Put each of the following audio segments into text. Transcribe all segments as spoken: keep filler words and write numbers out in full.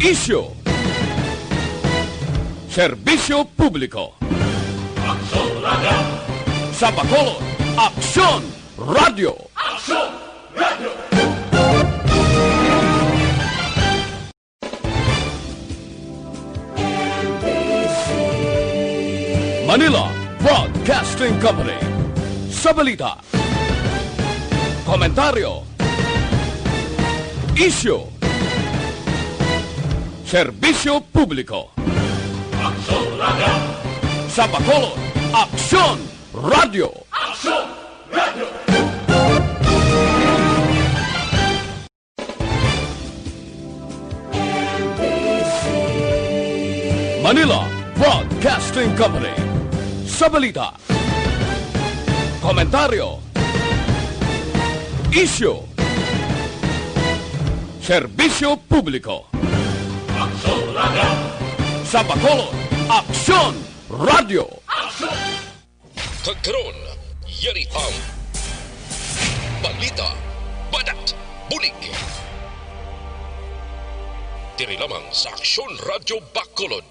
Isyu. Serbisyo publiko. Aksyon Radio. Sa Bacolod, Aksyon Radio. Aksyon Radio. Manila Broadcasting Company. Sa balita, komentaryo, isyu, serbisyo publiko. Aksyon Radio. Sa Bacolod, Aksyon Radio. Aksyon Radio. Manila Broadcasting Company. Sa balita, komentaryo, isyu, serbisyo publiko. Aksyon Radio. Sa Bacolod, Aksyon Radio. Kag karon, yari ang balita, banat, bulig. Diri lamang sa Aksyon Radyo Bacolod.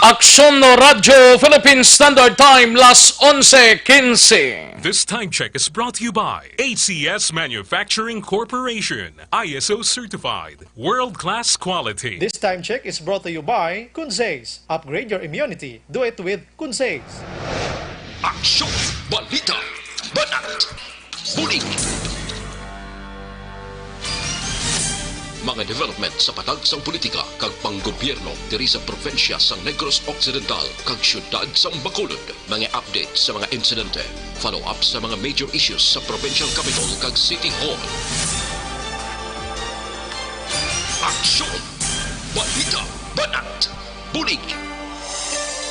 Aksyon Radyo Philippine Standard Time, las onse quince. This time check is brought to you by A C S Manufacturing Corporation, I S O certified, world-class quality. This time check is brought to you by Kunzes. Upgrade your immunity. Do it with Kunzes. Aksyon, balita, banat, bulig. Mga development sa patag sang politika kag panggobyerno diri sa probinsya sang Negros Occidental kag siyudad sang Bacolod. Mga update sa mga insidente, follow-up sa mga major issues sa provincial capitol kag city hall. Aksyon, balita, banat, bulig.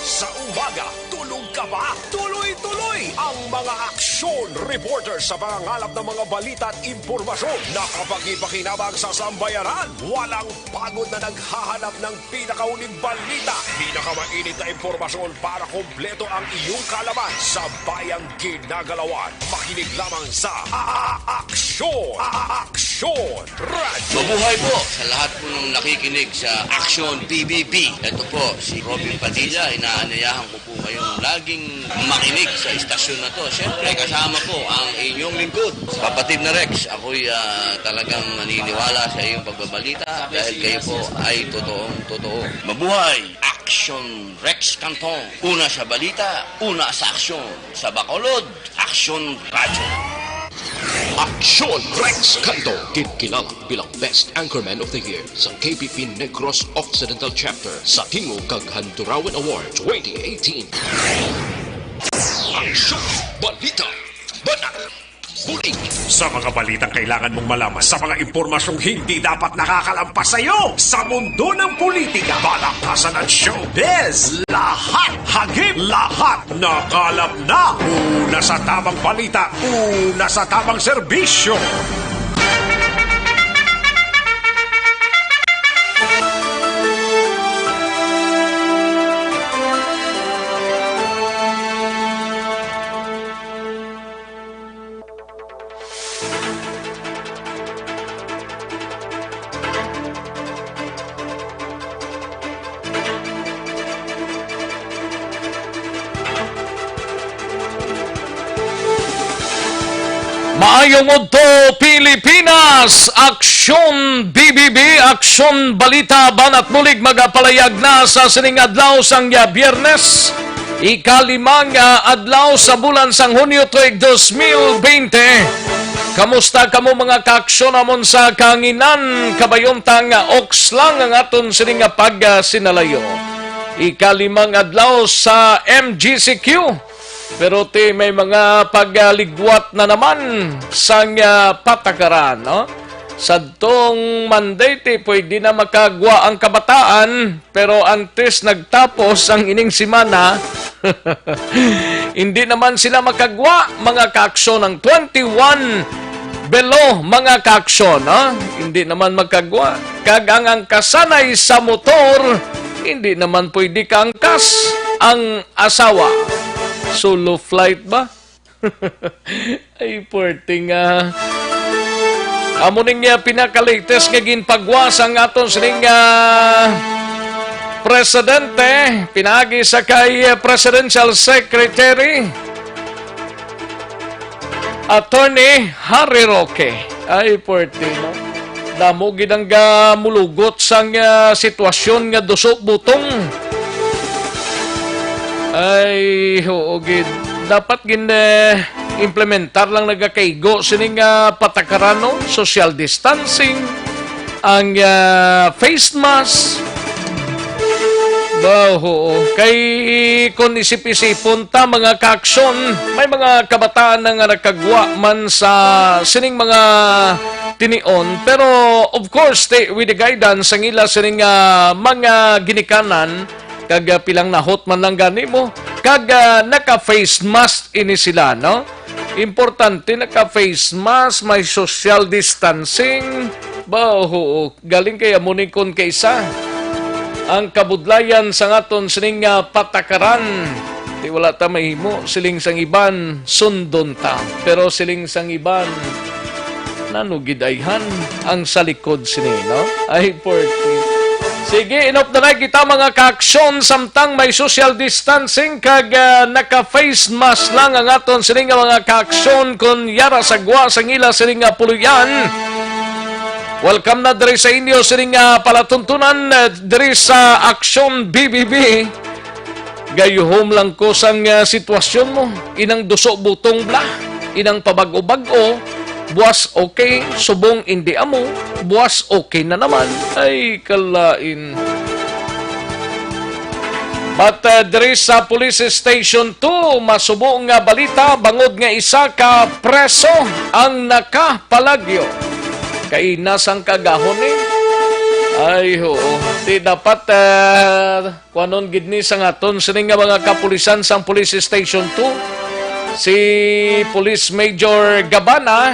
Sa umaga, tulog ka ba? Tuloy-tuloy ang mga aksyon reporter sa pangangalap ng mga balita at impormasyon na kapakipakinabang sa sambayanan. Walang pagod na naghahanap ng pinakauling balita, pinakamainit na impormasyon para kompleto ang iyong kaalaman sa bayang ginagalawan. Makinig lamang sa A-, A-, Aksyon, A-, A-, Aksyon Radio. Mabuhay po sa lahat po ng nakikinig sa Aksyon P B B. Ito po si Robin Padilla, inaanyayahan ko po kayong laging makinig sa istasyon na to. Siyempre, kasama po ang inyong lingkod, Kapatid na Rex. Ako'y, ah, talagang naniniwala sa iyong pagbabalita dahil kayo po ay totoong totoo. Mabuhay! Aksyon Rex Cantong. Una sa balita, una sa aksyon. Sa Bacolod, Aksyon Radyo. Aksyon Rex Cantong, ginkilala bilang Best Anchorman of the Year sa K P P Negros Occidental Chapter sa Tingog kag Handurawan Award twenty eighteen. Aksyon, balita, banat, bulig. Sa mga balitang kailangan mong malaman, sa mga impormasyong hindi dapat nakakalampas sa iyo, sa mundo ng politika, balakasan at showbiz, lahat, hagip, lahat, nakalap na. Una sa tamang balita, una sa tamang serbisyo. Maayong udto, Pilipinas! Aksyon B B B, Aksyon Balita, Banat Bulig, magapalayag na sa sining adlaw sang, ah, Biyernes, ikalimang, ah, adlaw sa bulan sang Hunyo tuig dos mil bente. Kamusta kamo, mga kaaksyon namon sa kahanginan? Kabayuntang, ah, oks lang ang aton sining nga pagsinalayo. Ikalimang adlaw sa M G C Q. Pero ti may mga pagaligwat na naman sang, ah, patakaran, no? Sadtong Monday, ti pwede na makagwa ang kabataan, pero antes nagtapos ang ining semana, hindi naman sila makagwa, mga kaaksyon, ang twenty-one below, mga kaaksyon, ha? Hindi naman makagwa. Kag ang angkasanay sa motor, hindi naman pwede kaangkas ang asawa. Solo flight ba? Ay, poor thing, ah. Amo ning, ah, pinaka-latest nga ginpagwa sang aton sining, ah, presidente, pinaagi sa kay, ah, Presidential Secretary, Attorney Harry Roque. Ay, puwerte, no? Damo gid ang, ah, mulugot sang, ah, sitwasyon nga duso butong. Ay, oo gid. Dapat gin, eh, implementar lang nagakaigo sini nga patakaran, no? Social distancing, ang, ah, face mask. Ba, oo. Kay kung isip-isipon ta, mga kaaksyon, may mga kabataan na nga nakagwa man sa sining mga tinion. Pero, of course, ti-, with the guidance sang ila sining, ah, mga ginikanan, kag, ah, pilang nahot man lang gani mo, kag, ah, naka-face mask ini sila, no? Importante, naka-face mask, may social distancing. Ba, oo, galing kay amo ni kon kaysa ang kabudlayan sa aton sining, ah, patakaran. Di wala ta mahimo, siling sang iban, sundon ta. Pero siling sang iban, nano gid ayhan ang sa likod sini, no? Ay, puwerte. Sige, inop na lang kita, mga kaaksyon, samtang may social distancing kag, ah, naka-face mask lang ang aton sini nga mga kaaksyon, kon yara sa gwa sang ila sini nga puloy-an. Welcome na diri sa inyo sini nga palatuntunan, eh, diri sa Aksyon B B B. Gayuhom lang ko sang, ah, sitwasyon mo. Inang duso butong bla. Inang pabag-o-bag-o. Buwas okay, subong indi amo. Buwas okay na naman. Ay, kalain. But, ah, diri sa Police Station two, masubo nga balita bangod nga isa ka preso ang nakapalagyo. Kay nasang kagahon ni. Ay, oo. Di dapat, ah, kuanon gid ni sang aton sini nga mga kapulisan sang Police Station two, si Police Major Gabana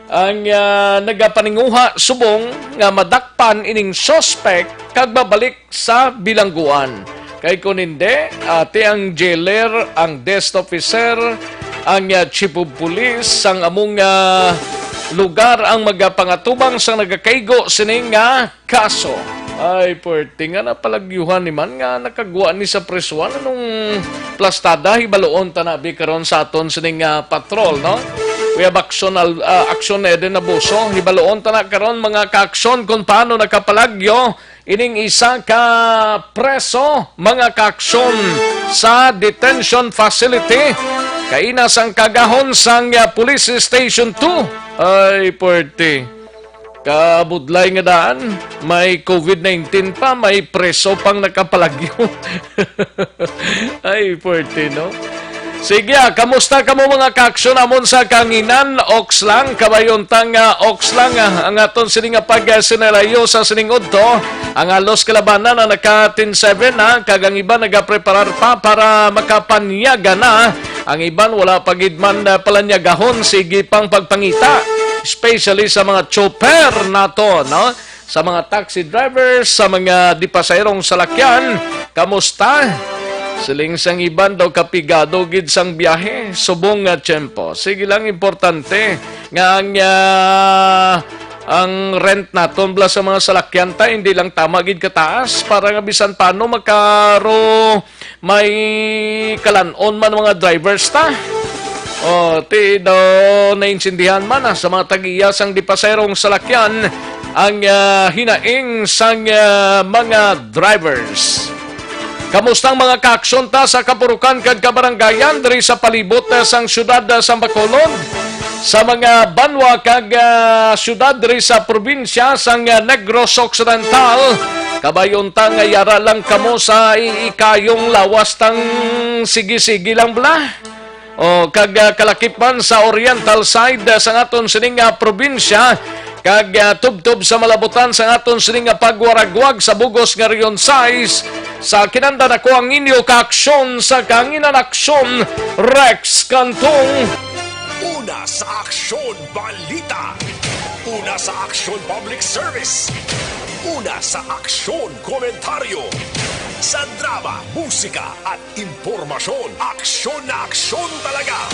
ang, ah, nagapaninguha subong nga madakpan ining suspect kag mabalik sa bilangguan. Kay kun hindi, ati ang jailer, ang desk officer, ang, ah, chief of police sang among, ah, lugar ang magapangatubang sang nagakaigo sini nga kaso. Ay, puwerte nga napalagyuhan ni man nga nakagwa ni sa presuhan. Anong plastada? Hibaluon ta na bi karon sa aton sining, ah, patrol, no? We have action, al-, ah, action Eden Abuso. Hibaluon ta na karon, mga kaaksyon, kung paano nakapalagyo ining isa ka preso, mga kaaksyon, sa detention facility. Kaina sang kagahon sang, ah, Police Station two. Ay, puwerte. Kabudlay nga daan, may covid nineteen pa, may preso pang nakapalagyo. Ay, puwerte, no? Sige, ah, kamusta kamo, mga kaaksyon namon sa kanginan? Oks lang, kabayon ta nga oks lang, ah, ang aton sini nga pagsinalayo sa sining udto. Ang halos kalabanan na naka ten seven na, kag ang iban nagapreparar pa para makapanyaga na. Ang iban wala pa gid man, ah, palanyagahon, sige pang pagpangita, especially sa mga chopper nato, no? Sa mga taxi drivers, sa mga di pasaherong salakyan, kamusta? Siling sang iban daw, kapigado gid sang biyahe, subong nga tiyempo. Sige lang, importante nga ang, ah, ang rent naton bala sa mga salakyan ta, hindi lang tama gid kataas para nga bisan paano makaro may kalan-on man mga drivers ta. Oh, ti daw naintindihan man, ah, sa mga tag-iya sang di pasaherong salakyan ang, ah, hinaing sang, ah, mga drivers. Kamusta ang mga kaaksyon ta sa kapurukan kag kabarangayan diri sa palibot, ah, sang siyudad, ah, sang Bacolod? Sa mga banwa kag, ah, siyudad diri sa probinsya sang, ah, Negros Occidental, kabayon ta nga yara lang kamo sa iikayong lawas tang sige-sige lang bala. O, kag, ah, kalakip man sa oriental side, ah, sang aton sining, ah, probinsya, kag, ah, tubtob sa malabutan sang aton sining, ah, pagwaragwag sa bugos nga Region sais, sa kinandan ako ang inyo kaaksyon sa Kanginan Aksyon, Rex Cantong. Una sa aksyon, balita. Una sa aksyon, public service. Una sa aksyon, komentaryo. Sa drama, musika, at impormasyon, aksyon na aksyon talaga.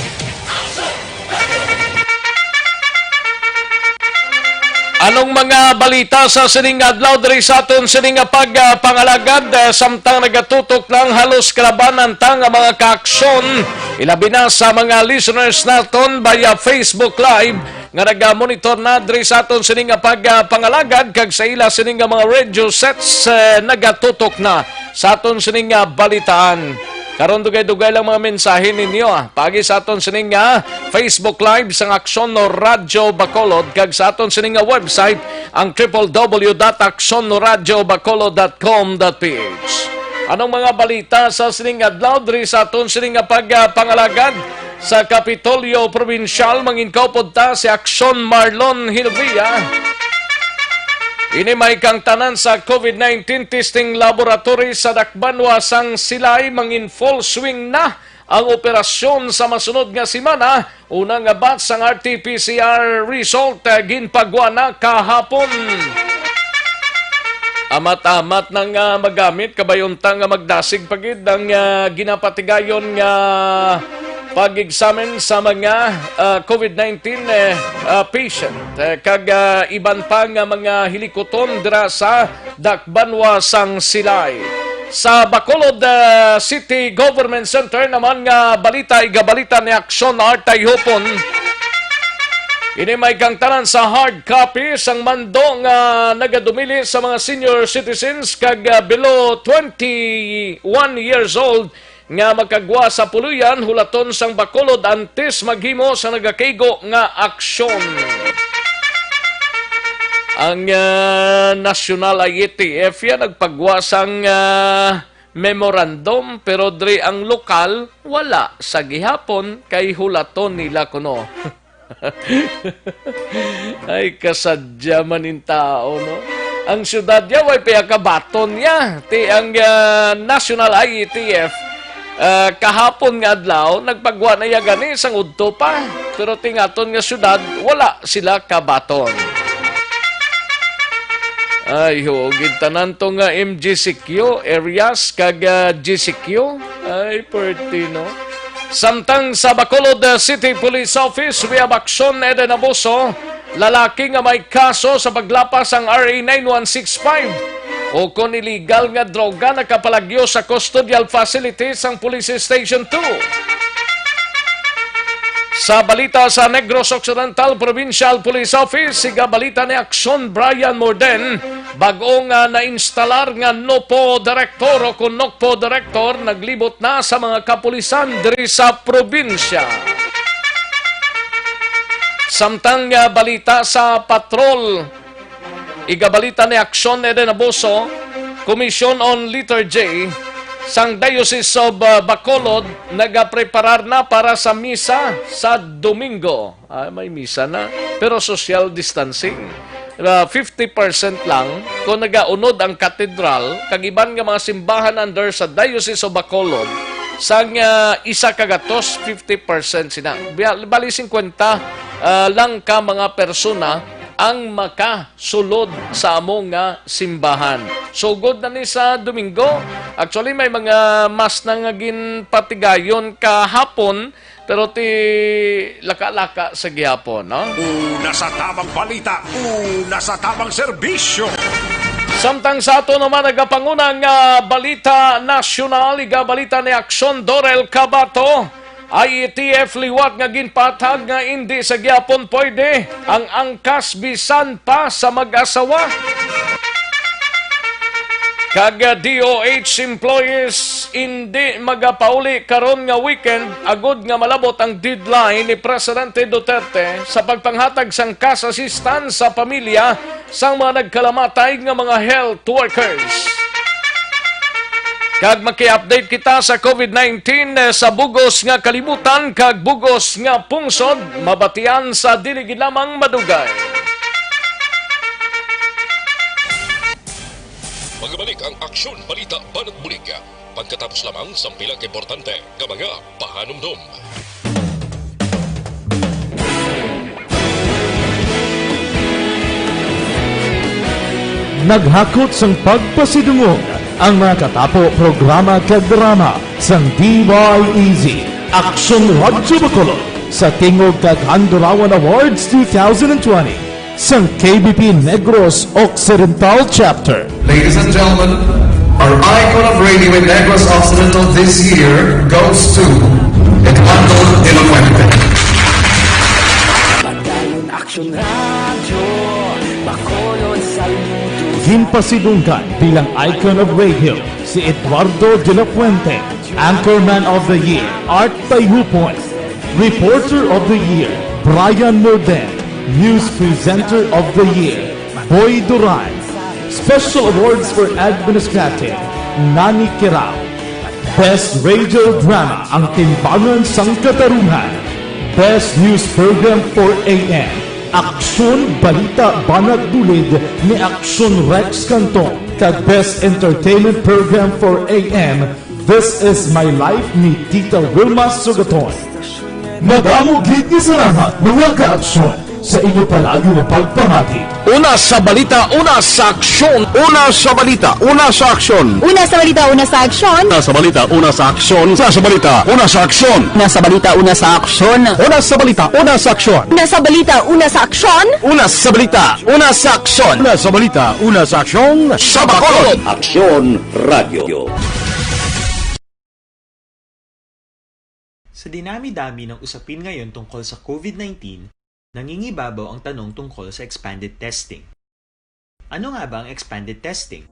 Anong mga balita sa sining adlaw diri sa aton sining nga pagpangalagad? Ah, samtang nagatutok na ang halos kalabanan ta nga mga kaaksyon, ilabi na sa mga listeners naton via Facebook Live nga nagamonitor na diri sa aton sining nga pagpangalagad kag sa ila sining nga mga radio sets, eh, nagatutok na sa aton sining nga balitaan. Karon, dugay-dugay lang mga mensahe ninyo, ah, paagi sa aton sining nga Facebook Live sang Aksyon no Radyo Bacolod kag sa aton sining nga website, ang triple W dot aksyon no radyo bacolod dot com dot P H. Anong mga balita sa sining adlaw diri sa aton sining nga pagpangalagad? Sa Kapitolyo Probinsyal, mangin kaupod ta si Aksyon Marlon Hinovia. Ini may kangtanan sa COVID nineteen testing laboratory sa Dakbanwa sang Silay, mangin full swing na ang operasyon sa masunod nga semana. Una nga batch sang R T P C R result, eh, ginpagwa na kahapon. Amat-amat na nga magamit, kabay unta nga magdasig pa gid ang, ah, ginapatigayon nga pag-examine sa mga, ah, COVID nineteen, eh, ah, patient, eh, kag, ah, iban pa nga mga hilikuton dira sa Dakbanwa sang Silay. Sa Bacolod, ah, City Government Center naman nga balita, igabalita ni Aksyon Artay Hopon. Ini may kangtanan sa hard copy sang mando nga nagadumili sa mga senior citizens kag, ah, below twenty-one years old nga makagwa sa puloy-an, hulaton sang Bacolod antes maghimo sa nagakaigo nga aksyon. Ang, ah, National I E T F ya nagpagwa sang, ah, memorandum, pero diri ang lokal wala sa gihapon kay hulaton nila kuno. Ay, kasadya man in tao, no? Ang syudad niya, way pa ya kabaton niya. Ti ang, ah, National I E T F, ah, kahapon nga adlaw, nagpagwa na ya gani sang udto pa. Pero tingaton nga syudad, wala sila kabaton. Ay, ho, gintanan to nga M G C Q, areas, kag, ah, G C Q. Ay, perti, no? Samtang sa Bacolod, uh, City Police Office, we have Aksyon Eden Abuso, lalaki nga may kaso sa paglapas sang R A nine one six five o kon illegal nga droga nakapalagyo sa custodial facility sang Police Station two. Sa balita sa Negros Occidental Provincial Police Office, siga balita ni Aksyon Brian Morden, bag-o nga nainstalar nga NOPO Director o kon NOCPO Director naglibot na sa mga kapulisan diri sa probinsya. Samtang, ah, balita sa patrol, igabalita ni Aksyon Eden Abuso, Commission on Liturgy sang Diocese of, ah, Bacolod nagapreparar na para sa misa sa Domingo. Ah, may misa na, pero social distancing. Ah, fifty percent lang. Kung nagaunod ang katedral, kag iban nga mga simbahan under sa Diocese of Bacolod, sang, ah, isa ka gatos, fifty percent sina. Bia-, bali, singkwenta, ah, lang ka mga persona ang makasulod sa amo nga simbahan. Sugod na ni sa Domingo, actually, may mga mas na nga ginpatigayon kahapon, pero ti laka-laka sa gihapon, no? Una sa tamang balita, una sa tamang serbisyo. Samtang sa ato naman nagapanguna nga balita nasyonal, igabalita ni Aksyon Dorel Cabato, I E T F liwat nga ginpatag nga indi sa gihapon pwede ang angkas bisan pa sa mag-asawa. Kag D O H employees indi magapauli karon nga weekend agod nga malabot ang deadline ni Presidente Duterte sa pagpanghatag sang cash assistance sa pamilya sang mga nagkalamatay nga mga health workers. Kag maki-update kita sa COVID nineteen sa bug-os nga kalibutan kag bug-os nga pungsod, mabatian sa dili gid lamang madugay. Magabalik ang Aksyon Balita Banat Bulig, pagkatapos lamang sang pila ka importante nga mga pahanumdom. Naghakot sang pagpasidungog ang mga katapo, programa kag drama sang D Y E Z, Aksyon Radyo Bacolod, sa Tingog kag Handurawan Awards two thousand twenty. sang K B P Negros Occidental Chapter. Ladies and gentlemen, our icon of radio in Negros Occidental this year goes to Eduardo de la Fuente. Padayon Aksyon Radyo, Bacolod, Saludo. Ginpasidunggan bilang icon of radio si Eduardo de la Fuente, Anchorman of the Year, Art Tayhupoy, Reporter of the Year, Brian Morden, News Presenter of the Year, Boy Duran, Special Awards for Administrative, Nani Kirao, Best Radio Drama, Ang Timbangan sang Katarungan, Best News Program for A M, Aksyon Balita Banat Bulid ni Aksyon Rex Canton, kag Best Entertainment Program for A M, This Is My Life ni Tita Wilma Sugaton. Madamo gid nga salamat, mga kaaksyon, sa inyo palagi nga pagpamati. Una sa balita, una sa aksyon. Una sa balita, una sa aksyon. Una sa balita, una sa aksyon. Una sa balita, una sa aksyon. Una sa balita, una sa aksyon. Una sa balita, una sa aksyon. Una sa balita, una sa aksyon. Una sa balita, una sa aksyon. Una sa balita, una sa aksyon. Una sa balita, una sa aksyon. Sa Bacolod. Aksyon Radyo. Sa dinami-dami ng usapin ngayon tungkol sa COVID nineteen, nangingibabaw ang tanong tungkol sa expanded testing. Ano nga ba ang expanded testing?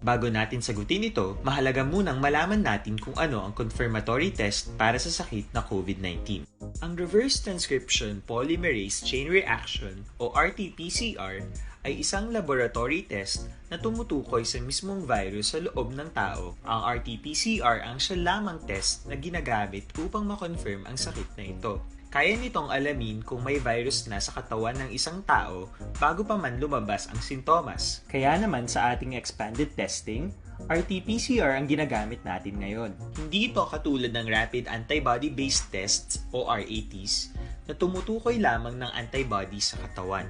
Bago natin sagutin ito, mahalaga munang malaman natin kung ano ang confirmatory test para sa sakit na COVID nineteen. Ang reverse transcription polymerase chain reaction o R T P C R ay isang laboratory test na tumutukoy sa mismong virus sa loob ng tao. Ang R T P C R ang siya lamang test na ginagamit upang ma-confirm ang sakit na ito. Kaya nitong alamin kung may virus na sa katawan ng isang tao bago pa man lumabas ang sintomas. Kaya naman sa ating expanded testing, R T P C R ang ginagamit natin ngayon. Hindi ito katulad ng rapid antibody-based tests o R A Ts na tumutukoy lamang ng antibodies sa katawan.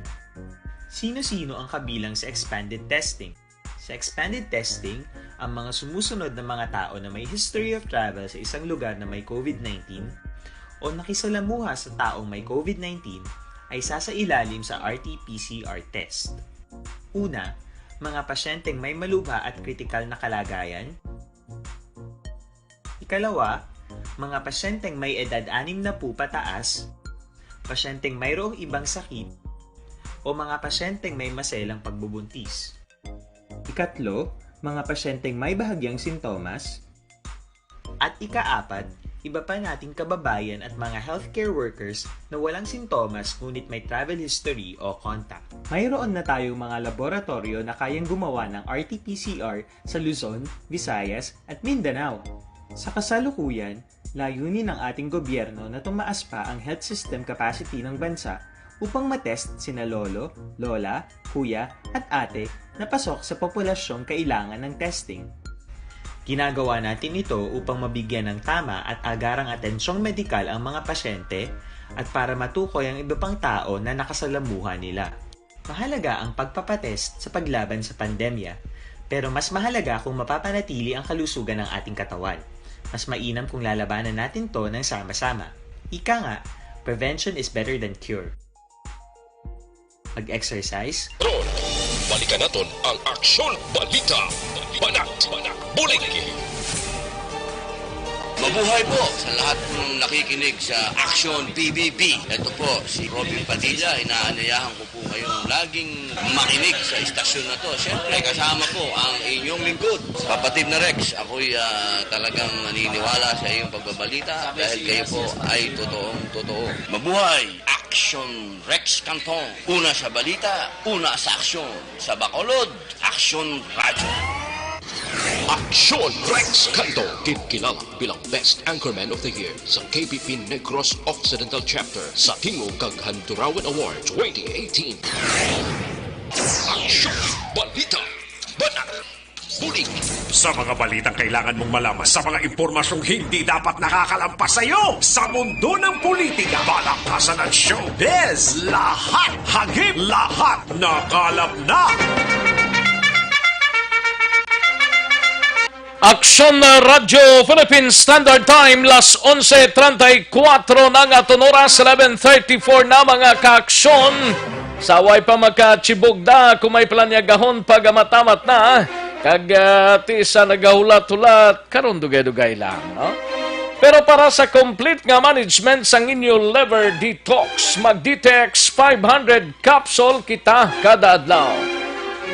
Sino-sino ang kabilang sa expanded testing? Sa expanded testing, ang mga sumusunod na mga tao na may history of travel sa isang lugar na may COVID nineteen o nakisalamuha sa taong may COVID nineteen ay sasailalim sa R T P C R test. Una, mga pasyenteng may malubha at kritikal na kalagayan. Ikalawa, mga pasyenteng may edad anim na po pataas, pasyenteng mayroong ibang sakit, o mga pasyenteng may maselang pagbubuntis. Ikatlo, mga pasyenteng may bahagyang sintomas. At ikaapat, iba pa nating kababayan at mga healthcare workers na walang sintomas ngunit may travel history o contact. Mayroon na tayong mga laboratorio na kayang gumawa ng R T P C R sa Luzon, Visayas, at Mindanao. Sa kasalukuyan, layunin ng ating gobyerno na tumaas pa ang health system capacity ng bansa upang matest sina lolo, lola, kuya, at ate na pasok sa populasyong kailangan ng testing. Ginagawa natin ito upang mabigyan ng tama at agarang atensyong medikal ang mga pasyente at para matukoy ang iba pang tao na nakasalamuha nila. Mahalaga ang pagpapatest sa paglaban sa pandemya, pero mas mahalaga kung mapapanatili ang kalusugan ng ating katawan. Mas mainam kung lalabanan natin to ng sama-sama. Ika nga, prevention is better than cure. Mag-exercise. Ron, balikan naton ang Aksyon Balita. Banat, bulig. Mabuhay po sa lahat ng nakikinig sa Action P B B. Ito po si Robin Padilla. Inaanyayahan ko po kayong laging makinig sa istasyon na to. Siyempre, kasama po ang inyong lingkod, Kapatid na Rex. Ako'y ah, talagang naniniwala sa iyong pagbabalita dahil kayo po ay totoong totoo. Mabuhay! Action Rex Canton. Una sa balita, una sa aksyon. Sa Bacolod, Aksyon Radyo. Aksyon Rex Canto, ginkilala bilang Best Anchorman of the Year sa K B P Negros Occidental Chapter sa Tingog kag Handurawan Award twenty eighteen. Aksyon, balita, banat, bulig. Sa mga balitang kailangan mong malaman, sa mga impormasyong hindi dapat nakakalampas sa iyo, sa mundo ng politika, palakasan at showbiz, lahat hagip, lahat nakalap na. Aksyon Radyo Philippine Standard Time, las onse treinta y cuatro na nga aton oras, eleven thirty-four na, mga kaaksyon. Sa way pa makachibugda, kung may planyagahon pag-amat-amat na, kag, ah, ti sa nagahulat-hulat, karon dugay-dugay lang, no? Pero para sa complete nga management sang inyo liver detox, mag D T X five hundred capsule kita kada adlaw.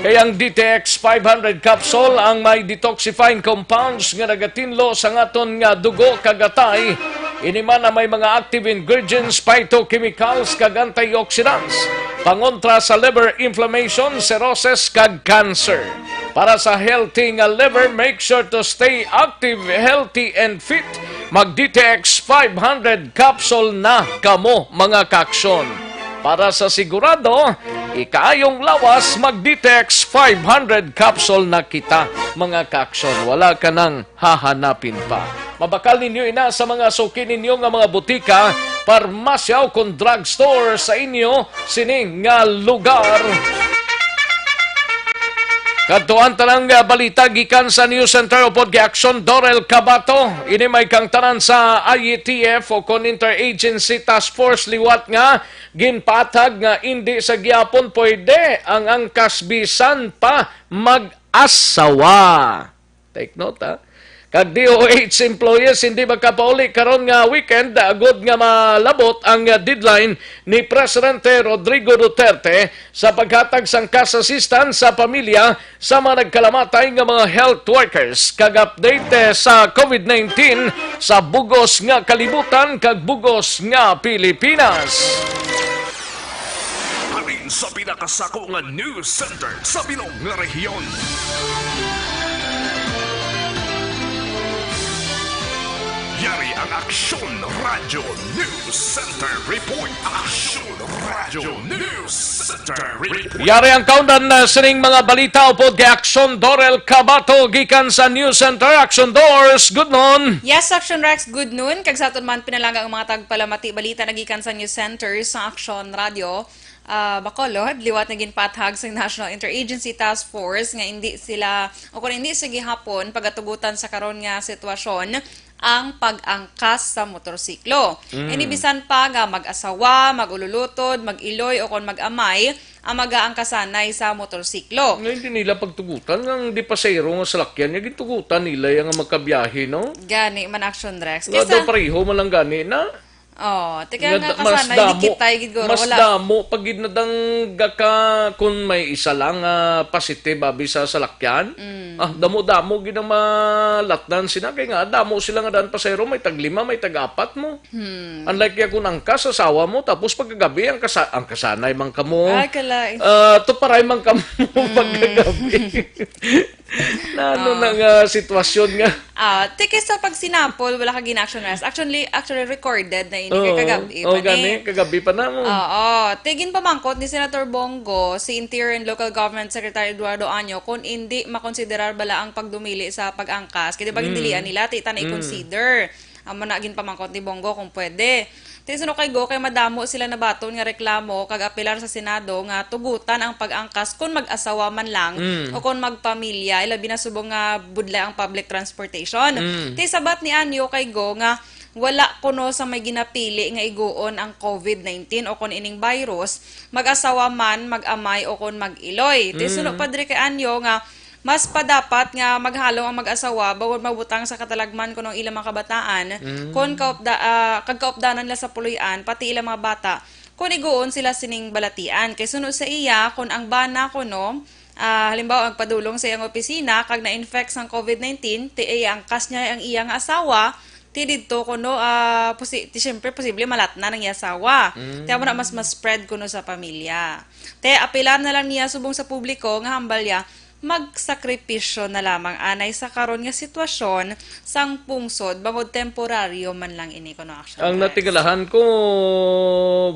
Kay ang D T X five hundred capsule ang may detoxifying compounds nga nagatinlo sa aton nga dugo kag atay. Ini man ang may mga active ingredients, phytochemicals, kag antioxidants. Pangontra sa liver inflammation, cirrhosis, kag cancer. Para sa healthy nga liver, make sure to stay active, healthy, and fit. Mag D T X five hundred capsule na kamo, mga kaaksyon. Para sa sigurado, ikaayong lawas, mag D T X five hundred capsule na kita, mga kaaksyon. Wala ka nang hahanapin pa. Mabakal ninyo ina sa mga suki ninyo nga mga butika, parmasya, o kon drugstore sa inyo sini nga lugar. Kadtuan ta lang nga balita gikan sa News Center upod kay Aksyon Dorel Cabato. Ini may kangtanan sa I E T F o kon Interagency Task Force liwat nga ginpatag nga indi sa gihapon pwede ang angkas bisan pa mag-asawa. Take note, ha? Kag D O H employees hindi makapauli karon nga weekend, agod nga malabot ang deadline ni Presidente Rodrigo Duterte sa paghatag sang cash assistance sa pamilya sa mga nagkalamatay nga mga health workers. Kag update, eh, sa COVID nineteen sa bugos nga kalibutan kag bugos nga Pilipinas. Halin sa pinakasako nga news center sa bilog nga rehiyon. Yari ang Aksyon Radyo News Center Report. Aksyon Radyo News Center Report. Yari ang kaundan na sining mga balita upod kay Aksyon Dorel Cabato gikan sa News Center. Aksyon Dors, good noon. Yes, Aksyon Rex, good noon. Kag sa aton man pinalangga ang mga tagpalamati balita nagikan sa News Center sa Aksyon Radyo. Ah, Bacolod, liwat nga ginpathag sa National Interagency Task Force nga hindi sila, o kung hindi sa gihapon, pagatugutan sa karon nga sitwasyon ang pag-angkas sa motorsiklo. Mm. Ini bisan pa nga mag-asawa, mag-ululutod, mag-iloy, o kon mag-amay ang mag-aangkasanay sa motorsiklo. Nga hindi nila pagtugutan, nga ang di pasahero nga salakyan, nga gintugutan nila yung nga magkabiyahe, no? Gani man, Action Rex. Nga daw pareho man lang gani na. Oh, tika nga, nga da-, mas kasanay, damo, dikit tayo gid, guro. Mas wala. Damo pag gid nadangga ka kung may isa lang, ah, positive abi sa salakyan. Mm. Ah, damo-damo gid ang malatnan sila. Kay nga, damo sila nga daan pasahero, may tag-lima, may tag-apat mo. Hmm. Unlike ya kung angkas asawa mo, tapos pagkagabi, ang kasa-, ang kasanay man kamo. Ay, kalay. Ah, tuparay man kamo pagkagabi. Na ano na nga sitwasyon nga? Ah, tiki sa pagsinapol, wala ka gina-action rest. Actually, actually recorded na ini kay kagabi pa ni. Oo, gani, kagabi pa na mo. Oo. Tigin pamangkot ni Senator Bong Go, si Interior and Local Government Secretary Eduardo Año, kung hindi makonsiderar bala ang pagdumili sa pag-angkas. Kaya di ba, gindilian nila, ti, ta na i-consider. Amo na ginpamangkot ni Bong Go kung pwede. Ti suno kay Go, kay madamo sila nabaton nga reklamo kag apelar sa Senado nga tugutan ang pag-angkas kon mag-asawa man lang o kon magpamilya, ilabi na subong nga budlay ang public transportation. Ti sabat ni Anyo kay Go nga wala kuno sa may ginapili nga iguon ang COVID nineteen o kon ining virus, mag-asawa man, mag-amay o kon mag-iloy. Ti suno pa diri kay Anyo nga mas pa dapat nga maghalong ang mag-asawa bangod mabutang sa katalagman kuno ang ilang mga kabataan, kon kaupda-, ah, kag kaupdanan nila sa puloy-an, pati ilang mga bata, kon iguon sila sining balatian. Kay suno sa iya, kon ang bana kuno, ah, halimbawa, magpadulong sa iyang opisina kag na-infect sang COVID nineteen, ti iya angkas niya ang iya nga asawa, ti didto kuno, ah, posi-, ti siyempre posible malatnan ang iya asawa. Ti amo na mas, mas spread kuno sa pamilya. Ti apelar na lang niya subong sa publiko nga hambal niya, magsakripisyo na lamang anay sa karon nga sitwasyon sang pungsod, bangod temporaryo man lang ini kuno, Action Rex. Ang natingalahan ko,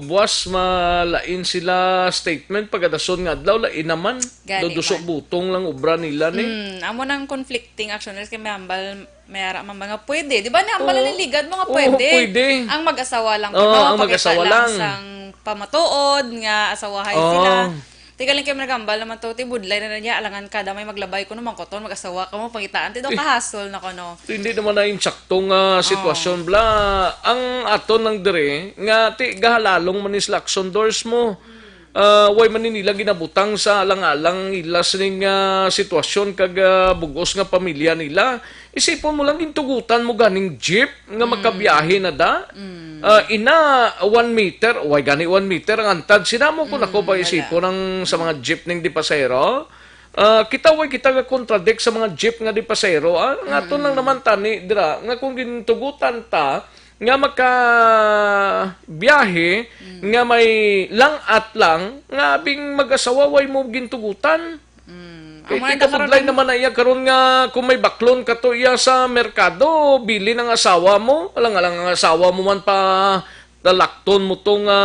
buwas malain sila statement, pagkadason nga adlaw, lain naman. Gani man. Dudusok butong lang obra nila ni. Mm, amo nang conflicting, Action Rex, kay may hambal, may ara man mga pwede. Di ba, ni hambal na ni Ligad, mga pwede. Oo, pwede. Ang mag-asawa lang kuno, ang pakita mag-asawa lang sang pamatuod nga asawahay sila. Ti galing kay nagambal naman to, ti budlay na niya, alangan kada may maglabay kuno, mangkoton, mag-asawa ka mo, pangitaan, ti daw kahasol na kuno. Ti hindi naman na insakto nga sitwasyon, bla. Ang aton nang dire, nga ti gahalalong man is Lacson Doors mo. Ah, way man ni nila ginabutang sa alang-alang ila sining, ah, sitwasyon kag, ah, bug-os nga pamilya nila. Isipon mo lang, gintugutan mo ganing jeep nga makabiyahe na da. Ah, ina, one meter, way gani one meter ang antad. Sinamo ko na ko Mm, pa wala. isipon ang sa mga jeep ning di pasahero. Ah, kita way kita nga contradict sa mga jeep nga di pasahero. Ah, ang aton lang Mm. naman tani dira nga kung gintugutan ta nga makabiyahe Mm. nga may lang-at lang nga abing mag-asawa way mo gintugutan. Mm. Kay Ang mga tika nagkakaroon budlay ng naman na iya karon nga kung may baklon ka to iya sa merkado, bilin ang asawa mo, alang-alang ang asawa mo man pa lalakton mo to nga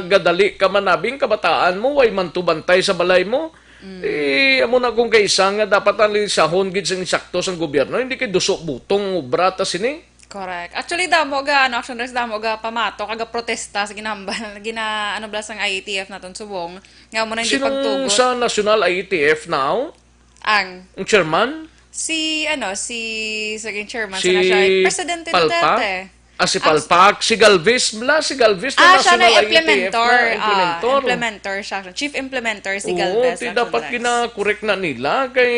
Mm. gadali ka man abing kabataan mo, way man to bantay sa balay mo. Mm. Eh, amo na kung kaisa nga dapat ang lisahon gid sing sakto sang gobyerno, hindi kay duso butong ang obra ta sini. Correct. Actually, damo ga, ano, Action Rex, damo ga pamato, kaga protesta sa ginahambal, gina, ano, bala sang I A T F naton subong, nga mo na hindi Sinong pagtugot. sa National I A T F now? Ang Ang chairman? Si, ano, si, sa chairman, Si sa National, Presidente Palpa? Duterte. Ah, si Ang Palpa, si Galvez, bala, si Galvez na Ah, siya na national I A T F implementer. na, Ah, implementer. implementer siya. Chief implementer si Oo, Galvez, ti Action dapat Rex. gina-correct na nila kay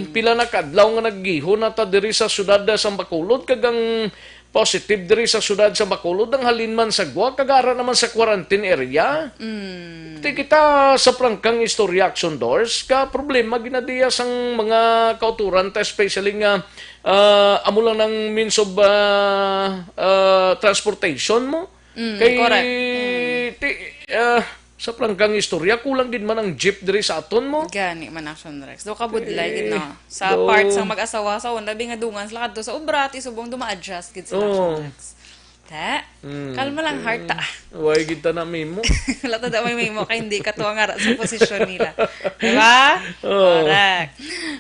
Mm. pila na ka adlaw nga naggihon na ta diri sa siyudad sa Bacolod, kag ang positive diri sa siyudad sa Bacolod, ang halin man sa gwa, kag ara naman sa quarantine area. Mm. Ti kita sa prangkang istorya, Action Doors, ka problema ginadiya sang mga kauturan ta, especially nga, ah, amo lang ng means of, ah, ah, transportation mo. Mm, Kay, correct. Mm. ti, ah, sa prangkang istorya, kulang gid man ang jeep diri sa aton mo. Gani man, Action Rex. Do ka budlay gid, Eh, no? Sa do. part sang mag-asawa, sa una, bi nga dungan sila kadto sa obra, ti subong duma-adjust gid sila, Oo. Action Rex. Te, Mm, kalma lang, eh, heart, ah. Why gid ta na mimo? Wala ta daw may mimo kay hindi ka to ang ara sa posisyon nila. Di ba? Oo. Correct.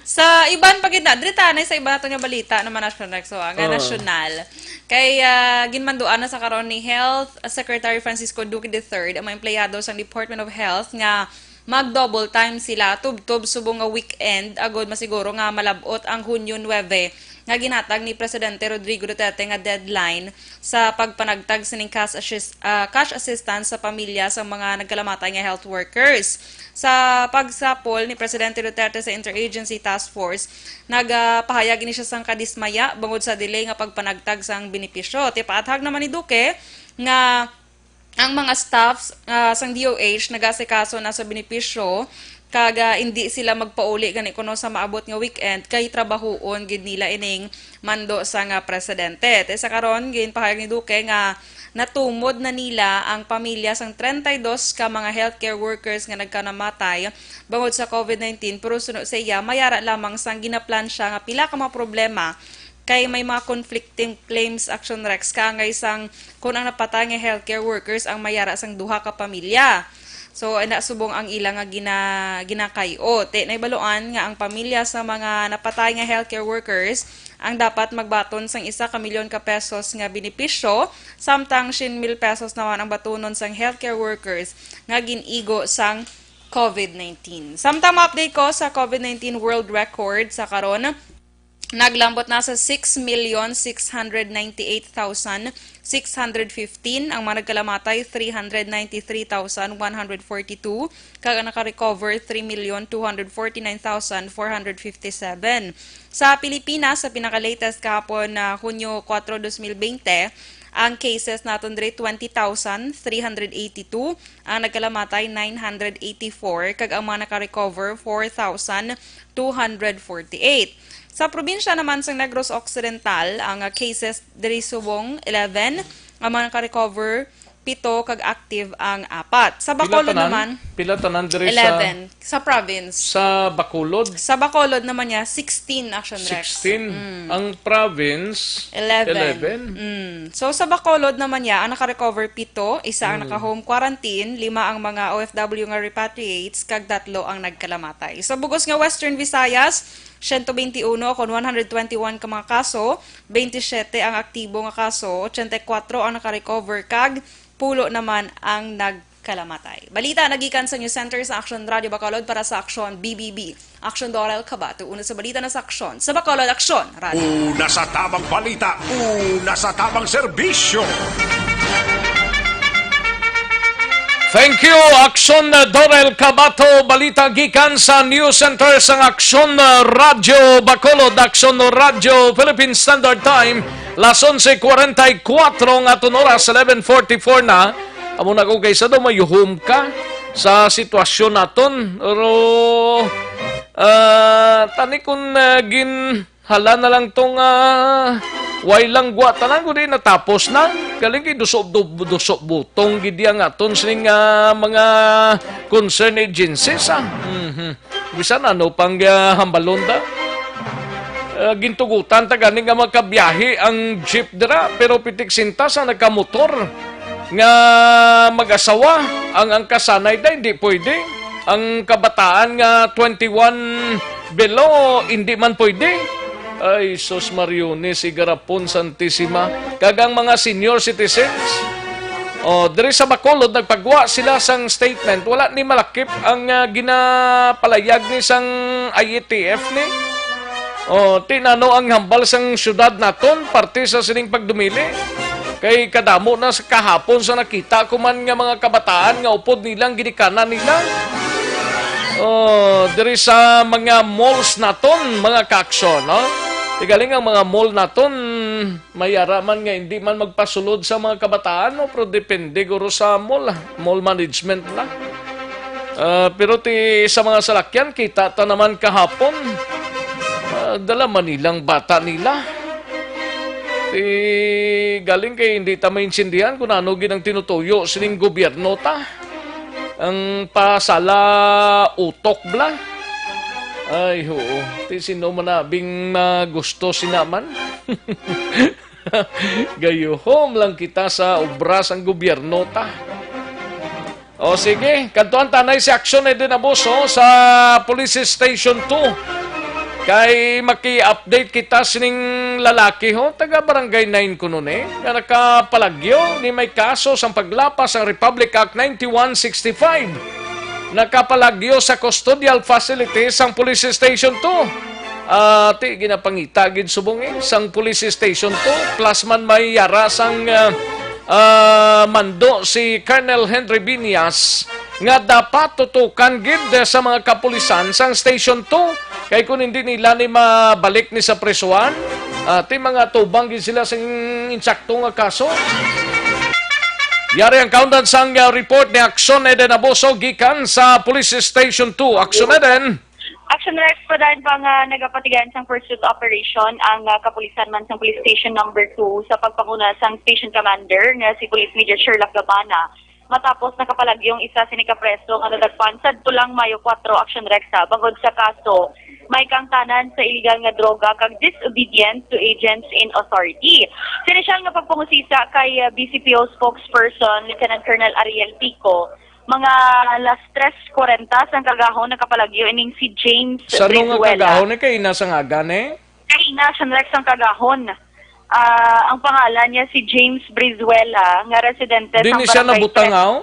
Sa iban pa gid na, diri ta na sa iba nato nga balita naman, Action Rex. So, ang Oo. nasyonal. Kay, ah, ginmanduan na sa karon ni Health Secretary Francisco Duque the third ang mga empleyado sang Department of Health nga mag-double time sila tubtob subong nga weekend agod masiguro nga malab-ot ang Hunyo nuebe nga ginhatag ni Presidente Rodrigo Duterte nga deadline sa pagpanagtag sining cash assist-, ah, cash assistance sa pamilya sa mga nagkalamatay nga health workers. Sa pagsapol ni Presidente Duterte sa Interagency Task Force, nagapahayag ini siya sang kadismaya bangod sa delay nga pagpanagtag sang benepisyo. Ti paathag naman ni Duque nga ang mga staffs, ah, sang D O H nagasikaso na sa benepisyo kag, ah, indi sila magpauli gani kuno sa maabot nga weekend kay trabahoon gid nila ining mando sang, ah, presidente. Ti sa karon, ginpahayag ni Duque nga natumod na nila ang pamilya sang treinta y dos ka mga healthcare workers nga nagkanamatay bangod sa covid nineteen, pero suno sa iya, mayara lamang sang ginaplansya nga pila ka mga problema kay may mga conflicting claims, Action Rex, kaangay sang kun ang napatay nga healthcare workers ang mayara sang duha ka pamilya. So, ina subong ang ila nga gina-, ginakay-o. Ti, naibaluan nga ang pamilya sa mga napatay nga healthcare workers ang dapat magbaton sang isa ka milyon ka pesos nga benepisyo, samtang syen mil pesos naman ang batunon sang healthcare workers nga gin-igo sang covid nineteen. Samtang ma-update ko sa covid nineteen world record sa karon, naglambot na sa six million six hundred ninety-eight thousand six hundred fifteen, ang mga nagkalamatay, three hundred ninety-three thousand one hundred forty-two, kag ang naka-recover, three million two hundred forty-nine thousand four hundred fifty-seven. Sa Pilipinas, sa pinaka-latest kahapon na Hunyo kuwatro, dos mil bente, ang cases naton diri, twenty thousand three hundred eighty-two, ang nagkalamatay, nine hundred eighty-four, kag ang mga naka-recover, four thousand two hundred forty-eight. Sa probinsya naman sang Negros Occidental, ang, ah, cases diri subong, eleven, ang mga naka-recover, pito, kag active ang apat. Sa Pila Bacolod tanan? naman, Pila tanan diri sa eleven. Sa province. Sa Bacolod? Sa Bacolod naman niya, sixteen, Action Rex. Sixteen. Mm. Ang province, Eleven. eleven. Mm. So, sa Bacolod naman niya, ang naka-recover, pito, isa ang Mm. naka-home quarantine, lima ang mga O F W nga repatriates, kag tatlo ang nagkalamatay. Sa bugos nga Western Visayas, siyento bente uno kon one hundred twenty-one ka mga kaso, bente siyete ang aktibo nga kaso, otsenta y kuwatro ang naka-recover, kag pulo naman ang nagkalamatay. Balita nagikan sa News Center sa Action Radio Bacolod para sa Action B B B. Action Dorel Cabato, una sa balita na sa Aksyon. Sa Bacolod, Aksyon Radio. Una sa tamang balita, una sa tamang serbisyo. Thank you, Aksyon, uh, Dorel Cabato. Balita gikan sa News Center sang Aksyon, uh, Radyo Bacolod, Aksyon Radyo Philippine Standard Time. Las onse cuarenta y cuatro nga aton oras, eleven forty-four na. Amo na ko kaysa daw mayuhom ka sa sitwasyon naton. Pero, ah, tani kun, ah, gin hala na lang tong, ah, way lang gwa tanan, kundi natapos na. Galing kay duso, du-, duso butong gid iya nga aton sining, ah, mga concern agencies, ah. Mhm. Bisan ano pang, ah, hambalon da. Ah, gintugutan ta gani nga makabiyahe ang jeep dira, pero pitik sintas ang nagkamotor nga mag-asawa. Ang, ang kasanay da, hindi pwede. Ang kabataan nga twenty-one below, hindi man pwede. Ay, sus, Mariones, Igarapon, Santisima, kag ang mga senior citizens. Oh, diri sa Bacolod, nagpagwa sila sang statement. Wala ni malakip ang, ah, ginapalayag ni sang I A T F ni. Oh, ti nano ang hambal sang syudad naton, parte sa sining pagdumili. Kay kadamo na sa kahapon sa nakita ko man nga mga kabataan nga upod nilang ginikanan nila. Oh, diri sa mga malls naton, mga kaaksyon, no? Ti galing ang mga mall naton, may ara man nga hindi man magpasulod sa mga kabataan, no? Pero depende guro sa mall, ah, mall management na. Ah, pero ti sa mga salakyan, kita ta naman kahapon. Ah, dala man nilang bata nila. Ti galing kay hindi ta maintindihan kung ano gid ang tinutuyo sining gobyerno ta. Ang pasala utok bla. Ay, oo. Ti sino man na bing magusto sina man? Gayuhom lang kita sa obra sang gobyerno ta. O sige, kadtuan ta anay si Aksyon Eden Abuso sa Police Station two. Kay maki-update kita sining lalaki ho, taga Barangay nine kuno ni, nga nakapalagyo ni may kaso sang paglapas sang Republic Act ninety-one sixty-five. Nakapalagyo sa custodial facility sang Police Station two. Ah, ti ginapangita gid subong, eh, sang Police Station two, plus man may yara sang, ah, ah, mando si Colonel Henry Viñas nga dapat tutukan gid sa mga kapulisan sang Station two, kay kun hindi nila ni mabalik ni sa prisuhan, ah, ti mga tubang gid sila sing insakto nga kaso. Yari ang kaundan sang, ah, report ni Aksyon Eden Abuso gikan sa Police Station two. Aksyon Eden. Action Rex, padayon pa nga nagapatigayon sang pursuit operation ang, ah, kapulisan man sang Police Station Number Two sa pagpanguna sang Station Commander nga si Police Major Sherlock Gabana, matapos nakapalagyong isa sini ka preso nga nadagpan sadto lang Mayo kuwatro, Action Rex, ha, bangod sa kaso may kaangtanan sa iligal nga droga kag disobedient to agents in authority. Sa inisyal nga pagpangusisa kay, ah, B C P O spokesperson Lieutenant Colonel Ariel Pico, mga alas tres kuwarenta sang kaagahon nakapalagyo ining si James Sa ano nga Brizuela. Kaagahon ni kay ina sang aga ni? Kay ina sang Rex ang kaagahon. Ah, ang pangalan niya si James Brizuela, nga residente Di sa ni siya Barangay nabutang, Tres. Aw?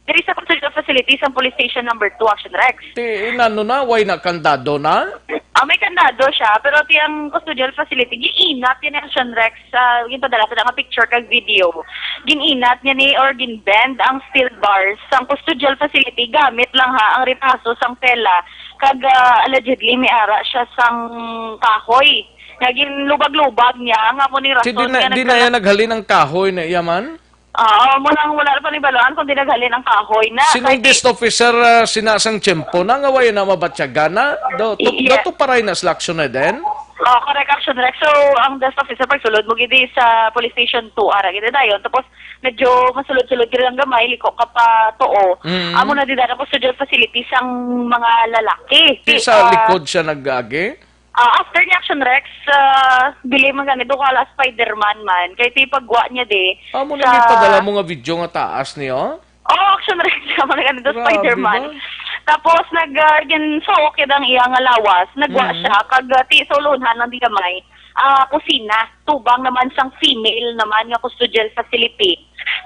Diri sa custodial facility sa Police Station Number Two, Action Rex. Ti inano na, way na kandado na? Ah, may kandado siya, pero ti ang custodial facility, giinat yan ang Action Rex. Sa ginpadala sa nga picture kag video, gin-inat niya ni or gin-bend ang steel bars sang custodial facility gamit lang ha ang retaso sang tela kag, ah, allegedly may ara siya sang kahoy nga ginlubag-lubag niya nga mo ni rason Di na, nga di na nagkala- yan naghalin ang kahoy na iya man? Ah, mo lang wala pa ni balaan kung di naghalin ang kahoy na. Sinong Kay desk officer, ah, sina sang tiyempo na nga way na mabatyagan na? Do, to, Yes. do to paray na sila aksyon na din? Oh, correct, Action Rex. So, ang desk officer pagsulod mo gidi sa police station two, ara gidi dayon. Tapos, medyo masulod-sulod gidi ang gamay, liko ka pa tuo. Mm. Amo na di dara ko sa jail facility sang mga lalaki. Di Ti, sa ah, likod siya nag-agi? Ah, after ni Action Rex, ah, bili man gani, do ka ala Spider-Man man. Kay ti pagwa niya di, Amo sa na may padala mo nga video nga taas niyo? Oh, Action Rex, amo na gani, do Grabe Spider-Man. ba? Tapos, nag, ah, gin-, so, okay ang iya nga lawas. Nagwa Mhm. siya, kag, ah, ti, sa ulunhan lang di gamay. Ah, kusina, tubang naman sang female naman nga custodial facility.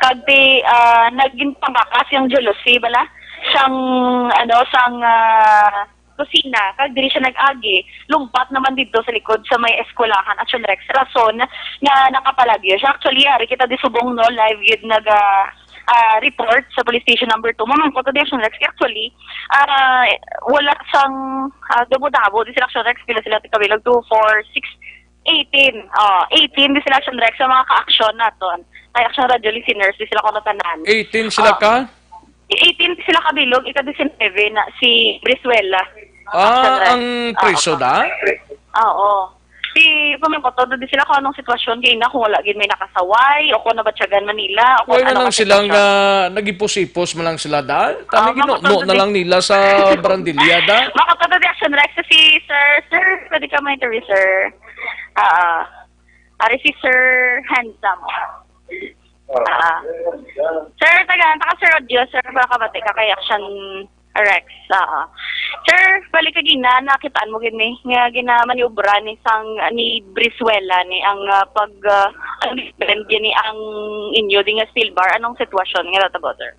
Kag ti, ah, nagin pangkakas yung jealousy, bala? Sang, ano, sang, ah, kusina, kag diri siya nag-agi, lumpat naman dito sa likod sa may eskwelahan, Action Rex. Rason nga nakapalagyo siya. Actually, ari kita di subong, no, live gid naga, ah, report sa police station number two. Mamangkot di Action Rex. Actually, ah, wala sang, ah, damo-damo di sila Action Rex. Pila sila, tika bilog, two, four, six, eighteen. Oh, eighteen di sila Action Rex sa mga ka-action naton. Ay, Action Radio listeners, di sila kuno tanan. Eighteen sila Oh. ka? Eighteen sila kabilog, ika-disinebe na si Brizuela. Ah, Action Rex. ang Oo. preso na? Oo. Si pamangkot, di sila kung anong sitwasyon kay na, kung wala gid may nakasaway o kung nabatyagan Manila o kung Wala ano nang ang sila sitwasyon. nga nagipos-ipos man lang sila, da? Tani Ah, gino-, makatod no na di- lang nila sa barandilya, da? Makatod di Action Rex si sir. Sir, pwede ka ma-interview, sir? Ah, ari si Sir Handsome. Ah. Sir, taga, taga Sir Audio, sir, para kabati ka kay Action Rex. Ah. Sir, balik ka gina, nakitaan mo gini nga ginamaniobra ni sang ni Brizuela ni ang ah, pag ah, ang bend gini ang inyo di nga steel bar. Anong sitwasyon nga natabo, sir?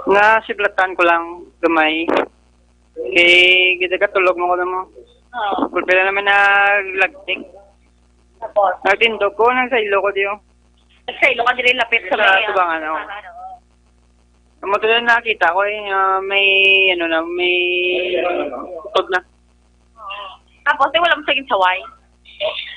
Nga siblatan ko lang gamay. Kay gid katulog mo ko na mo. Oo. Pulpila naman na lagtik. Tapos? Nagtindog ko, nagsaylo ko diyo. Nagsaylo ka diri lapit sa Sa may, ah, tubangan, oo. Tubangan, oo. Ang matuloy nakita ko eh, ah, may, ano na, may utod na. Tapos, eh, wala mo sa ginsaway?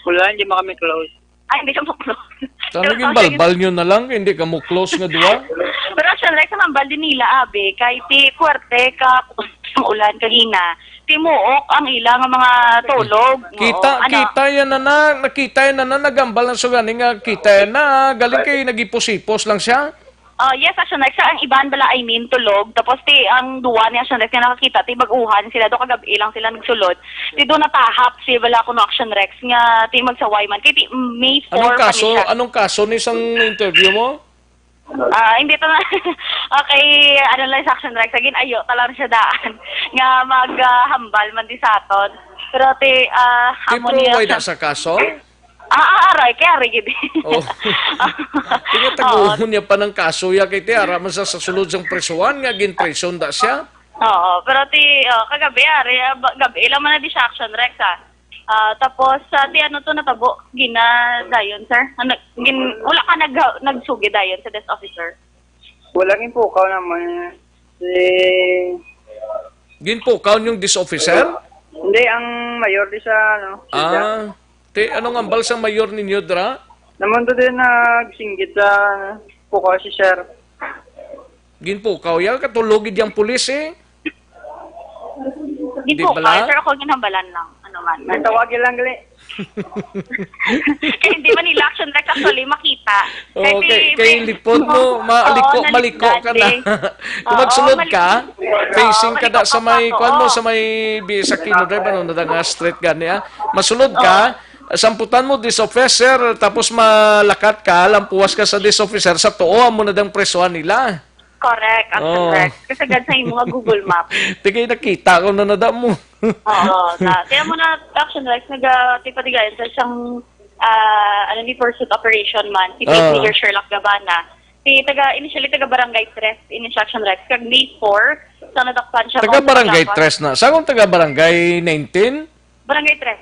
Wala, hindi mo kami close. Ay, hindi ka mo close. Sana Pero ginbalbal nyo na lang, hindi ka mo close nga duwa. Pero siya, like, sa mambal din nila, abi, kay ti kuwerte ka, ang ulan kagina, timuok ang ila nga mga tulog. Kita, Oo, ano? kita yan na, na, nakita yan na, na, nagambal ng sugani nga, kita yan na, galing kay nagipos-ipos lang siya. Ah, yes, Action Rex. Ang iban bala, I mean, tulog. Tapos ti ang duwa ni Action Rex nga nakakita, ti bag-uhan sila, do kagabi lang sila nagsulod. Ti do natahap si bala kuno Action Rex nga ti magsaway man. Kay ti May four Anong pa ni kaso? siya. Anong kaso ni sang interview mo? Ah, hindi to na. Okay, ano lang sa Action Rex. Again, ayo, talang siya daan. Nga maghambal man di sa aton. Pero ti, ah, Ti amo pro niya way siya. na sa kaso? Ah, ah, aray, kay ari gid. Oh. Tinataguhon Oo. niya pa ng kaso ya kay ti ara man sa, sa sulod sang prisuhan nga ginprison da siya. Oo, pero ti, oh, kagabi ari, ah, ba- gabi lang man na di siya Action Rex, ah. Ah, tapos sa ti ano to natabo, gina dayon, sir? Ano, gin, wala ka nag nagsugid dayon sa desk officer? Wala, ginpukaw naman si Ginpukaw yung desk officer? Hindi, ang mayor di sa, ano, Silda. Ah, ti, anong ambal sa mayor ninyo, dra? Naman to din nagsinggit sa pukaw si sir. Ginpukaw ya, katulog gid yang pulis, eh. Di Di bala? Sir, ako ginhambalan lang. Ano man. May tawagin lang gali. Kay hindi man nila Action Rex actually makita. Kay Oo, ti kay, kay may lipot mo, Oo, maliko, oo, maliko ka na. nalipdan, eh. Kung Oo, magsulod ka, mali-, facing oo, ka na maliko sa pa may, to, kuwan mo, oo. sa may bi-, sa Aquino Drive, ano, na nga street gani, ah. Masulod ka, Oo. samputan mo, desk officer, tapos malakat ka, lampuas ka sa desk officer, sa tuo, amo na dang presuhan nila. Correct, Action Oh. Rex. Kasi gad sa imo nga Google Map. Tigay nakita ko na nada mo. Oo, na. Kaya mo na, Action Rex, nag, ah, tipadigayan sa siyang, ah, ano ni, pursuit operation man, si Police Ah. Major Sherlock Gabana. Si taga, initially taga Barangay Tres, ini siya, Action Rex. Kag May four, sa nadakpan siya Taga mao sa Barangay Paglapas. Tres na. Sa akong taga Barangay nineteen? Barangay Tres.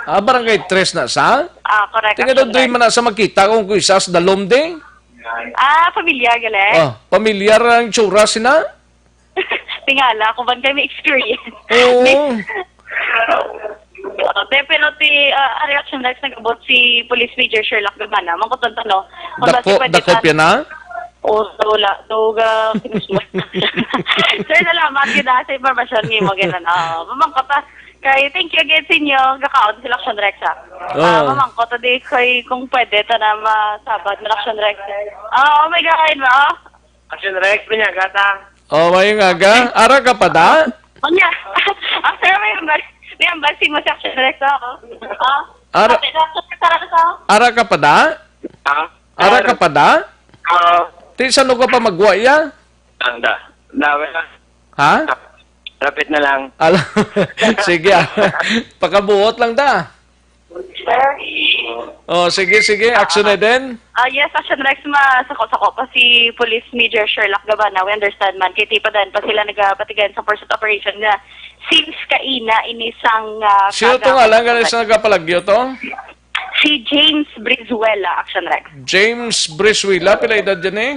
Ah, Barangay Tres na sa? Ah, correct, Taga Action doon Rex. man na sa makita kung kuisa sa dalom, ding? Ah, familiar, gali? Oh, pamilyar ang tsura sina? Tingala, kung ban kayo may experience. Oo. May, Ah, pe-, pero ti, ah, ang reaction next nag-abot si Police Major Sherlock Gabana, mangkuton ta, no? Kung Dako, basi pwede dako ta-, pya na? O, so wala. So, ga, kinusma. Sir, salamat gid, ah, sa impormasyon nga imo ginan. Oo, mamangkot ta. Kay, thank you again sa inyo. Gakaon sila Action Rex, ah. Ah, Oo. mamangkot ta di kay kung pwede ta na masabat na Action Rex. Ah, oh my God, oh. Action Rex, pinyaga ta. Oh, mayong aga. Ara ka pa da? Unya, after may ambal, may ambal si mo sa Action Rex, oh. Oh. Ara, Kapit na, kapit na, kapit na. Ara ka pa da? Ha? Ara ka pa da? Oo. Ti, saan ka pa magwa, ya? Anda. Dami na. Ha? Rapit na lang. Ala, sige, ah. Pakabuot lang da. Sir? Oh, sige, sige. Action na din. Ah, yes, Action Rex, ma-, sako-sako pa si Police Major Sherlock Gabana. We understand man, kay tipadan pa sila nagapatigan sa pursuit operation nga since kaina ini sang, ah, Sino to kaga-, nga lang, galing sa nagapalagyo to? Si James Brizuela, Action Rex. James Brizuela, pila edad yan eh?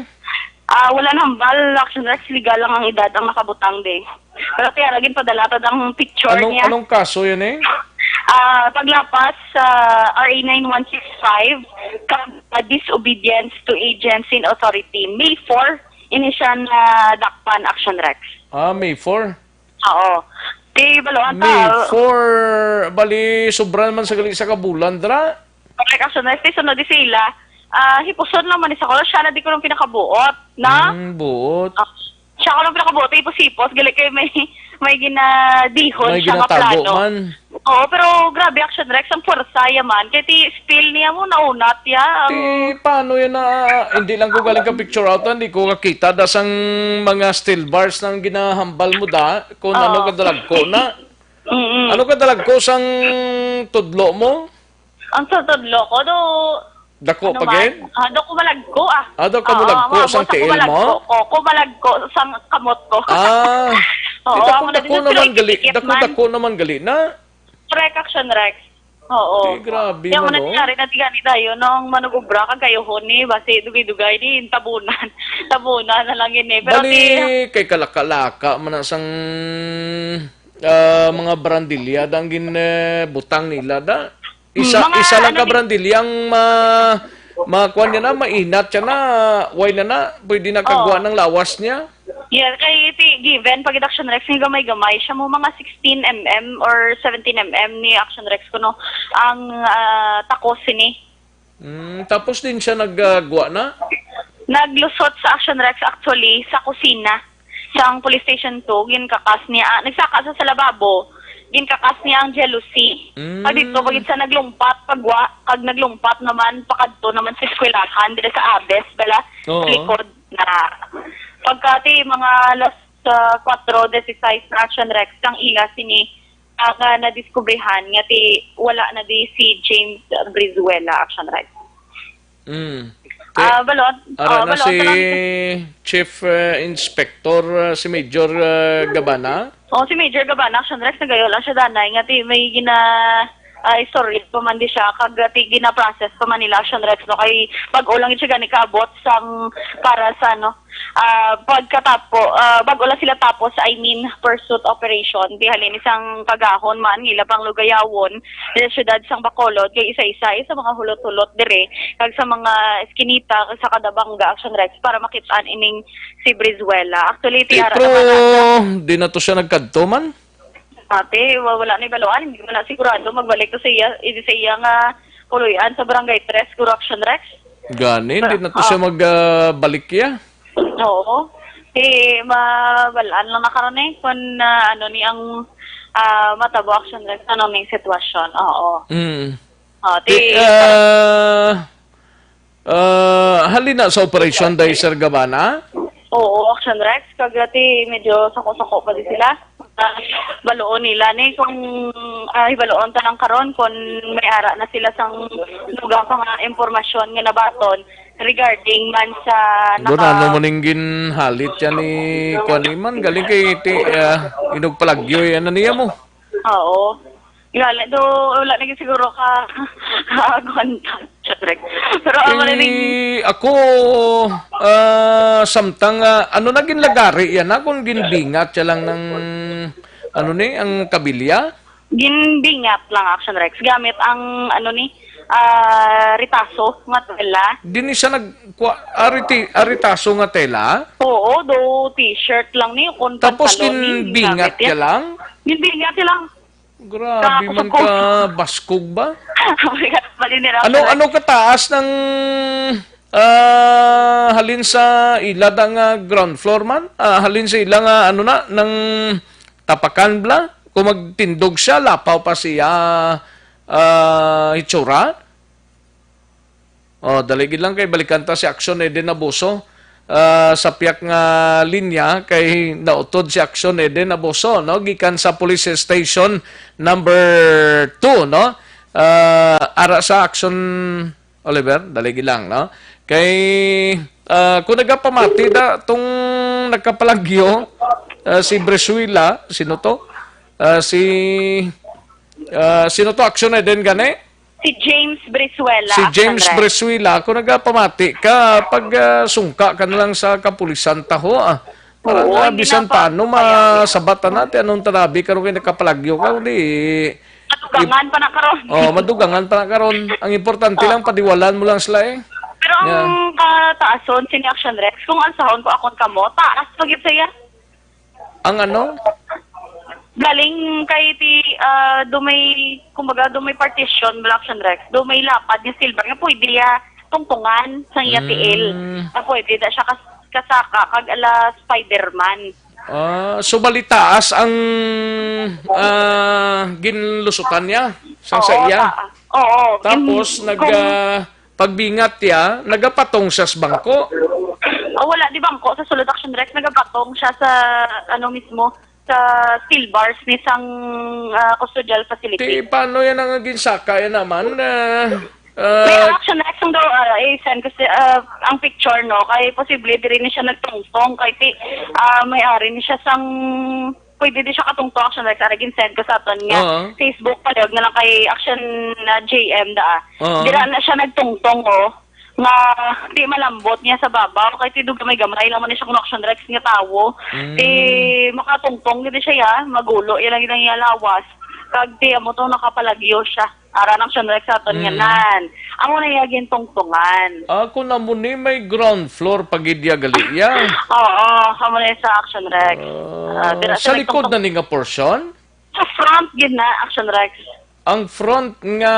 Ah, wala na hambal, Action Rex, legal lang ang edad ang nakabutang, de. Pero tiya, lagi padala ta ang picture Anong, niya. anong kaso yan eh? Ah, paglapas sa R A nine one six five, kag, ah, disobedience to agency and authority. May four, ini siya na dakpan, Action Rex. Ah, May four? Oo. Di balo ang May tao. four, bali, sobra naman sa gali sa kabulan, dra? Correct, Action Rex. Di sunod di sila. Ah, hipuson lang man ni sa ko. Siya na di ko lang pinakabuot, na? Mm, buot. Ah, siya ko lang pinakabuot. Hipos-hipos. Gali kay may, may ginadihon May siya nga ginatago plano. man. Oo, pero grabe, Action Rex. Ang puwersa yaman. Kay ti spill niya mo, naunat ya. Ang Ti, paano yan na, hindi lang ko galing ka picture out, hindi ko kakita da sang mga still bars nang ginahambal mo da, kung ano Oo. kadalagko na. Mm-mm. Ano kadalagko sang tudlo mo? Ang sa tudlo ko, do, Dako ano pa man? gid? Ah, do ko malagko, ah. Ah, do ka Oo, malagko, mga sa boss, tiil mo? Kumalagko ko, kumalagko sa kamot ko. Ah, Oo, di dako, ako na dako din naman gali, tinikit dako, man. dako naman gali na. Correct, Action Rex. Oo. Di, grabe Kaya mo man, na oh. nangyari na ti gani tayo, nung manugubra ka kayo, honi, basi dugay-dugay, di, tabunan. Tabunan na lang yun eh. Pero Bali, ti, kay kalaka-laka man na sang ah, mga barandilya dang gin eh, butang nila da. Isa Mga isa lang ano ka ni- barandilya ang ma makuan niya na, mainat siya na, way na na, pwede na kagwa Oo. ng lawas niya. Yeah, kay ti given pag Action Rex nga gamay-gamay siya mo mga sixteen M M or seventeen M M ni Action Rex kuno ang ah, takos sini. Mm, tapos din siya naggwa na? Naglusot sa Action Rex actually sa kusina sang Police Station two, ginkakas niya. Ah, nagsaka sa, sa lababo, ginkakas niya ang jealousy. Mm. Pag dito, pag sa naglumpat, pagwa, kag naglumpat naman, pakadto naman sa eskwelahan, dito sa Abes, bala, Oo. sa likod na. Pagka ti, mga alas uh, four dieciséis na Action Rex, kang ila sini ah, nga nadiskubrihan nga ti wala na di si James Brizuela, Action Rex. Mm. Ah, balon. Ara Ah, na balon, si balon. Chief uh, Inspector, uh, si Major uh, Gabana? Oh, si Major Gabana, Action Rex, nagayo lang siya danay nga ti may gina ah, istorya pa man di siya kag ti gina-process pa man nila Action Rex, no, kay bag-o lang siya gani kaabot sang para sa, no, ah, pagkatapo, ah, bag-o lang sila tapos, I mean, pursuit operation. Di halin isang kagahon man nga ila pang lugayawon sa siyudad sang Bacolod, kay isa-isa eh, sa mga hulot-hulot dire, kag sa mga eskinita, kag sa kada bangga, Action Rex, para makit-an ining si Brizuela. Actually, Eh, tiara pero naman na di na to siya nagkadto man? Ate, wa-, wala na ibaluan. Hindi man na sigurado magbalik to sa iya, sa iya nga puloy-an sa Barangay Tres, Correction Rex. Gani, Pero, di na to siya ah. mag, ah, balik ya. Oo. Si mabalaan lang na karon eh kung ah, ano ni ang ah, matabo action Rex ano ning sitwasyon. Oo. Mm. Oh, Ti, ti ah, ah, halin na sa operasyon dahil Sir Gabana? Oo, action Rex. Kag ti medyo sako-sako pa di sila. Ah, baluon nila ni kung ah, baluon ta lang karon kung may ara na sila sang dugang pa nga impormasyon nga nabaton regarding man sa Doon, ano naka mo ning ginhalit yan ni kuan ni man galing kay ti ah, inugpalagyo yan na niya mo. Oo. Wala do, wala na gid siguro ka kaagwanta. Syempre. Pero ang Eh, marinig ako, ah, samtang, ah, ano na ginlagari yan, ha? Kung ginbingat siya lang ng, ano ni, ang kabilya? Ginbingat lang, Action Rex. Gamit ang, ano ni, ah, ritaso nga tela. Dini siya nag, kwa, ariti, aritaso nga tela? Oo, do t-shirt lang ni, kung Tapos pantalon ni, ginbingat ginamit ka yan. lang? Ginbingat siya lang. Grabe man ka, baskog ba? Ano, ano kataas ng ah, halin sa ila da nga ground floor man? Ah, halin sa ila nga ano na, nang tapakan bla? Kung magtindog siya, lapaw pa siya ah, hitsura? Oh, dali gid lang kay balikan ta si Action Eden Abuso. Ah, sa piyak nga linya kay nautod si Action Eden Abuso, no, gikan sa Police Station number two, no. Ah, ara sa Action Oliver, dali gid lang, no. Kay ah, kung nagapamati da tong nagkapalagyo, ah, si Bresuela, sino to? Ah, si ah, sino to? Action Eden gani? Si James Brizuela, Si James Action Rep. Brizuela, kung nagapamati ka, pag, ah, sungka ka na lang sa kapulisan taho, ah. Para Oo, nga, hindi bisan na pa paano, kaya masabatan natin anong tanabi karon kay nakapalagyo ka, kundi Madugangan pa na karon. Oh, madugangan pa na karon. Ang importante lang, padiwalan mo lang sila eh. Pero ang Yeah. kataason, sini Action Rex, kung alsahon ko akon kamo, taas pa gyud siya. Ang ano? Galing kay ti, ah, do may, kumbaga, do may partition, wala Action Rex. Do may lapad nga silver nga pwede ya tungtungan sa iya Mm. tiil. Nga pwede na siya kas-, kasaka, kag ala Spider-Man. Ah, so balitaas ang, ah, ginlusutan niya sang Oo, sa iya. ta-, oo. Tapos In-, nag, kung ah, pagbingat niya, nagapatong siya sa bangko. Oh, wala di bangko sa sulod Action Rex, nagapatong siya sa, ano mismo, sa steel bars ni sang, ah, custodial facility. Ti, paano yan ang ginsaka yan naman? Ah, May ah, Action Rex ang daw, ah, i-send ko si, ah, ang picture, no? Kay posible diri ni siya nagtungtong. Kay ti, ah, may ari ni siya sang, pwede di siya katungtong Action Rex. Ari, gin-send ko sa aton nga Oo. Facebook, palihog na lang kay Action, ah, J M da, ah. Oo. Dira na siya nagtungtong, oh. Nga di malambot niya sa babaw. Kay ti gamay-gamay lang man ni siya kung Action Rex nga tawo. Mm. Ti makatungtong gid siya, ya. Magulo, yan ang ginang iya lawas. Kag ti amo to nakapalagyo siya. Ara nang Action Rex sa aton nga Mm. nan. Amo na iya gintungtungan. Ah, kung amo ni may ground floor pa gid ya gali ya. Oo, amo na sa Action Rex. Ah, Ah, dira sa sa likod nagtungtong. Na ni nga portion? Sa front gid na, Action Rex. Ang front nga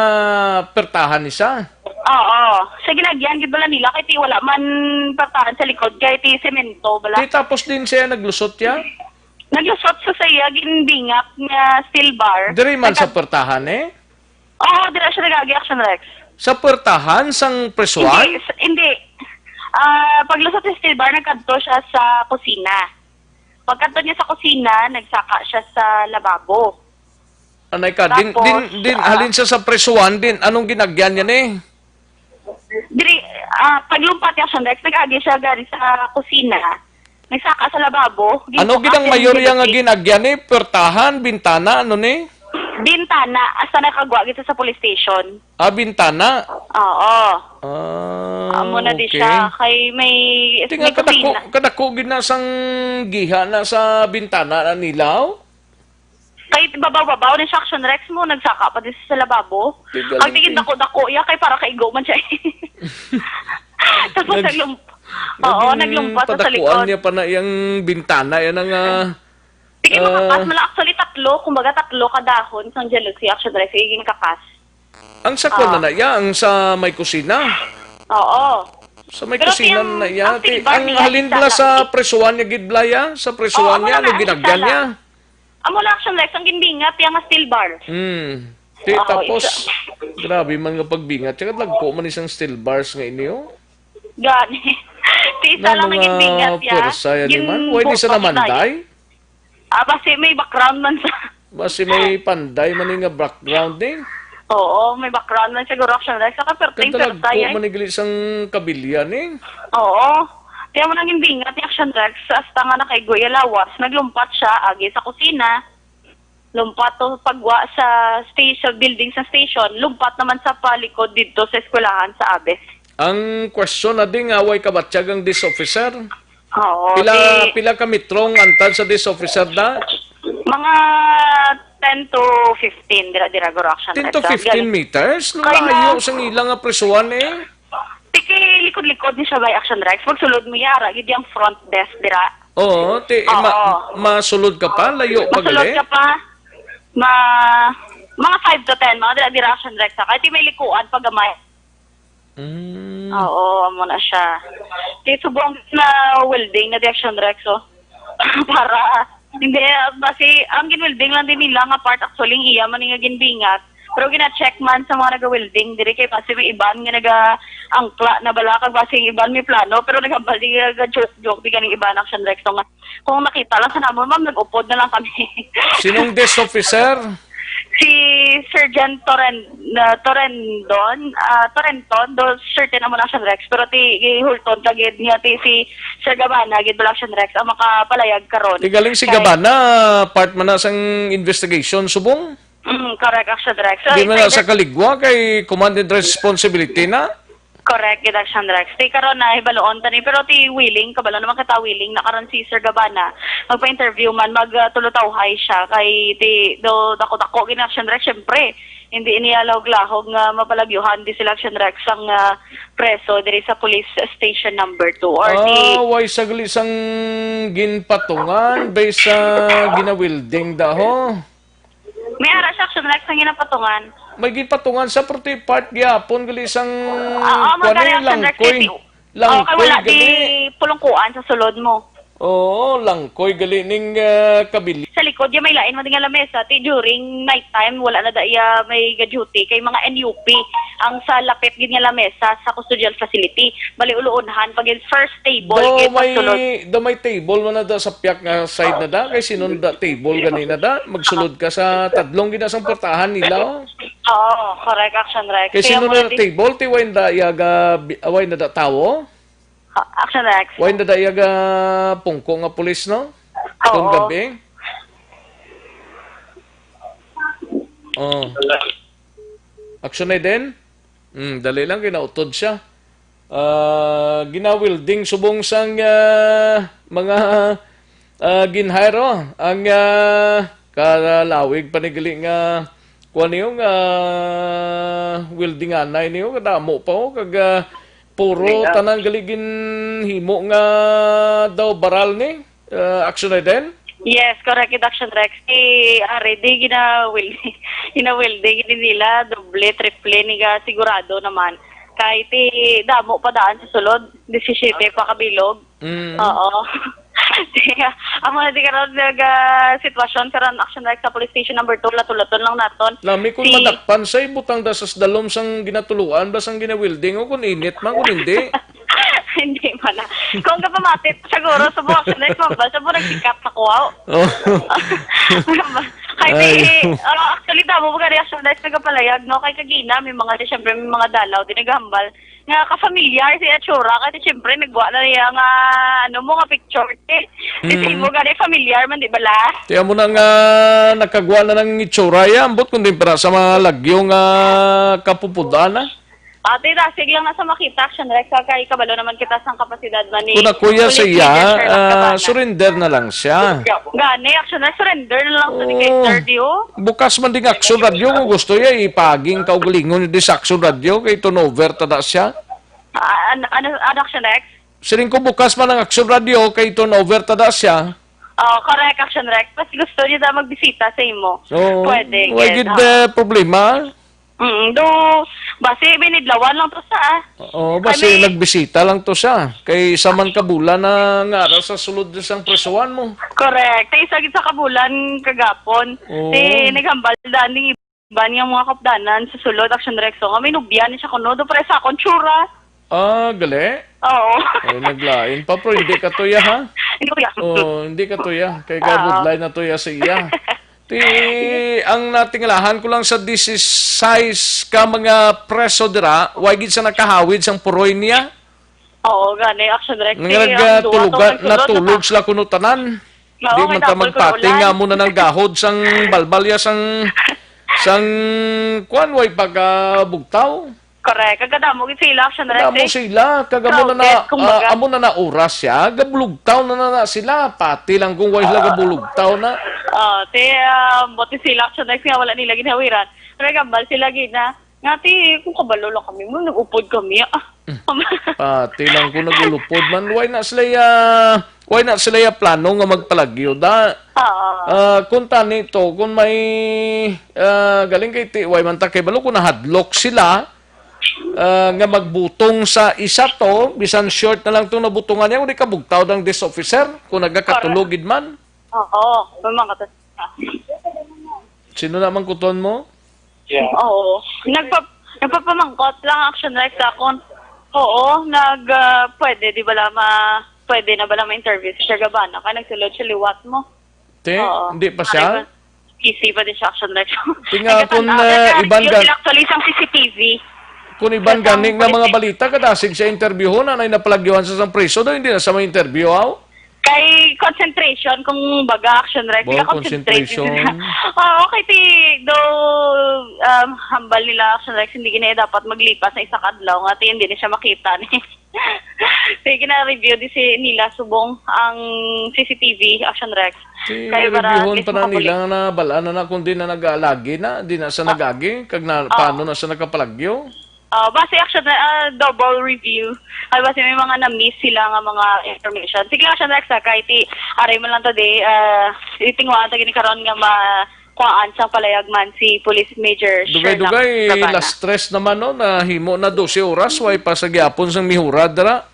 pertahan ni sa? Oo. Sa ginagyan gid bala nila kay ti wala man pertahan sa likod kay ti semento bala. Ti tapos din siya naglusot ya? Naglusot sa saya ginbingak nga steel bar. Diri man sa Nagka- pertahan eh? Oo, dira siya nag-agi, Action Rex. Sa puwertahan sang presuhan? Hindi, s-, hindi. Ah, paglusot sa steel bar, nagkadto siya sa kusina. Pagkadto niya sa kusina, nagsaka siya sa lababo. Anay ka, din, Tapos, din, din, ah, halin siya sa presuhan, din, anong ginagyan niya ni? Diri, ah, paglumpat niya, Action Rex, nag-agi siya gari sa kusina. Nagsaka sa lababo. Ano Ginbukas gid ang niya mayor iya nga gilid. Ginagyan ni? Pwertahan, bintana, ano ni? Bintana, hasta nakagwa gid sa police station. Ah, bintana? Oo. Ah, Amo na di okay. Siya. Kay may, Ti nga may kadako, kusina. Kadako gid na sang giha na sa bintana na nilaw? Kay babaw-babaw ni siya, Action Rex mo, nagsaka pa din sa lababo. Ang tingin dako-dako iya, kay para kaigo man siya. Tapos Nag-, naglum-, oo, naging naglumpat sa padakuan likod. Niya pa na iyang bintana, yan ang, ah, Sige, ah, makapas man lang. Actually, tatlo, kumbaga tatlo ka dahon sang jalousie, Action Rex, iging kapas. Ang sa kwan na na iya, ang sa may kusina. Oo. Sa may kusina na iya. Pero ang silver ang niya, halin bala sa presuhan niya gid bala iya? Sa presuhan niya, ano ginagyan niya? Amo lang, Action Rex, ang ginbingat iya nga steel bar. Hmm. Ti, tapos, grabe man nga pagbingat. Tsaka dagko man isang steel bars nga inyo. Gani. Ti, isa lang ang ginbingat iya. Pwersa yan, man. Why di sa namanday? Ah, basi may background man sa Basi may panday man ni nga background ni. Oo, may background man siguro, Action Rex. Saka perting pwersa yan. Kadalagko man ni gali sang kabilya ni. Oo. Kaya mo nang ginbingat ni Action Rex, hasta nga nakaigo iya lawas, naglumpat siya, agi sa kusina, lumpat to pagwa sa station, building sa station, lumpat naman sa palikod dito sa eskwelahan sa Abes. Ang question na di nga way kabatyag ang dish officer? Oo, pila, di pila ka metro ang antad sa dish officer na? Mga ten to fifteen, dira, dira, guro, Action Rex. Ten to fifteen meters? Kaya layo na sa ila nga presuhan eh. Tiki, likod-likod ni siya by Action Rex. Pag sulod mo, yara, gid yung front desk, dira. Oo, ti, ma-, masulod ka pa? Layo pa gali? Masulod ka pa. Ma-, mga five to ten, mga dira, dira, Action Rex, ha? Kaya ti may likuan pa gamay. Mm. Oo, amo na siya. Kay subong na welding na di Action Rex, oh. Para, hindi, ah, basi, ang gin-welding lang din nila nga part actually, iya man nga ginbingat. Pero gina-check man sa mga naga-welding, diri kay basi may iban nga naga-angkla na bala, kag basi yung iban may plano, pero nagabali nga joke-joke, di ganing iban Action Rex, so nga, Kung nakita lang sa namon, ma'am, nag-upod na lang kami. Sinong desk officer? Si Sergeant Torren-, na Torrendon, ah, Torrenton, do certain naman ang siya, Rex, pero ti, gihulton ka gid niya, ti si Sir Gabana, gid ba lang siya, Rex, ang makapalayag karon. Ti galing si Gabana, part man na sang investigation, subong? Mm, correct, Action Rex. So, Di man na sa kaligwa kay command and responsibility na. Correct, gid, Action Rex. Ti karon na hibaluon tani, pero ti willing, kabalo naman kita willing na karon si Sir Gabana magpa-interview man, mag uh, tulutawhay siya kay ti do dako-dako gid, Action Rex, syempre. Hindi niya lahog-lahog nga mapalagyuhan di sila, Action Rex, ang uh, preso diri sa police station number two or di. Ah, why sagli sang ginpatungan bay sa ginawilding daho? May ara siya, Action Rex, ang ginapatungan. May gipatungan sa property part gyapon gali sang Oo, kuwan, magkano ang Action Rex, langkoy. Kasi, oo, kay Langkoy wala gali. Di pulungkuan sa sulod mo. Oo, langkoy gali ning ah, kabili. Sa likod, ya may lain man nga lamesa. Ti during night time, wala na da iya may ga-duty. Kay mga N U P ang sa lapit gid nga lamesa sa custodial facility. Bali, uluunhan pag first table, Do kay may, pagsulod. Do may table man na da sa piyak nga side na da? Kay sino na da table gani na da? Magsulod ka sa tadlong gina sang portahan nila, oh. Oo, correct, Action Rex. Kay sino na da table? Ti way na da yaga, way na da tawo? Ah, Action Rex. Way na da yaga pungko nga pulis, no? Kung Oo. Gabi? Oh. Action na din? Hmm, dali lang, kinautod siya. Ah, ginawilding subong sang ah, mga ah, ginhire ang ah, kalawig pa ni gali nga kuan niyo nga welding anay niyo kadamo pa, oh, kag ah, puro Gali nga. Tanan gali ginhimo nga daw baral ni ah, Action Eden. Yes, correct, Action Rex. Ti ari di ginawil ginawil di gini nila doble, triple ni ga sigurado naman. Kay ti damo pa daan sa sulod, disisiete pa kabilog. Mm. Oo. Ang mga di karon nag ah, sitwasyon karon, Action Rex, sa police station number two, latulaton lang naton. Lami kung Si madakpan sa ibutang da sa dalom sang ginatuluan ba sang ginawilding o kung init man kung hindi. Hindi man na. Kung kapamati, siguro, sa buwak sa next month ba? Sa buwak nagsikat sa kuwaw. Oh. Kay Ay. Di, ah, actually, damo mo gani, actually, nagapalayag, no? Kay kagina, may mga, di, syempre, may mga dalaw, di naghambal. Nga, ka-familiar si Atsura, kasi syempre, nagwa na niya nga, ano mo, nga picture, eh. Kasi Mm. Mo gani, familiar man, di ba, la? Kaya mo na nga, nakagwa na ng itsura, ya, ambot kung di para sa mga lagyo nga kapupudan, ah. Ate, dasig lang na sa makita, Action Rex, kay kabalo naman kita sang kapasidad man ni Kung na kuya Police siya, Leader Sherlock ah, Cabana. Surrender na lang siya. Gani, Action Rex, surrender na lang sa ni kay Oo. Sir Dio. Bukas man ding Action Radio kung gusto niya, ipaging kaugalingon niya di sa Action Radio, kay turnover ta da siya. Ah, ano, ano, ano, Action Rex? Siling ko bukas man ang Action Radio, kay turnover ta da siya. Oh, correct, Action Rex. Mas gusto niya da magbisita sa imo. Oo. Pwede, Way gid, gid, ah. Eh, problema. Mm, do, basi binidlawan lang to sa, ah. Oo, basi Kami nagbisita lang to siya. Kay isa man ka bulan na nga ara sa sulod sang presuhan mo. Correct. Tay isa gid sa kabulan kagapon. Oo. Ti naghambal daan ning iban nga mga kapdanan sa sulod, Action Rex. So, nga may nubya ni siya kuno. Do, pare sa akon, tsura. Ah, gali? Oo. Ay, naglain pa, pero hindi ka tuya, ha? Hindi ko yan. Oo, hindi ka tuya. Kay Oo. Gabudlay na tuya sa iya. Ti, ang natingalahan ko lang sa disisais ka mga preso dira, way gid sa nakahawid sang puroy niya. Oo, gani, Action Rex. Nga Ti, ang duwa nagtulugan, tong nagsulod, natulog naka- sila kuno tanan. Oo, Di kay man ta double magpati kuno nga ulan. Mo na nang gahod sang balbalya sang, sang, kuwan, way pagkabugtaw. Correct. Ang kadamo gid sila, Action Rex, Kadamo eh. Sila, kag amo na na, Crowded, kumbaga. Ah, amo na na oras siya, gabulugtaw na na, na sila. Pati lang kung way sila gabulugtaw na. Oh, ti, ah, buti sila, Action Rex, nga wala nila ginawiran. Pero gambal sila gid na. Nga, ti, kung kabalo lang kami mo, nag-upod kami, ah. Pati lang kung nagulupod man, why na sila ya, why na sila ya plano nga magpalagyo da? Oo. Ah, kung tani to, kung may, ah, galing kay ti, why man ta kay balo kung nahadlok sila, ah, nga magbutong sa isa to, bisan short na lang tong nabutungan niya, kung di kabugtaw dang this officer, kung nagakatulog gid man. Oo, may mga katas-, Sino naman kuton mo? Yeah. Oo. Nagpa-, nagpapamangkot lang, Action Rex, sa akon. Oo, nag, ah, pwede, di ba, la, ma-, pwede na ba lang ma-interview si Sir Gabana? Kaya nagsulod siya liwat mo. Te, Oo. Hindi pa siya? Ay, ba-, busy pa din siya, Action Rex. Tinga Ay, kung, katan-, ah, ah, iban yun ga-, sila actually isang C C T V. Kung iban Sa ganing nga mga police balita, kadasig siya interviewon, anay napalagyuhan sa isang preso, daw hindi na sa may interview, aw? Kay concentration, kung baga, Action Rex, Bo, sila concentrate concentration. Sila. Oo, kay ti, do, um, hambal nila, Action Rex, hindi gina dapat maglipas sa isa ka adlaw nga ti hindi na siya makita ni. Sige na review di si nila subong ang C C T V, Action Rex. Kay para reviewon at least pa na makapuli. Nila nga nabalaan na na kung di na nag-aalagi na, di na sa Ah. Nag-agi, kag na, Ah. Paano na sa nakapalagyo? Ah, base, Action Rex, ah, double review. Ay, base may mga na-miss sila nga mga information. Sige lang, Action Rex, ah, kay ti, aray man lang to di, ah, itingwaan ta gini karon nga ma-, kuhaan sang palayag man si Police Major Sherlock Dugay-dugay, Rabana. Las tres naman, no, na himo na dose oras, way pa sa gyapon sang mihurad, dira.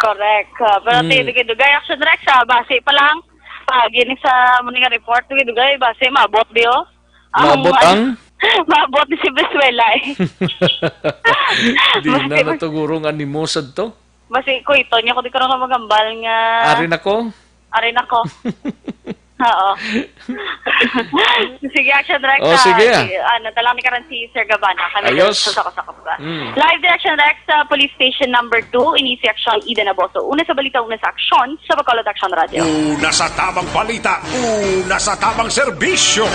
Correct. Ah, pero Mm. ti, dugay-dugay, Action Rex, ah, base pa lang, ah, gini sa muni nga report, dugay-dugay, base, maabot di, oh. Ang Maabot ano, ang? Maabot ni si Venezuela, eh. Di na Base, natugurong animo sad to. Base, ko ito, niya ko di karon ka magambal nga Ari na ko. Ari na ko. Oo. Sige, Action Rex, Oh, ah, sige, ah. si, ano, talang ni karon si Sir Gabana. Kami Ayos. Sa sako-sako ba? Mm. Live direction, Rex, sa Police Station number two, ini si Action Eden Aboso. Una sa balita, una sa aksyon, sa Bacolod Action Radio. Una sa tamang balita, una sa tamang serbisyo.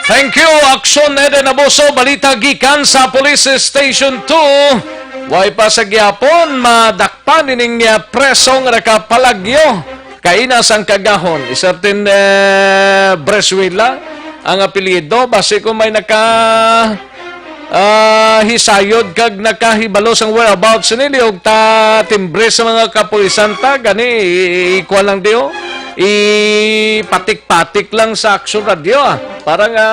Thank you, Action Eden Aboso. Balita gikan sa Police Station two. Way pa sa gyapon, madakpan ining, ah, preso nga nakapalagyo. Kaina sang kagahon, Isertin, eh, Bresuela ang apelyido. Basi kung may naka, ah, hisayod kag nakahibalo sang whereabouts nini, og ta timbre sa mga kapulisan ta, gani, i-, i-, ikuha lang diyo, ipatik-patik lang sa Action Radio, ah, para nga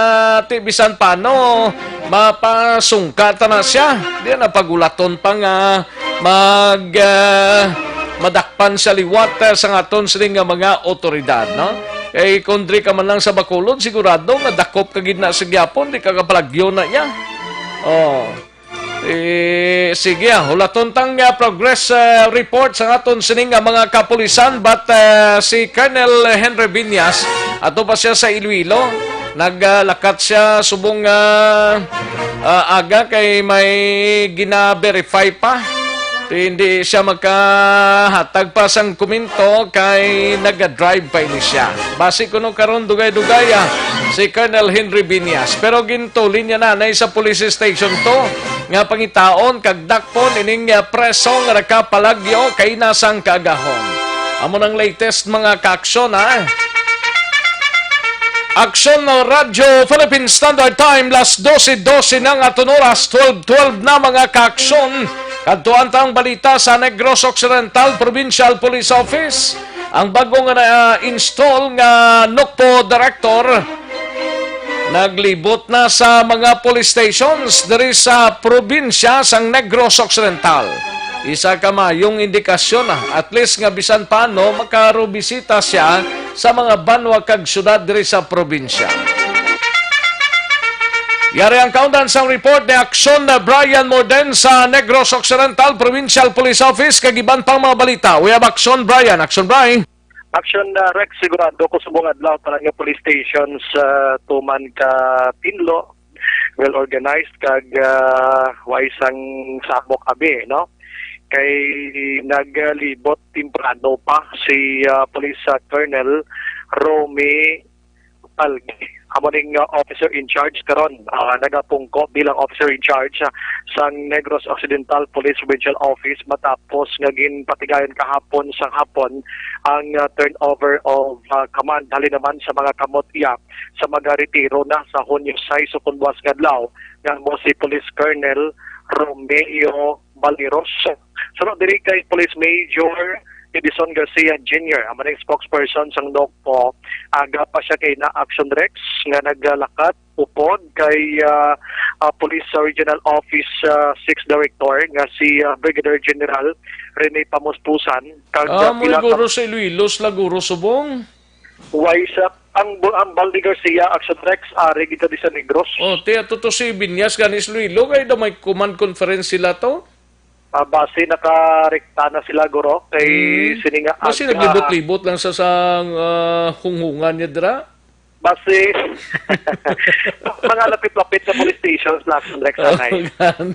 ti bisan paano mapasungka ta na siya. Di na pagulaton pa nga mag, ah, madakpan sa liwat, ah, sang aton sini nga mga otoridad, no? Kay kung diri ka man lang sa Bacolod, sigurado nga dakop ka gid na sa gyapon, di ka kapalagyo na niya. Oh. Eh, sige, ah, hulaton tang, ah, progress, ah, report sa aton sini nga mga kapulisan, but, ah, si Colonel Henry Viñas, ato pa siya sa Iloilo, naglakat siya subong, ah, ah, aga kay may gina-verify pa. Hindi siya makahatag pa sang komento kay naga-drive pa ini siya. Basi kuno karon dugay-dugay, ah, si Colonel Henry Viñas. Pero gintulin niya nanay sa police station to nga pangitaon kag dakpon ining, ah, preso nga nakapalagyo kaina sang kaagahon. Amo nang latest mga kaaksyon, ha? Aksyon, Radyo Philippine Standard Time, las dose dose na nga aton oras, twelve twelve na mga kaaksyon. Kadtuan ta ang balita sa Negros Occidental Provincial Police Office. Ang bago nga na-install nga NOCPO director naglibot na sa mga police stations diri sa probinsya sang Negros Occidental. Isa ka maayong indikasyon, ah, at least nga bisan paano makarubisita siya sa mga banwa kag syudad diri sa probinsya. Yari ang kaundan sang report ni Aksyon na Brian Morden sa Negros Occidental Provincial Police Office kag iban pang mga balita. We have Aksyon Brian. Aksyon Brian. Action, uh, Rex, sigurado ko subong adlaw pa lang nga police station sa tuman ka tinlo, well organized kag, uh, way sang sabok abi, no? Kay naglibot temprano pa si, uh, Police, uh, Colonel Romy Palgi. Amo ning, uh, officer in charge karon, uh, nagapungko bilang officer in charge, uh, sang Negros Occidental Police Provincial Office matapos nga ginpatigayon kahapon sang hapon ang, uh, turnover of, uh, command halin naman sa mga kamot iya sa mga retiro na sa Hunyo sais o kon buwas nga adlaw nga amo si Police Colonel Romeo Baliros. Sunod diri kay Police Major Edison Garcia Junior, amo ning spokesperson sang NOCPO, aga pa siya kay na Action Rex nga naglakat upod kay, ah, ah, Police Regional Office, ah, six Director nga si, ah, Brigadier General Rene Pamuspusan kag, ah, ah, mo pila ka guro sa Iloilo, la guro subong. Why sa ang bu-, ang Baldi Garcia, Action Rex, ari gid di sa Negros. Oh, ti ato to si Binyas gani sa Iloilo, kay daw may command conference sila to. Ah, base nakarekta na sila, guro, kay Hmm. Sini nga base aga naglibot-libot lang sa, sa, ah, hunghungan niya dira. Base, mga lapit-lapit na police stations na, Action Rex, anay.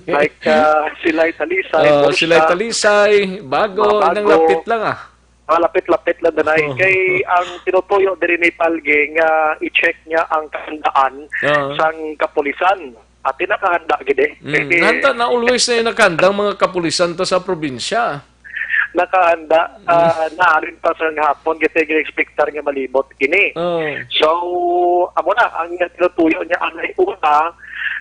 Like, ah, Silay Talisay, oh, Silay Talisay, Bago, nang lapit lang, ah. Mga lapit-lapit lang, danay. Oh. Kay ang tinutuyo diri ni Palge nga i-check niya ang kahandaan sang kapulisan. At nakahanda gid eh. Mm. Kay handa na, always na yung nakahanda ang mga kapulisan ta sa probinsya. Nakahanda, ah, naarin pa sa hapon, kasi gina-expectar nga malibot ini. Oh. So, amo na, ang tinutuyo niya, ang una,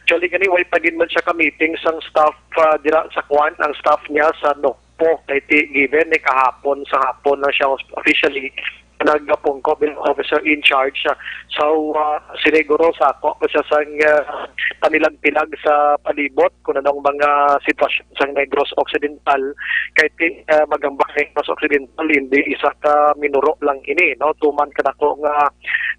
actually, gani, way pa gid man siya ka-meeting sang staff, ah, dira sa kwan, ang staff niya sa Nokpo, kay ti, given ni kahapon, sa hapon na siya officially nagapungko bilang officer in charge. So, ah, siniguro sa ako, sa sang, ah, panilag-pilag sa palibot, kung anong mga sitwasyon sa Negros Occidental, kay ti, ah, magambak sa Negros Occidental, hindi isa ka minuro lang ini, no? Tuman kadako nga,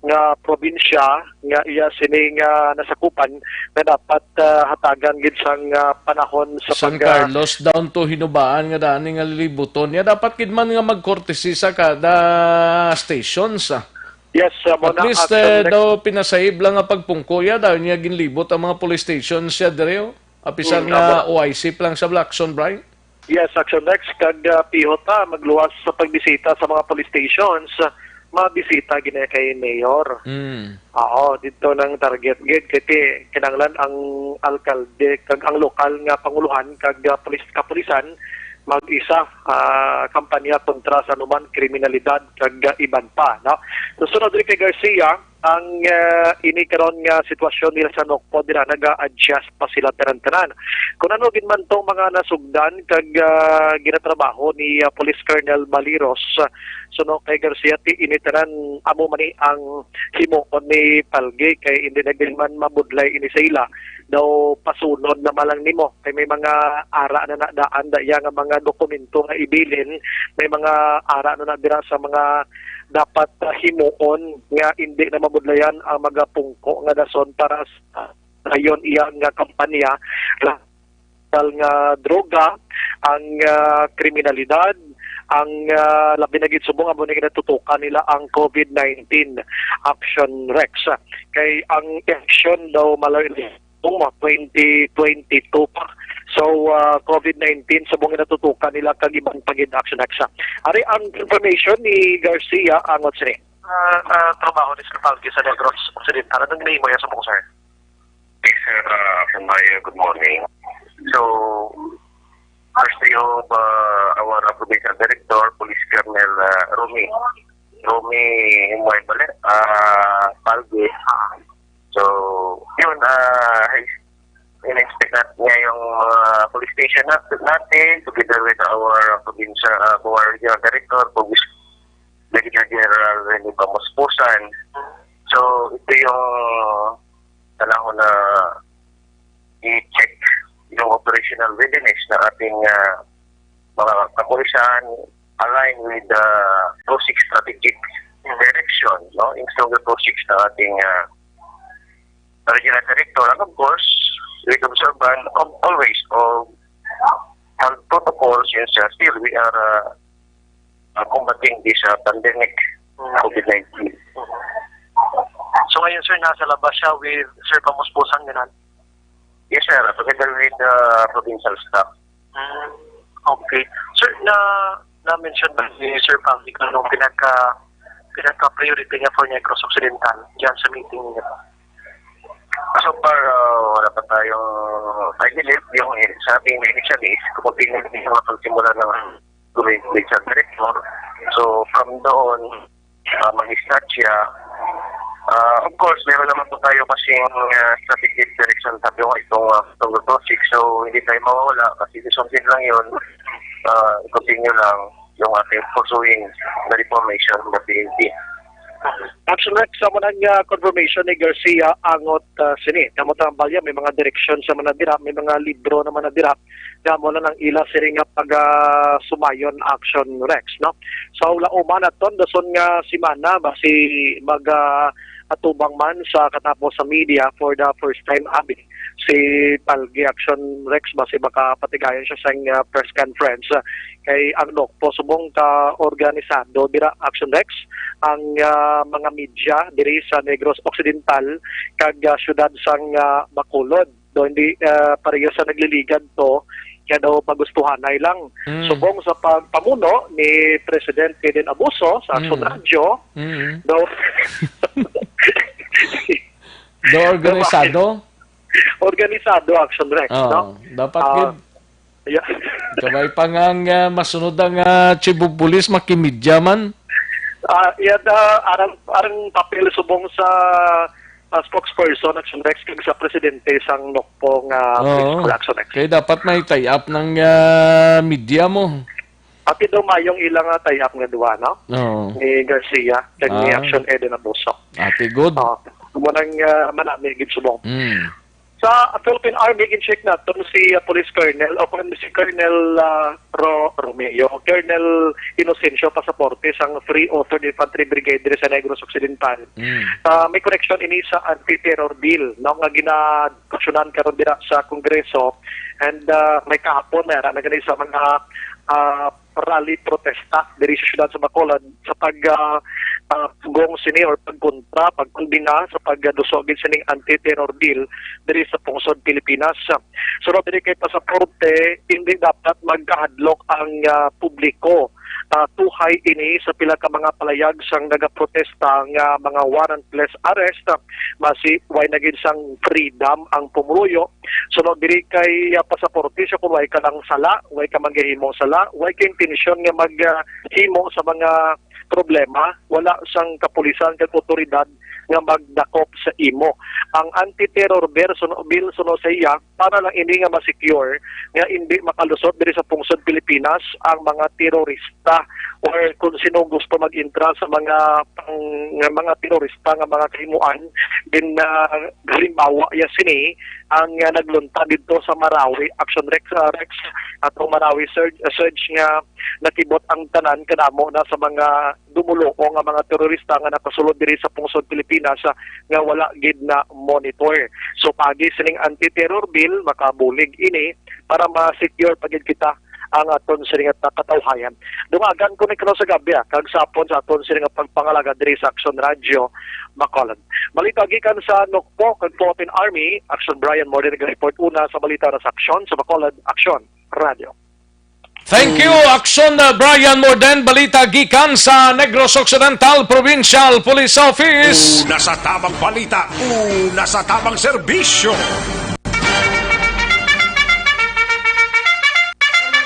nga probinsya nga iya sini nga nasakupan nga dapat, ah, hatagan gid sang, ah, panahon sa San pag, ah, Carlos down to Hinubaan nga daan nga lilibuton. Ya dapat gid man nga mag-courtesy sa kada stations, ah. Yes, ah, mo At na, least, Action eh, Rex. Daw pinasahib lang nga pagpungko ya, daw niya ginlibot ang mga police stations ya diri, oh. Apisan Mm, nga amo na. O I C pa lang sa Blackson, Brian. Yes, Action Rex, kag, ah, pihot ta magluwas sa pagbisita sa mga police stations, ah, mabisita gid na kay Mayor. Mm. Oo, dito nang target gid kay ti-, kinahanglan ang alkalde kag ang lokal nga panguluhan kag, ah, pulis, kapulisan mag-isa, ah, kampanya kontra sa anuman kriminalidad kag, ah, iban pa, no? So, sunod diri kay Garcia, ang, ah, ini karon nga sitwasyon nila sa Nokpo, dira naga-adjust pa sila tanan-tanan. Kung ano gid man tong mga nasugdan kag, ah, ginatrabaho ni, ah, Police Colonel Maliros, ah, suno kay Garcia, ti ini tanan amo man ni ang himuon ni Palge, kay hindi na gid man mabudlay ini sa ila. Daw pasunod na man lang nimo, kay may mga ara na nadaan da iya nga mga dokumento nga ibilin, may mga ara na nadira sa mga dapat, ah, himuon nga hindi na mabudlayan ang magapungko nga dason para sa ayon iya nga kampanya ra-, nga droga, ang, ah, kriminalidad, ang, ah, labi na gid subong amo ni ginatutukan nila ang COVID nineteen Action Rex. Kay ang eleksyon daw malayo twenty twenty-two pa. So, ah, COVID nineteen subong ginatutukan nila kag iban pa gid, Action Rex. Ari ang information ni Garcia angot sini. Ah, ah, trabaho ni Sir Palge sa Negros Occidental. Anong nahimo niya subong, sir? Yes, sir. Ah, Action Mayor, good morning. So, first day of, ah, our, ah, provincial director, Police Colonel, ah, Romy. Romy, Umuay Bale, ah, Palge. So, yun, ah, in-inspect nat-, niya yung mga police station nat-, natin, together with our provincial, ah, our regional director, Police Brigadier General Rene Pamuspusan. So, ito yung panahon na i-check yung operational readiness ng ating, ah, mga kapulisan, align with the PROSIC strategic direction, no? Yung stronger PROSIC ng ating, ah, regional director. And of course, with observance of always of health protocols, yun siya. Still, we are, ah, ah, combating this, ah, pandemic, Mm. COVID nineteen. So ngayon, sir, nasa labas siya with Sir Pamuspusan, ganun? Yes, sir. Together with the provincial staff. Mm, okay. Sir, na, na-mention ba ni Sir Pablo kung anong pinaka, pinaka-priority niya for Negros Occidental diyan sa meeting niya? So far, ah, wala pa tayong, I believe, yung, eh, sa ating initially is kung sino yung mga pagsimula ng gumamit sa director. So, from doon, ah, mag-start siya. Ah, of course, meron naman po tayo kasing, ah, strategic direction, sabi ko, itong, ah, itong project. So, hindi tayo mawawala kasi resulted lang yun. Ah, continue lang yung ating pursuing the reformation of the P N P. Action Rex, sa manang, ah, confirmation ni Garcia angot, ah, sini. Kamo tambalya, may mga direksyon sa manadira, may mga libro na manadira. Nga mo lang ang ila sini nga pag, ah, sumayon, Action Rex, no? So, lauman naton, dason nga semana, basi mag, ah, atubang man sa katapos sa media for the first time, abi, si Talgi Action Rex, basi makapatigayon siya sa, ah, press conference. Kay ang Nokpo subong ka organisado dira, Action Rex, ang, ah, mga media diri sa Negros Occidental kag, ah, siyudad sang, ah, Bacolod. Do hindi, ah, pareho sa nagliligad to, kaya daw pagustuhanay lang. Mm. Subong sa pagpamuno ni President Eden Abuso sa Action Mm. Radio, Mm. daw Do organisado? Organisado, Action Rex, Oo, no? dapat Ah, gid. Yeah. Kabay pa nga ang, ah, masunod ang, ah, chief of police, makimidya man. Ah, iya, ah, arang, arang papel subong sa, ah, spokesperson, Action Rex, kag sa presidente sang Nokpo nga Oo. Principal, Action Rex. Kaya dapat may tie-up ng, ah, media mo. Ati daw mayong ilang, ah, tie-up nga duwa, no? Oo. Ni Garcia, kag ni Ah. Action Eden Abuso. Ati good. Oo. Mao nang, ah, manami gid subong. Mm. Sa Philippine Army, gin-check naton si, ah, Police Colonel, o kung si Colonel, ah, Ro-, Romeo, Colonel Inocencio Pasaporte, sang three oh third Infantry Brigade diri sa Negros Occidental. Mm. Ah, may connection ini sa anti-terror bill, no, nga ginadiskusyonan karon dira sa Kongreso. And, ah, may kahapon, may ara na gani sa mga, ah, rally protesta diri sa siyudad sa Bacolod sa pag, ah, ah, pugong sini or pagkontra, pagkondena sa pagduso gid sining anti-terror bill diri sa pungsod Pilipinas. Sunod diri kay Pasaporte, hindi dapat magkahadlok ang, ah, publiko. Ah, tuhay ini sa pila ka mga palayag sang nagaprotesta nga mga warrantless arrest, ah, basi way na gid sang freedom ang pumuluyo. Sunod diri kay, ah, Pasaporte, sa kung way ka lang sala, way ka manggahimo sala, way ka intensyon nga mag, ah, himo sa mga problema, wala sang kapulisan kag otoridad nga magdakop sa imo. Ang anti-terror bill, suno, bill, suno sa iya, para lang ini nga ma-secure nga hindi makalusot diri sa pungsod Pilipinas ang mga terorista or kung sino gusto mag-intra sa mga pang, nga mga terorista nga mga kahimuan. Din, ah, halimbawa ya sini ang, ah, naglunta dito sa Marawi, Action Rex, ah, Rex, atong Marawi surge, surge nga nakibot ang tanan kadamo na sa mga dumuluo nga mga terorista nga nakasulod diri sa pungsod Pilipinas, ah, nga wala gid na monitor. So, paagi sining anti-terror bill, makabulig ini para ma-secure pa gid kita ang aton sining katawhayan. Dungagan ko ni kuno sa gab-i, ah, kag sa hapon sa aton sining pagpangalaga diri sa Action Radio, Bacolod. Balita gikan sa Nokpo kag Philippine Army, Action Brian Morden naga-report una sa balita ra sa Aksyon sa Bacolod, Action Radio. Thank you, Action, uh, Brian Morden. Balita gikan sa Negros Occidental Provincial Police Office. Una sa tamang balita, una sa tamang serbisyo.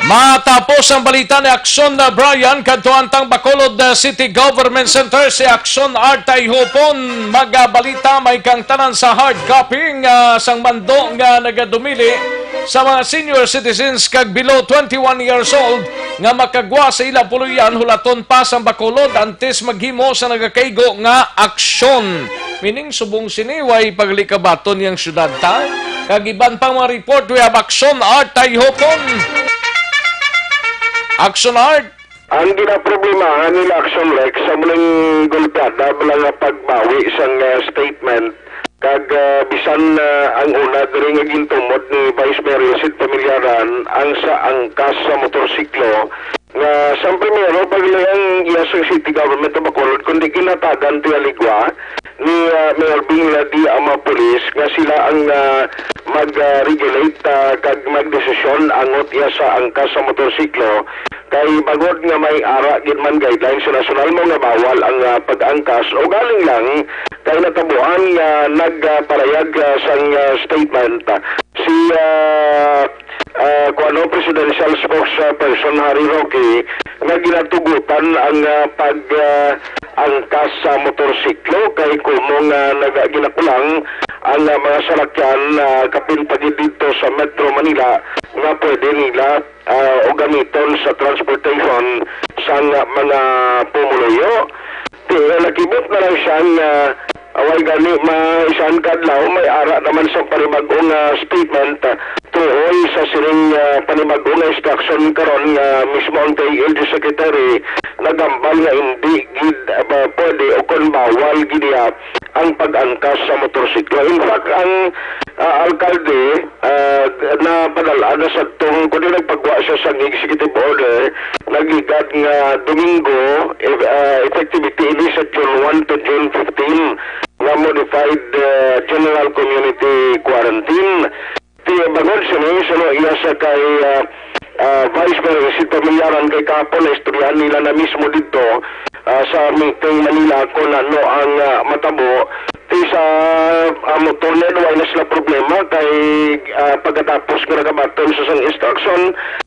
Matapos ang balita ni Action, uh, Brian, kadto antang Bacolod, uh, City Government Center, si Action Art Taihopon. Magabalita, may kang tanan sa hard copy nga sang mando nga nagadumili sa mga senior citizens kag below twenty-one years old nga makagwa sa ila puloy-an, hulaton pa sang Bacolod antes maghimo sa nagakaigo nga aksyon. Meaning, subong sini, way paglikabaton yang syudad ta. Kag iban pang mga report, we have Action Art Taihopon. Action Art. Ang ginaproblemahan nila Action Rex sa muling golpeada bala nga pagbawi sang, ah, statement kag, ah, bisan, ah, ang una diri nga gintumod ni Vice Mayor Sid Pamilaran ang sa angkas sa motorsiklo nga sang primero pag ang iya sa city government of Bacolod kundi ginhatagan tiyaligwa ni, ah, Mayor Bing Ladi ang mga pulis nga sila ang, ah, mag, ah, regulate, ah, kag magdesisyon angot iya sa angkas sa motorsiklo. Kay bangod nga may ara gid man guidelines sa nasyonal mo nga bawal ang, ah, pag-angkas, ugaling lang kay natabuan nga nagparayag, ah, sang, ah, statement, ah, si, ah, ah, kuno, presidential spokesperson Harry Roque nga ginatugutan ang, ah, pag, ah, angkas sa motorsiklo kay kuno nga nagaginakulang ang, ah, mga salakyan, ah, kapin pa gid didto sa Metro Manila nga pwede nila ah, o gamiton sa transportation sang mga pumuluyo. Ti, nakibot na lang siya nga, ah, way gani ma-, isang kadlaw, may ara naman sa panibag-o nga statement, ah, tuhoy sa sining, ah, panibag-o nga instruction karon nga mismo ang T I L G Secretary nagambal nga hindi gid, ah, ba, pwede o kon bawal gid iya ang pag-angkas sa motorsiklo. In fact, ang, ah, alkalde, ah, napadala na sa tong, kundi nagpagwa siya sa executive order, nagligad nga Domingo, eff-, ah, effectivity ini sa June one to June fifteen, nga modified, ah, general community quarantine. Ti, bangod sini, suno iya sa kay, ah, ah, Vice Mayor Isid Pamilyaran, kay kahapon naistoryahan nila na mismo didto, ah, sa meeting Manila kung ano ang, ah, matabo. Ti sa, ah, motor niya, wala na sila problema kay, ah, pagkatapos ko nagabaton sa sang instruction,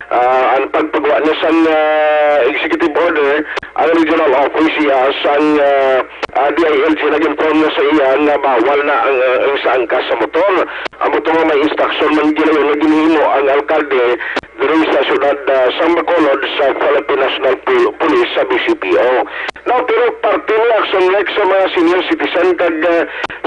ah, ang pagpagawa niya sang, ah, executive order, ang regional office iya sang, ah, ah, D I L G nag-inform na sa iya nga bawal na ang, ah, ang sa angkas sa motor. Amo to nga may instruction man ginayon nga ginhimo ang alkalde diri sa siyudad, ah, sang Bacolod sa Philippine National Pol-, Police sa B C P O. Now, pero parte ni Action Rex sa mga senior citizen kag, ah,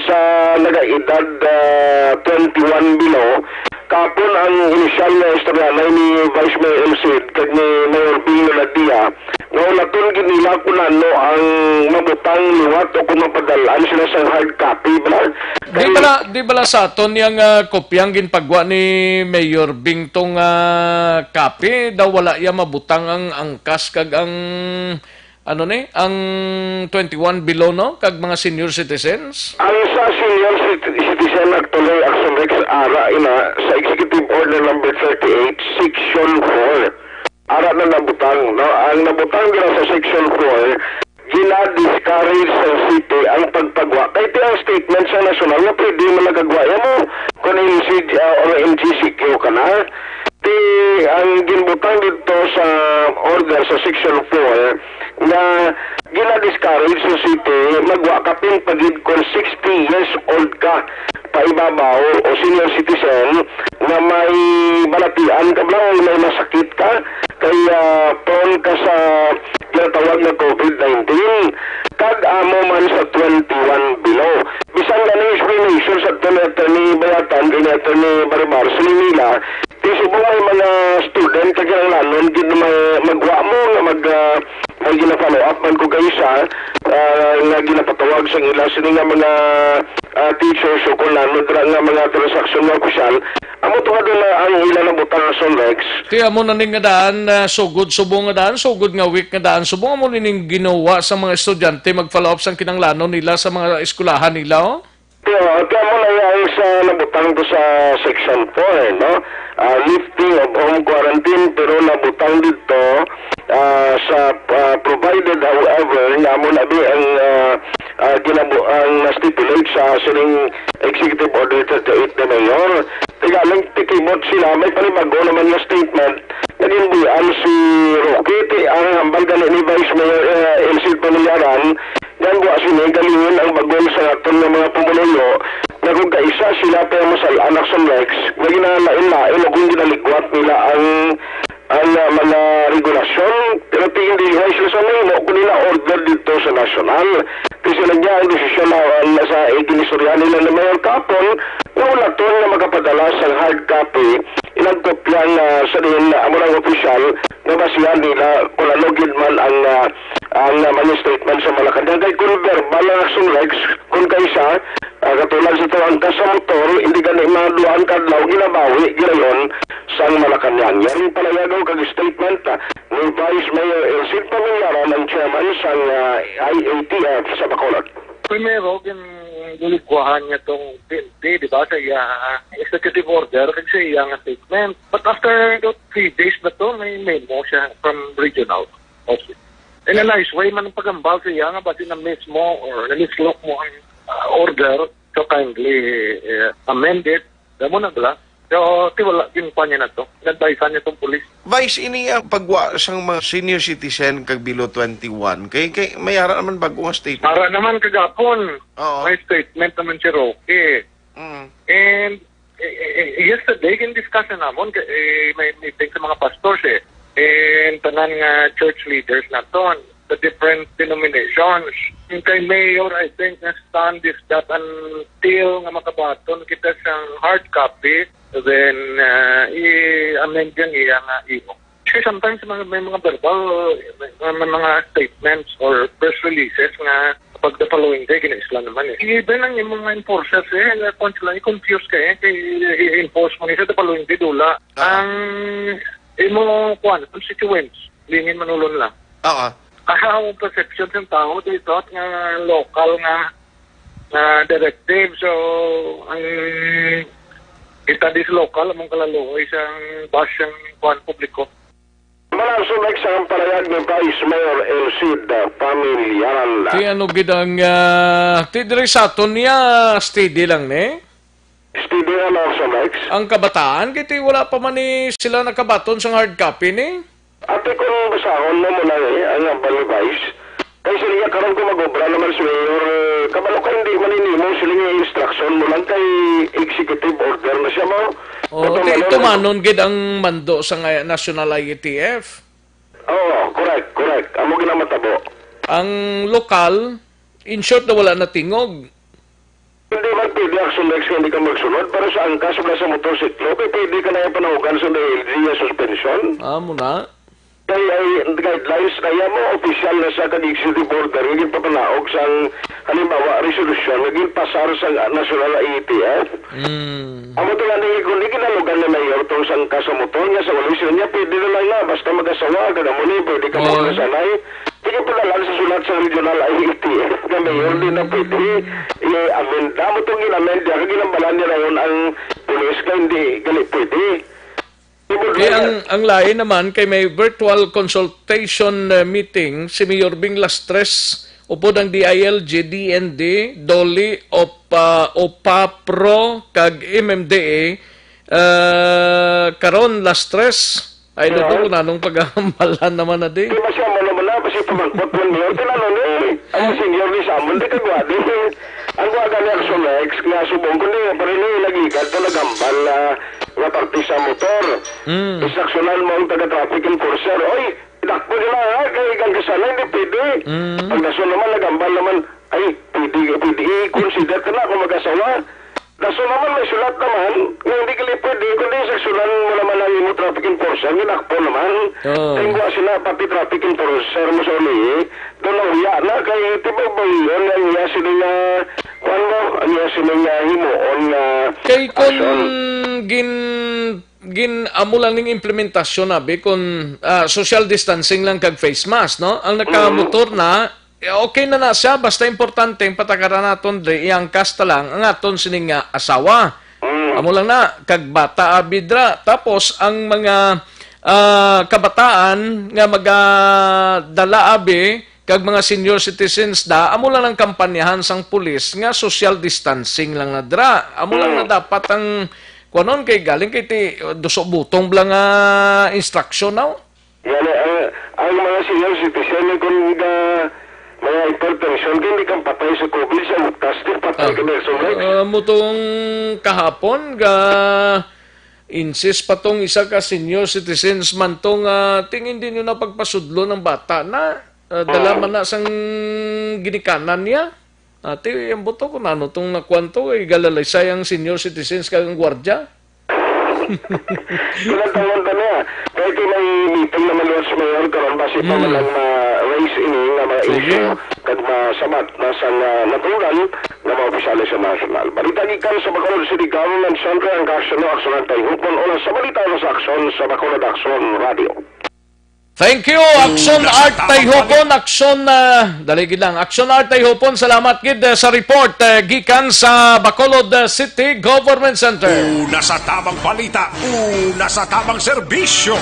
sa nagaedad, ah, twenty-one below. Kapon ang inisyal nga istoryanay ni Vice Mayor El Cid kag ni Mayor Bing Loladia nga ulaton gid nila kung ano ang mabutang liwat o kung mapadal-an sila sang hard copy, bala. Di Kay bala, di bala sa aton yang, ah, kopyang ginpagwa ni Mayor Bing tong, ah, copy, daw wala iya mabutang ang angkas kag ang, ano ni, ang twenty-one below, no, kag mga senior citizens? Ang sa senior cit-, citizen, actually, Action Rex, ara ina sa Executive Order number thirty-eight, Section four. Ara na nabutang, no? Ang nabutang dira sa Section four, gina-discourage sa city ang pagpagwa. Kay ti ang statement sa nasyonal nga pwede man nagagwa mo kung N C, ah, or N G C Q ka na. Ti ang ginbutang dito sa order sa Section four nga gina-discourage sa city magwa kapin pagid kung sixty years old ka paibabaw o senior citizen nga may balatian ka ba, may masakit ka, kay, ah, prone ka sa ginatawag nga COVID nineteen, kag amo man sa twenty-one below. Bisan gani explanation sa Attorney, Attorney Bayatan, kay ni Attorney Baribar, sa Manila, ti subong may mga student ka kinahanglanon gid may magwa mo nga mag, ah, may gina-follow up man ko kay isa, ah, nga ginapatawag sa ila sini nga mga, ah, teachers o kung ano dira nga mga transaksyon nga opisyal. Amo to nga doon na ang ila nabutang sa Rex. Ti amo na ning nga daan, ah, sugod subong nga daan, sugod nga week nga daan, subong amo ni ning ginawa sa mga estudyante mag-follow up sang kinahanglanon nila sa mga eskwelahan nila, oh? Ti, oh, ti amo na iya ang sa nabutang to sa Section four, no? Ah, lifting of home quarantine, pero nabutang dito, ah, sa, ah, provided, however, nga amo na bi ang, ah, ah, ginabu-, ang na-stipulate sa sining Executive Order thirty-eight ni Mayor. Tigalang tikibot sila, may panibago naman nga statement. Naging buyan si Roque, ti ang hambal gani ni Vice Mayor, eh, Elcid Pamilyaran, nga ang buwa sini galingin ang bagol sa aton nga mga pumuluyo, nga kung kaisa sila pa ang masal-an, Action Rex, nga ginalain-lain o kung ginaligwat nila ang ang, ah, mga regulasyon, pero ti hindi wise sila sa mahimo kung nila order dito sa nasyonal. Kasi sila niya ang desisyon na, ah, nasa iginistorya nila ni Mayor Kapon, nga ulaton nga makapadala sa hard copy, ilang kopya nga sa din, ah, amo lang opisyal, nga basihan nila kung ano gid man ang, ah, ang, ah, mga statement sa Malacañang. Kay kung verbal ang Action Rex, kung kaisa, ah, katulad sa tawag ka sa motor, hindi gani mga duha ka adlaw, ginabawi, ginayon, sang Malacañang. Yaring palayagaw kag statement, ah, ni Vice Mayor Elcid Pamillaran, ang chairman sang, ah, I A T F sa Bacolod. Primero, ginliligwahan niya tong P N P, di ba, sa iya, ah, executive order, kag sa iya nga statement. But after the three days na to, may memo siya from regional office. In a nice way man ang paghambal sa iya nga basi na mismo or na-mislook mo ang, ah, order, so kindly, eh, amend it. Damo na bala. So, ti wala, ginkuha niya na to. Inadvisean niya tong pulis. Vice, ini ang pagwa sang mga senior citizen kag below twenty-one. Kay, kay may ara naman bago nga statement. Ara naman kagapon. Oo. May statement naman si Roque. Mm. And, eh, eh, eh, yesterday, in discussion namon, eh, may meeting sa mga pastors, eh. And tanan nga church leaders naton, the different denominations. Yung kay Mayor, I think, nga stand is that until nga makabaton kita sang hard copy, then, ah, i-amend yung iya nga imo. Kasi sometimes mga, may mga verbal, may, may mga statements or press releases nga pag the following day, ginaisla naman eh. Even ang imong mga enforcers eh, na-, sila confused ka eh, kay i-enforce mo ni sa the following day, dula. Ah. Ang imo, kuwan, constituents, lingin manulon lang. Oo. Ang perception sa tao, they thought nga local nga, nga directive. So, ang kita dis local, among kalaluoy sa bash ang kuwan publiko. Malang sa next ang palayag ni Vice Mayor El Cid, ah, Pamilyaran. Ti ano gid ang, ah, ti diri sa aton niya, steady lang ni? Steady nga, Mayor Solex. Ang kabataan, kay ti wala pa man ni sila nakabaton sang hard copy ni? Ate, kung basahon mo muna eh, ang hambal ni Vice, kay sila niya karon kung mag-obra naman si Mayor, eh, kabalo ka hindi man inimo sila niya instruction mo lang kay executive order na siya mo. Oo, Ito ti man, tumanon gid ang mando sa nga National I E T F. Oo, correct, corect. Amo gid ang matabo. Ang lokal, in short, na wala natingog. Hindi man pwede action next nga hindi ka magsunod, pero sa angkas o sa motorsiklo, kay pwede ka na yung panawagan sa D L G nga suspension. Amo na. Kay ay guidelines na yan mo, official na siya kag executive order, nga ginpapanaog sang, halimbawa, resolusyon nga ginpasar sa national I E T F. Mm. Amo to nga, kung di ginalugan na mayor tong sangka sa motor, nga sa ulo sila niya, pwede na lang na, basta mag-asawa, kag amo ni, pwede ka Oo. Mag-asanay. Sige, padala sa sulat sa regional I E T F nga mayor din na pwede i-amend. Amo tong gin-amend niya, kag ginambalan niya rayon ang pulis nga hindi gali pwede. Kay ang, ang lain naman kay may virtual consultation, uh, meeting si Mayor Bing Lastres upod ang D I L G, D N D, DOLE, OPA, OPAPRO, kag M M D A, uh, karon Lastres. Ay, naku, kung anong paghahambalan naman na di. Di ba siya mo naman na, kasi pamangkot man, Mayor, tinanong ni, ang senior ni Samuel, di kagwa, di. Ang gwa gani ang Solex, nga subong, kundi nga pa rin, eh, nagligad to, naghambal, ah, nga parte sa motor. Mm. Instruksyonan mo ang taga-traffic enforcer. Oy, dakpo nila, ha? Kay kang kasala, hindi pwede. Mm. Pagdason naman, naghambal naman, ay, pwede, pwede i-consider ka na kung mag-asawa. Dason naman, may sulat naman, nga hindi ka pwede, kundi instruksyonan mo naman ang imo traffic enforcer, nga dakpo naman. Oo. Kay gwa sila, pati traffic enforcer mo sa uli, eh. Doon ang iya na, kay tibag ba yun, ang iya sila nga, kuwan mo, ang iya sila nga himuon nga Kay kung aksyon. gin-, gin-, amo lang ning implementasyon, abi, kung, ah, social distancing lang kag face mask, no? Ang nakamotor Mhm. na, eh, okay na na siya, basta importante ang patakaran naton diri, iyang kasta lang, ang aton sining nga asawa. Mm. Amo lang na, kag bata, abi, dra. Tapos, ang mga, ah, kabataan nga magadala, abi, kag mga senior citizens da, amo lang ang kampanyahan sang pulis nga social distancing lang na dra. Amo lang na Mm. dapat ang kuanon kay galing kay ti duso butong bala nga instruction, no? Gani, ang, ang mga senior citizen, eh, kung ga-, mga hypertension, kung di kang patay sa covid, sa utas, di patay Ah, ka na sa ah, mo tong kahapon, ga-, insist pa tong isa ka senior citizens man tong, ah, tingin din yun na pagpasudlo ng bata na, ah, dala Mm. man na sang ginikanan niya. Ati, ang buto ko na ano tong nakuan to, eh, galalaysay ang senior citizens kag ang gwardya. Ilang taon pa niya? Kaya ito may meeting naman luwas mayor karon, basi pa Hmm. man lang ma-raise ini nga mga Sige. issue, kag masabat na sa nga natural nga mga opisyales sa nasyonal. Balita gikan sa Bacolod City Government Center, ang Aksyon, Aksyon Antay Hupon, una sa balita sa Aksyon sa Bacolod Aksyon Radio. Thank you, Aksyon Una sa Art tabang Tayhupon, balita. Aksyon, ah, dali gid lang. Aksyon Art Tayhupon, salamat gid, eh, sa report, eh, gikan sa Bacolod, eh, City Government Center. Una sa tabang balita, una sa tabang serbisyo.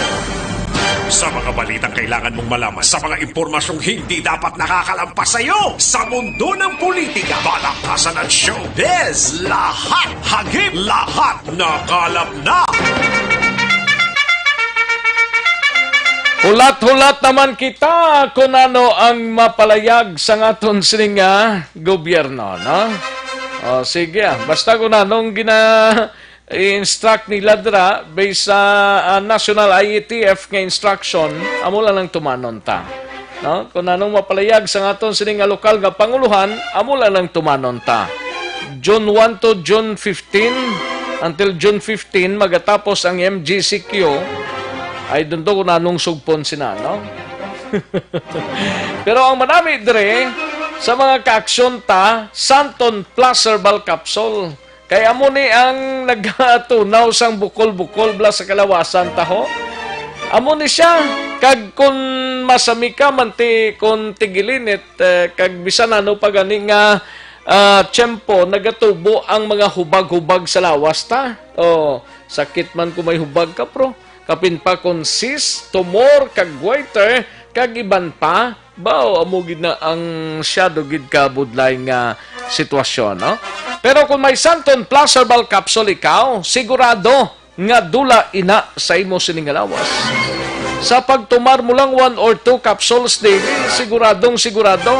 Sa mga balitang kailangan mong malaman, sa mga impormasyong hindi dapat nakakalampas sa iyo, sa mundo ng politika, balakasan at showbiz, lahat hagip, lahat nakalap na. Hulat-hulat naman kita kung ano ang mapalayag sa aton sining nga gobyerno, no? O, sige, ah. Basta kung anong gina-, i-instruct nila dira, based sa, ah, National I E T F nga instruction, amo lang ang tumanon ta. No? Kung anong mapalayag sa aton sini nga lokal nga panguluhan, amo lang ang tumanon ta. June one to June fifteen, until June fifteen, magatapos ang M G C Q. I don't know kung anong sugpon sina, no? Pero ang manami dire sa mga kaaksyon ta, Santon Plus Herbal Capsule. Kay amo ni ang nagatunaw sang bukol-bukol bala sa kalawasan ta, ho. Amo ni siya. Kag kun masami ka man ti kun tigilinit, eh, kag bisan ano pa gani nga, ah, tiyempo, nagatubo ang mga hubag-hubag sa lawas ta. Oh, sakit man kung may hubag ka, pro. Kapin pa kon cyst, tumor, kag goiter, kag iban pa, baw, amo gid na ang siyado gid ka budlay nga sitwasyon, no? Pero kung may Santon Plus Herbal Capsule ikaw, sigurado nga dula ina sa imo sining nga lawas. Sa pagtumar mo lang one or two capsules daily, siguradong sigurado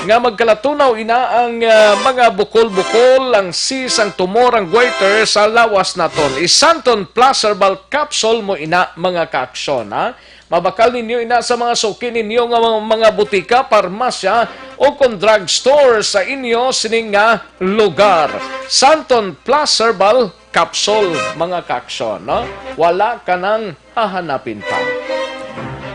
nga magkalatunaw ina ang, ah, mga bukol-bukol, ang cyst, ang tumor, ang goiter sa lawas naton. I Santon Plus Herbal Capsule mo ina, mga kaaksyon, ha? Mabakal ninyo ina sa mga suki ninyo nga mga, mga butika, parmasya, o kon drugstore sa inyo sining nga lugar. Santon Plus Herbal Capsule, mga kaaksyon, no? Wala ka nang hahanapin pa.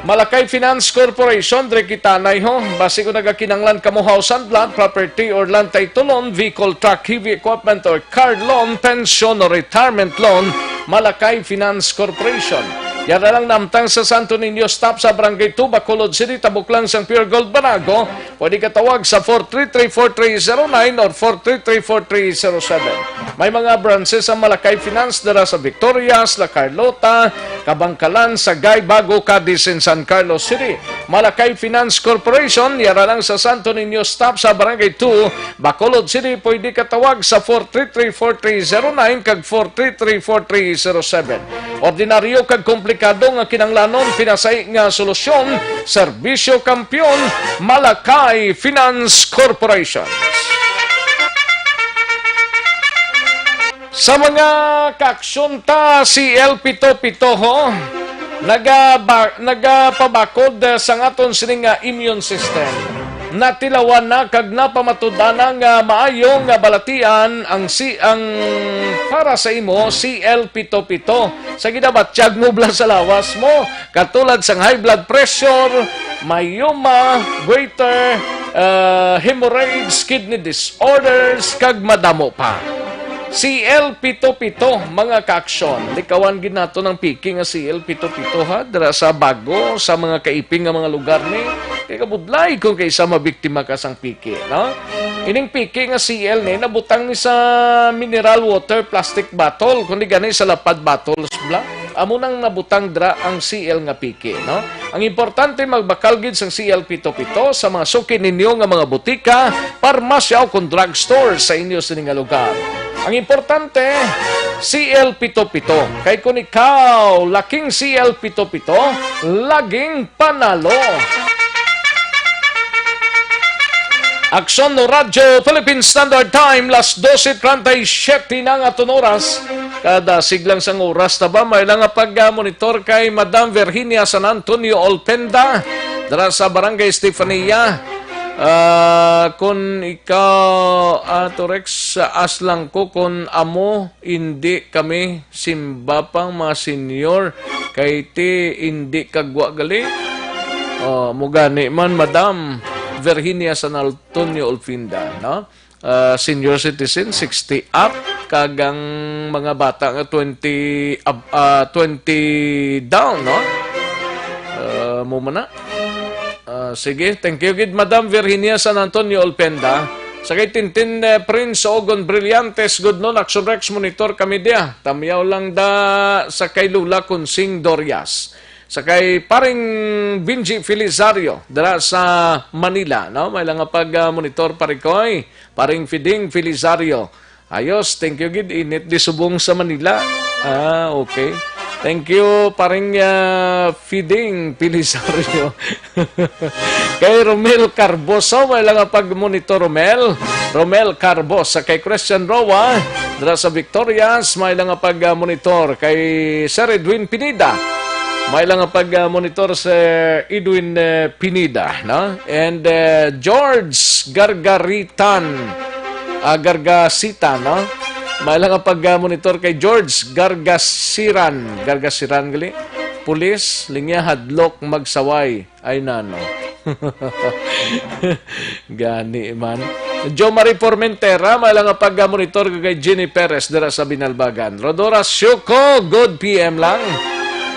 Malakay Finance Corporation, dre kita nay ho. Basi kung nagakinanglan kamo house and lot, property or land title loan, vehicle, truck, heavy equipment or car loan, pension or retirement loan, Malakay Finance Corporation. Yara lang namtang sa Santo Niño Stop sa Barangay two, Bacolod City, tabok lang sang Pure Gold Banago. Pwede ka tawag sa four three three four three zero nine or four three three four three zero seven. May mga branches ang Malakay Finance dira sa Victorias, La Carlota, Kabangkalan, Sagay, Bago, Cadiz, and San Carlos City. Malakay Finance Corporation, yara lang sa Santo Niño Stop sa Barangay two, Bacolod City. Pwede ka tawag sa four three three four three zero nine kag four three three four three zero seven. Ordinaryo kag komplikado nga kinahanglanon, pinasahi nga solusyon, serbisyo kampiyon, Malakay Finance Corporation. Sa mga kaaksyon ta, C L pito pito, ho, nagaba-, nagapabakod, eh, sa aton sining nga immune system. Natilawan na kag napamatud-an na nga maayo nga balatian ang si-, ang para sa imo, C L pito pito. Sa ginabatyag mo bala sa lawas mo, katulad sang high blood pressure, myoma, goiter, ah, hemorrhoids, kidney disorders, kag madamo pa. C L pito pito, mga kaaksyon. Likawan gid naton ang piki nga C L pito pito, ha, dira sa Bago, sa mga kaiping nga mga lugar ni. Kay kabudlay kung kaisa mabiktima ka sang piki, no? Ining piki nga C L ni nabutang ni sa mineral water plastic bottle, kundi gani sa lapad bottles bala. Amo nang nabutang dira ang C L nga piki, no? Ang importante, magbakal gid sang C L pito pito sa mga suki ninyo nga mga butika, parmasya, o kon drugstore sa inyo sini nga lugar. Ang importante, C L pito pito. Kay kun ikaw laking C L pito pito, laging panalo. Aksyon no Radyo Philippine Standard Time, las doce treinta y siete na nga aton oras. Kada siglang sang oras ta ba, may lang nga pag-monitor kay Madam Virginia San Antonio Olpenda, dira sa Barangay Estefania. Ah, kun ikaw, Ato Rex, as lang ko kun amo, indi kami simba pang mga senior, kay ti indi kagwa gali. Oh, mo gani man, Madam Virginia San Antonio Olpinda, no? Ah, senior citizen, sixty up, kag ang mga bata nga twenty up, ah, twenty down, no? Ah, mo man na. Ah, sige, thank you gid, Madam Virginia San Antonio Olpenda. Sa kay Tintin, eh, Prince Ogon Brillantes, good noon, Action Rex, monitor kami dia. Tamyaw lang da sa kay Lula Kunsing Dorias. Sa kay paring Benji Felizario, dira sa Manila, no? May lang nga pag, ah, monitor, pare ko, eh. Paring Fiding Felizario. Ayos, thank you gid. Init di subong sa Manila. Ah, okay. Thank you, paring, ah, Fiding Felizario. Kay Romel Carboso, may lang nga pag-monitor, Romel. Romel Carbos, sa kay Christian Roa, dira sa Victorias, may lang nga pag-monitor. Kay Sir Edwin Pineda, may lang nga pag-monitor, Sir Edwin, eh, Pineda, no? And, eh, George Gargaritan, ah, Gargasitan, no? May lang nga pag-monitor kay George Gargasiran. Gargasiran gali. pulis, linya hadlok magsaway. Ay, nano. Gani man. Jo Marie Formentera, may lang nga pag-monitor kay Jenny Perez dira sa Binalbagan. Rodora Siuko, good P M lang.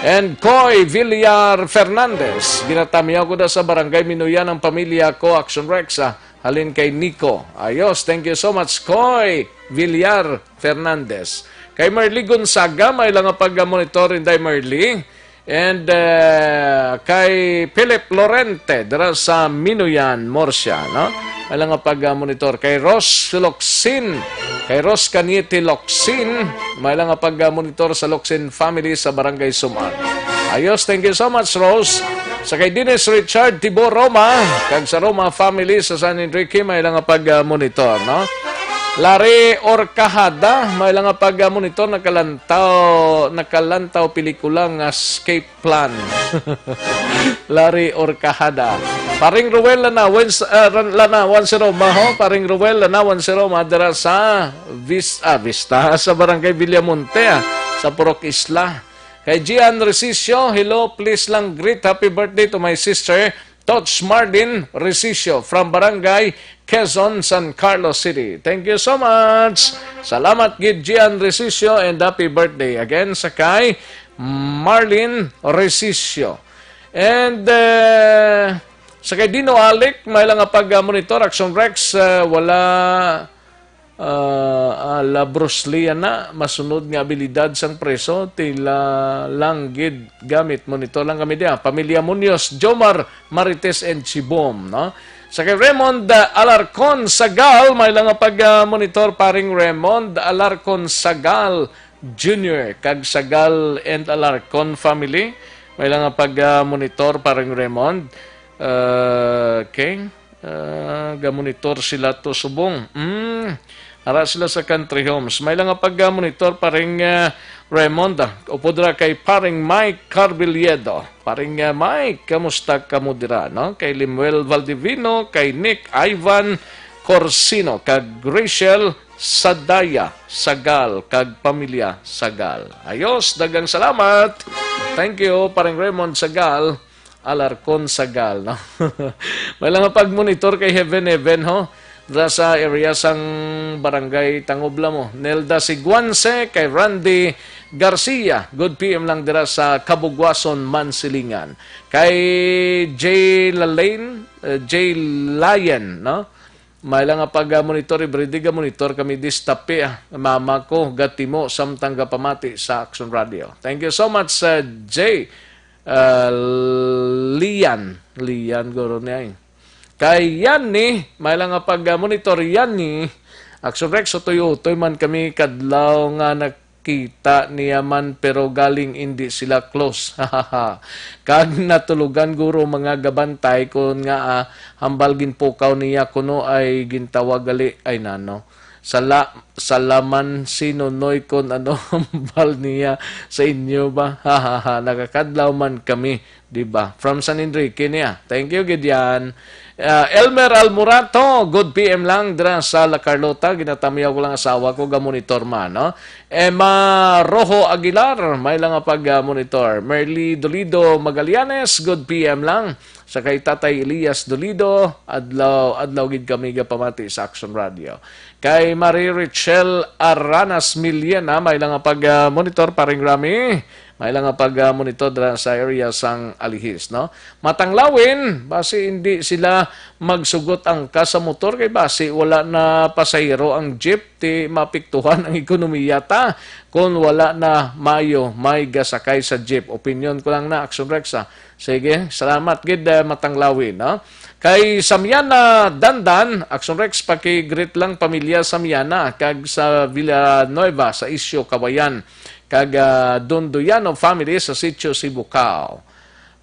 And Coy Villar Fernandez, ginatamiyaw ko da sa Barangay Minuyan ang pamilya ko, Action Rex, ah, halin kay Nico. Ayos, thank you so much, Coy Villar Fernandez. Kay Marly Gonzaga, may lang nga pag-monitor, Inday Marly. And, uh, kay Philip Lorente, dira sa Minuyan, Murcia, no? May lang nga pag-monitor. Kay Ros Locsin, kay Ros Caniete Locsin, may lang nga pag-monitor sa Locsin family sa Barangay Suman. Ayos, thank you so much, Ros. Sa kay Dennis Richard Tibo Roma, kag sa Roma family sa San Enrique, may lang nga pag-monitor, no? Larry Orcajada, may lang nga pag-monitor, nakalantaw, nakalantaw pelikula nga Escape Plan. Larry Orcajada. Paring Ruel Lanawan, ah, Ran-, Lanawan si Roma, ho? Paring Ruel Lanawan si Roma, dira sa Vis-, ah, Vista, sa Barangay Villamonte, ah, sa Purok Isla. Kay Gian Resicio, hello, please lang greet happy birthday to my sister, Tots Marlin Resicio, from Barangay Quezon, San Carlos City. Thank you so much. Salamat gid, Gian Resicio, and happy birthday again sa kay Marlin Resicio. And, eh, sa kay Dino Alic, may lang nga pag-monitor, Action Rex, eh, wala, ah, ala Bruce Lee, ana, masunod nga abilidad sang preso, tila lang gid gamit monitor lang kami diya. Pamilya Munoz, Jomar, Marites, and Chibom, no? Sa kay Raymond, ah, Alarcon Sagal, may lang nga pag-monitor, paring Raymond Alarcon Sagal Junior, kag Sagal and Alarcon family, may lang nga pag-monitor, paring Raymond. Ah, okay. Ah, gamonitor sila to subong. Mm. Ara sila sa Country Homes. May lang nga pag-monitor, paring, ah, Raymond, ah. Upod ra kay paring Mike Carbiliedo. Paring, ah, Mike, kamusta kamo dira, no? Kay Lemuel Valdivino, kay Nick Ivan Corsino, kag Rachel Sadaya Sagal, kag pamilya Sagal. Ayos, daghang salamat. Thank you, paring Raymond Sagal. Alarcon Sagal, no? May lang nga pag-monitor kay Heaven Heaven, ho? Dira sa area sang Barangay Tangoblamo. Nelda Siguanse, kay Randy Garcia. Good P M lang dira sa Kabugwason, Mansilingan. Kay J Lalaine, eh, J Lion, no? May lang nga pag-monitor, everyday ga-monitor kami distapi, ah. Mama ko, gatimo, samtang gapamati sa Action Radio. Thank you so much, uh, J, uh, Lian. Lian, guro niya, eh. Kay Yani, may lang nga pag-monitor, Yani. Action Rex, utoy-utoy man kami kadlaw nga nagkita niya man, pero galing indi sila close. Kag natulugan guro mga gabantay kon nga, ah, hambal ginpukaw niya kuno ay gintawag gali ay nano. Sala, salaman si Nonoy kon ano hambal niya sa inyo ba? Nakakadlaw man kami, di ba? From San Enrique niya. Thank you, Gideon. Ah, Elmer Almorato, good P M lang dira sa La Carlota. Ginatamiyaw ko lang asawa ko, ga-monitor man, no? Emma Rojo Aguilar, may lang nga pag-monitor. Merly Dolido Magallanes, good P M lang. Sa kay Tatay Elias Dolido, adlaw, adlaw gid kami gapamati sa Action Radio. Kay Marie Richelle Aranas Millena, may lang nga pag-monitor, paring Rami. May lang nga pag-monitor dira sa area sang Alihis, no? Matanglawin, basi hindi sila magsugot angkas sa motor kay basi wala na pasahero ang jeep, ti mapiktuhan ang ekonomiya ta kon wala na maayo may gasakay sa jeep. Opinyon ko lang na, Action Rex, ah. Sige, salamat gid, eh, Matanglawin, no? Kay Samiana Dandan, Action Rex, paki-greet lang pamilya Samiana kag sa Villanueva sa Isyo, Kawayan, kag, ah, Donduyano family sa Sitio Sibukao.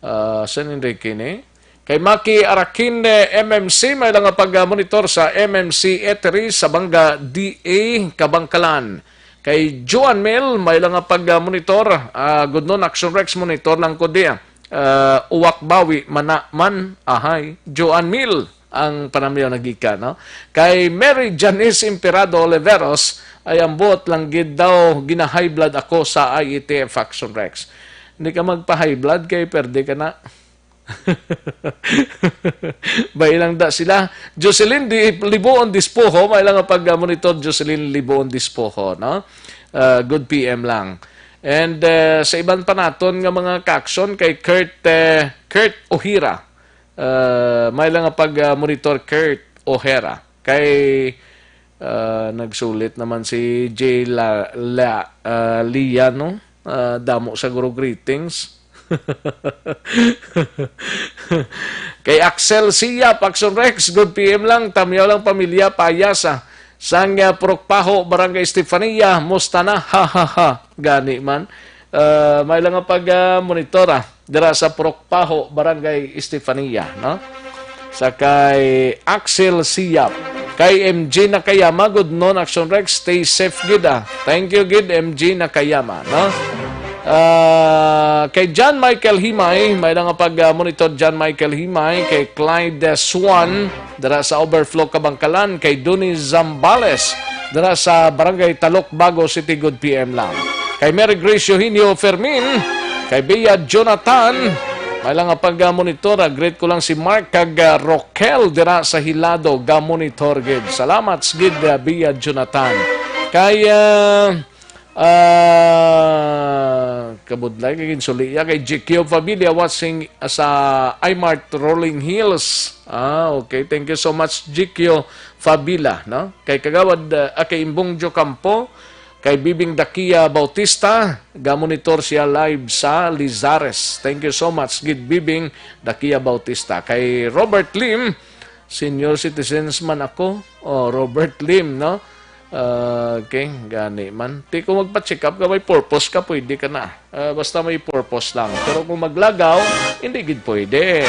Ah, San Enrique ni? Kay Maki Arakin, eh, M M C, may lang nga pag-monitor sa M M C Eatery sa Banga D A, Kabangkalan. Kay Joan Mill, may lang nga pag-monitor, ah, good noon, Action Rex, monitor lang ko di, ah. Ah, Uwak Bawi, Mana man, ahay. Joan Mill ang panamyo nagikan, no? Kay Mary Janice Imperado Oliveros, ay ambot lang gid daw gina-high blood ako sa I E T F, Action Rex. Hindi ka magpa-high blood kay perde ka na. Bailang da sila. Jocelyn Di-, Libuon Dispoho, may lang nga pag-monitor, Jocelyn Libuon Dispoho, no? Ah, good P M lang. And, ah, sa iban pa naton nga mga ka-aksyon, kay Kurt, eh, Kurt Ohira, ah, may lang nga pag-monitor, Kurt Ohera. Kay, ah, nagsulit naman si J La, La, ah, Lia, no? Ah, damo sa guro greetings. Kay Axel Siap, Action Rex, good P M lang, Tamyaw lang pamilya, Payas, ah. Sang, ah, Purok Paho, Barangay Estefania, musta na? Ha, ha, ha. Gani man. Ah, may lang nga pag, ah, monitor, ah, dira sa Purok Paho, Barangay Estefania, no? Sa kay Axel Siap. Kay M G Nakayama, good noon, Action Rex, stay safe gid, ah. Thank you gid, M G Nakayama, no? Ah, kay John Michael Himay, may lang nga pag, ah, monitor, John Michael Himay, kay Clyde, ah, Swan, dira sa Overflow Kabangkalan, kay Duni Zambales, dira sa Barangay Talok, Bago City, good P M lang. Kay Mary Grace Eugenio Fermin, kay Bea Jonathan, may lang nga pag-monitor, ah, greet ko lang si Mark kag, ah, Roquel dira sa Hilado, ga-monitor gid. Salamat gid, ah, Bea Jonathan. Kay, ah, Ah, kabudlay kay ginsuli iya kay G Q Fabila watching sa iMart Rolling Hills. Ah, okay. Thank you so much, G Q Fabila, no? Kay Kagawad, ah, kay Imbong Jocampo, kay Bibing Dakia Bautista, ga-monitor siya live sa Lizares. Thank you so much, gid Bibing Dakia Bautista. Kay Robert Lim, senior citizens man ako. Oh, Robert Lim, no? Ah, okay, gani man. Ti ko magpa-check up ka, may purpose ka, pwede ka na. Ah, basta may purpose lang. Pero kung maglagaw, hindi gid pwede.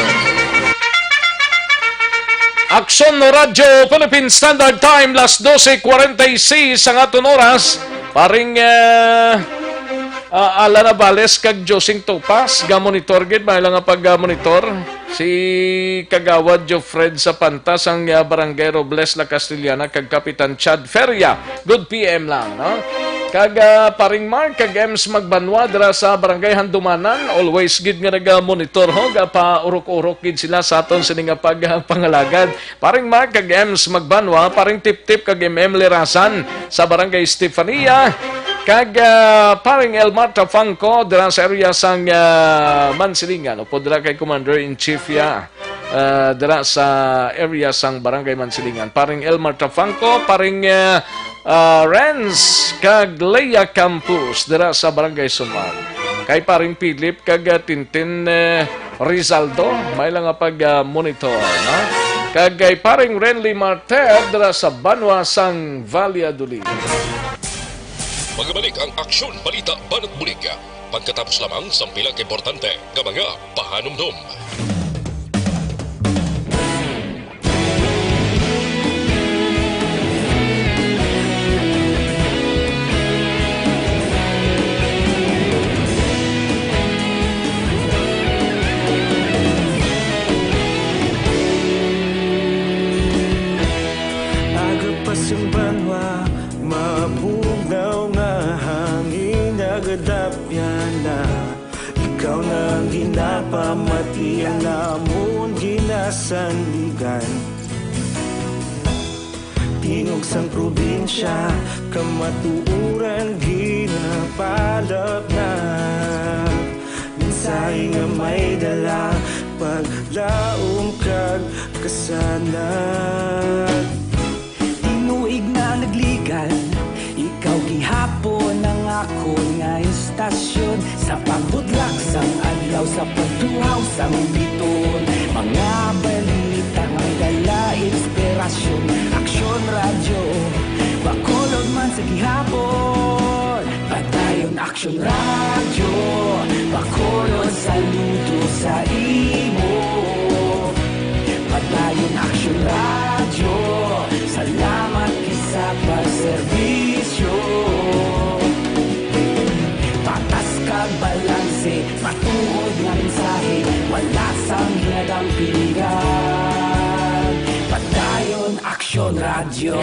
Aksyon no Radyo Philippine Standard Time, las doce cuarenta y seis ang aton oras. Paring, ah, ah, Alana Bales kag Josing Topas, ga-monitor gid, may lang nga pag-monitor. Si Kagawad Jofred Sapanta sang, ah, Barangay Robles, La Castellana, kag Kapitan Chad Feria. Good P M lang, no? Kag, ah, Paring Mark kag Ems Magbanwa dira sa Barangay Handumanan, always gid nga naga-monitor, ho, gapa-urok-urok gid sila sa aton sini nga pag-, ah, pangalagad. Paring Mark kag Ems Magbanwa, Paring Tip-Tip kag M M Lirasan sa Barangay Estefania, kag, ah, Paring Elmar Tafangco dira sa area sang, ah, Mansilingan, upod dira kay Commander in Chief ya, ah, dira sa area sang Barangay Mansilingan. Paring Elmar Tafangco, Paring, ah, ah, Renz kag Leia Campos dira sa Barangay Sumal. Kay Paring Philip kag, ah, Tintin, eh, Rizaldo, may lang nga pag, ah, monitor, no? Kag kay Paring Renly Martel dira sa banwa sang Valladolid. Magabalik ang Aksyon Balita Banat Bulig pagkatapos lamang sang pila ka importante nga mga pahanumdom. Aga pa sang banwa, mabugnaw nga hangin nagadapyan na. Ikaw na ang ginapamati, ang amon ginasandigan. Tingog sang probinsya, kamatuoran ginapalapnap. Mensahe nga may dala, paglaom kag kasanag. Tinuig na nagligan, ikaw gihapon ang akon nga istasyon. Sa pagbudlak sang adlaw, sa pagtuhaw sang biton, mga balita may dala inspirasyon. Aksyon Radyo, Bacolod man sa gihapon. Padayon Aksyon Radyo, Bacolod, saludo sa imo. Padayon Aksyon Radyo, salamat gid sa pagserbisyo. Patas kag balanse, matuod nga mensahe, wala sang ginadampingan. Padayon Aksyon Radyo.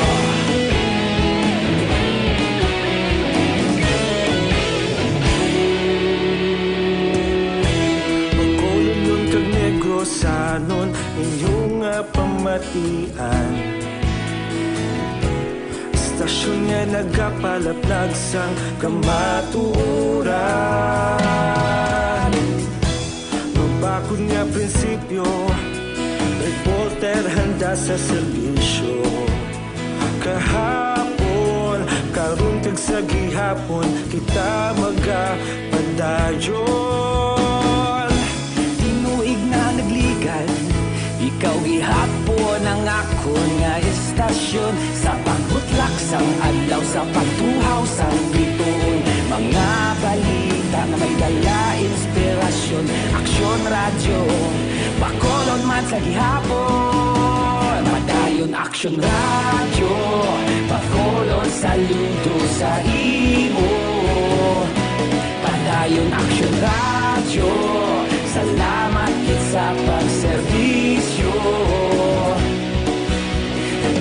Batian. Istasyon nga nagapalaplag sang kamatuoran. Mabakod nga prinsipyo, reporter handa sa serbisyo. Kahapon, karon, kag sa gihapon, kita magapadayon. Tinuig na nagligad, ikaw gihapon ang akon nga istasyon. Sa pagbutlak sang adlaw, sa pagtuhaw sang bituon, mga balita nga may dala inspirasyon. Aksyon Radyo, Bacolod man sa gihapon. Padayon Aksyon Radyo, Bacolod, saludo sa imo. Padayon Aksyon Radyo, salamat gid sa pagserbisyo.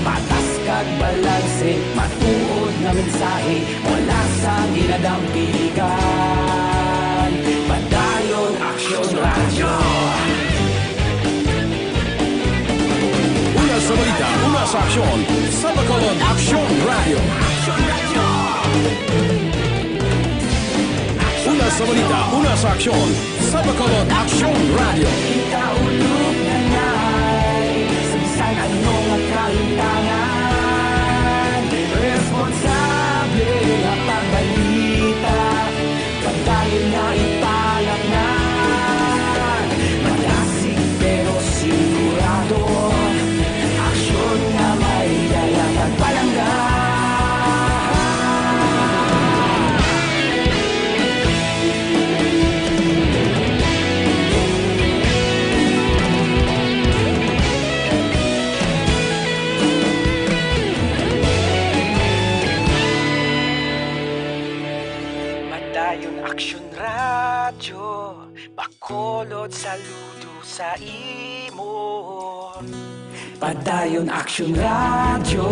Patas kag balanse, matuod nga mensahe, wala sang ginadampigan. Padayon Aksyon Radyo. Una sa balita, una sa aksyon, sa Bacolod Aksyon Radyo. Una sa balita, una sa aksyon, sa Bacolod Aksyon Radyo. Kita ulog na ngay, sa bisan ano nga kahintangan, responsable nga pagbalita. Padayon nga ipalatnan, madasig pero sigurado. Aksyon nga may dala kag palangga. Padayon Aksyon Radyo, Bacolod, saludo sa imo. Padayon Aksyon Radyo,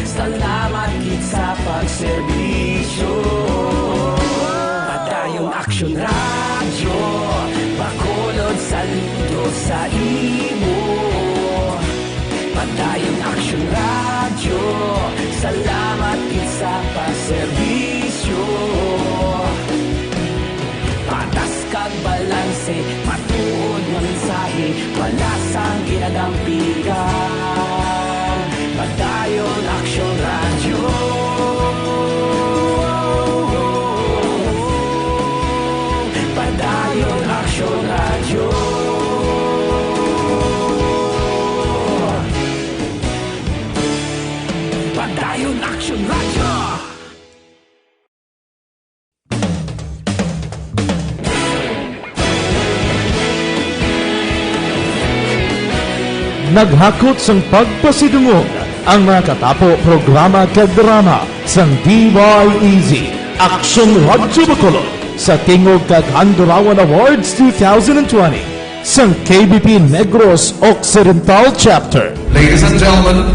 salamat gid sa pagserbisyo. Padayon Aksyon Radyo, Bacolod, saludo sa imo. Padayon Aksyon Radyo, salamat gid sa pagserbisyo. Patas kag balanse, matuod nga mensahe, wala sang ginadampigan. Padayon Aksyon Radyo. Padayon Aksyon Radyo. Padayon Aksyon Radyo. Naghakot sang pagpasidungog ang mga katapo, programa kag drama sang D Y E Z, Aksyon Radyo Bacolod, sa Tingog kag Handurawan Awards two thousand twenty sang K B P Negros Occidental Chapter. Ladies and gentlemen,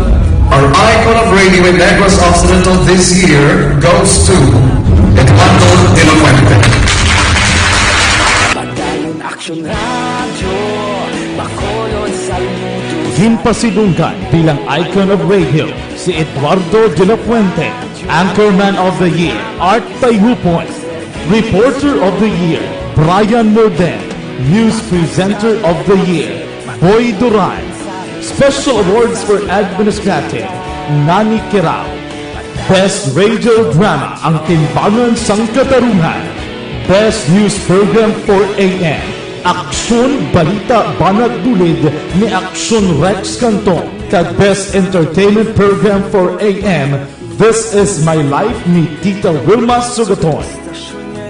our icon of radio in Negros Occidental this year goes to Eduardo de la Fuente. Padayon Aksyon Radyo, Bacolod, saludo. Ginpasidunggan bilang icon of radio si Eduardo de la Fuente, Anchorman of the Year, Art Tayhupon, Reporter of the Year, Brian Morden, News Presenter of the Year, Boy Duran, Special Awards for Administrative, Nani Kirao, Best Radio Drama, Ang Timbangan sang Katarungan, Best News Program four A M, Aksyon Balita Banat Dulid ni Aksyon Rex Canton, kag Best Entertainment Program four A M, This Is My Life ni Tita Wilma Sugaton.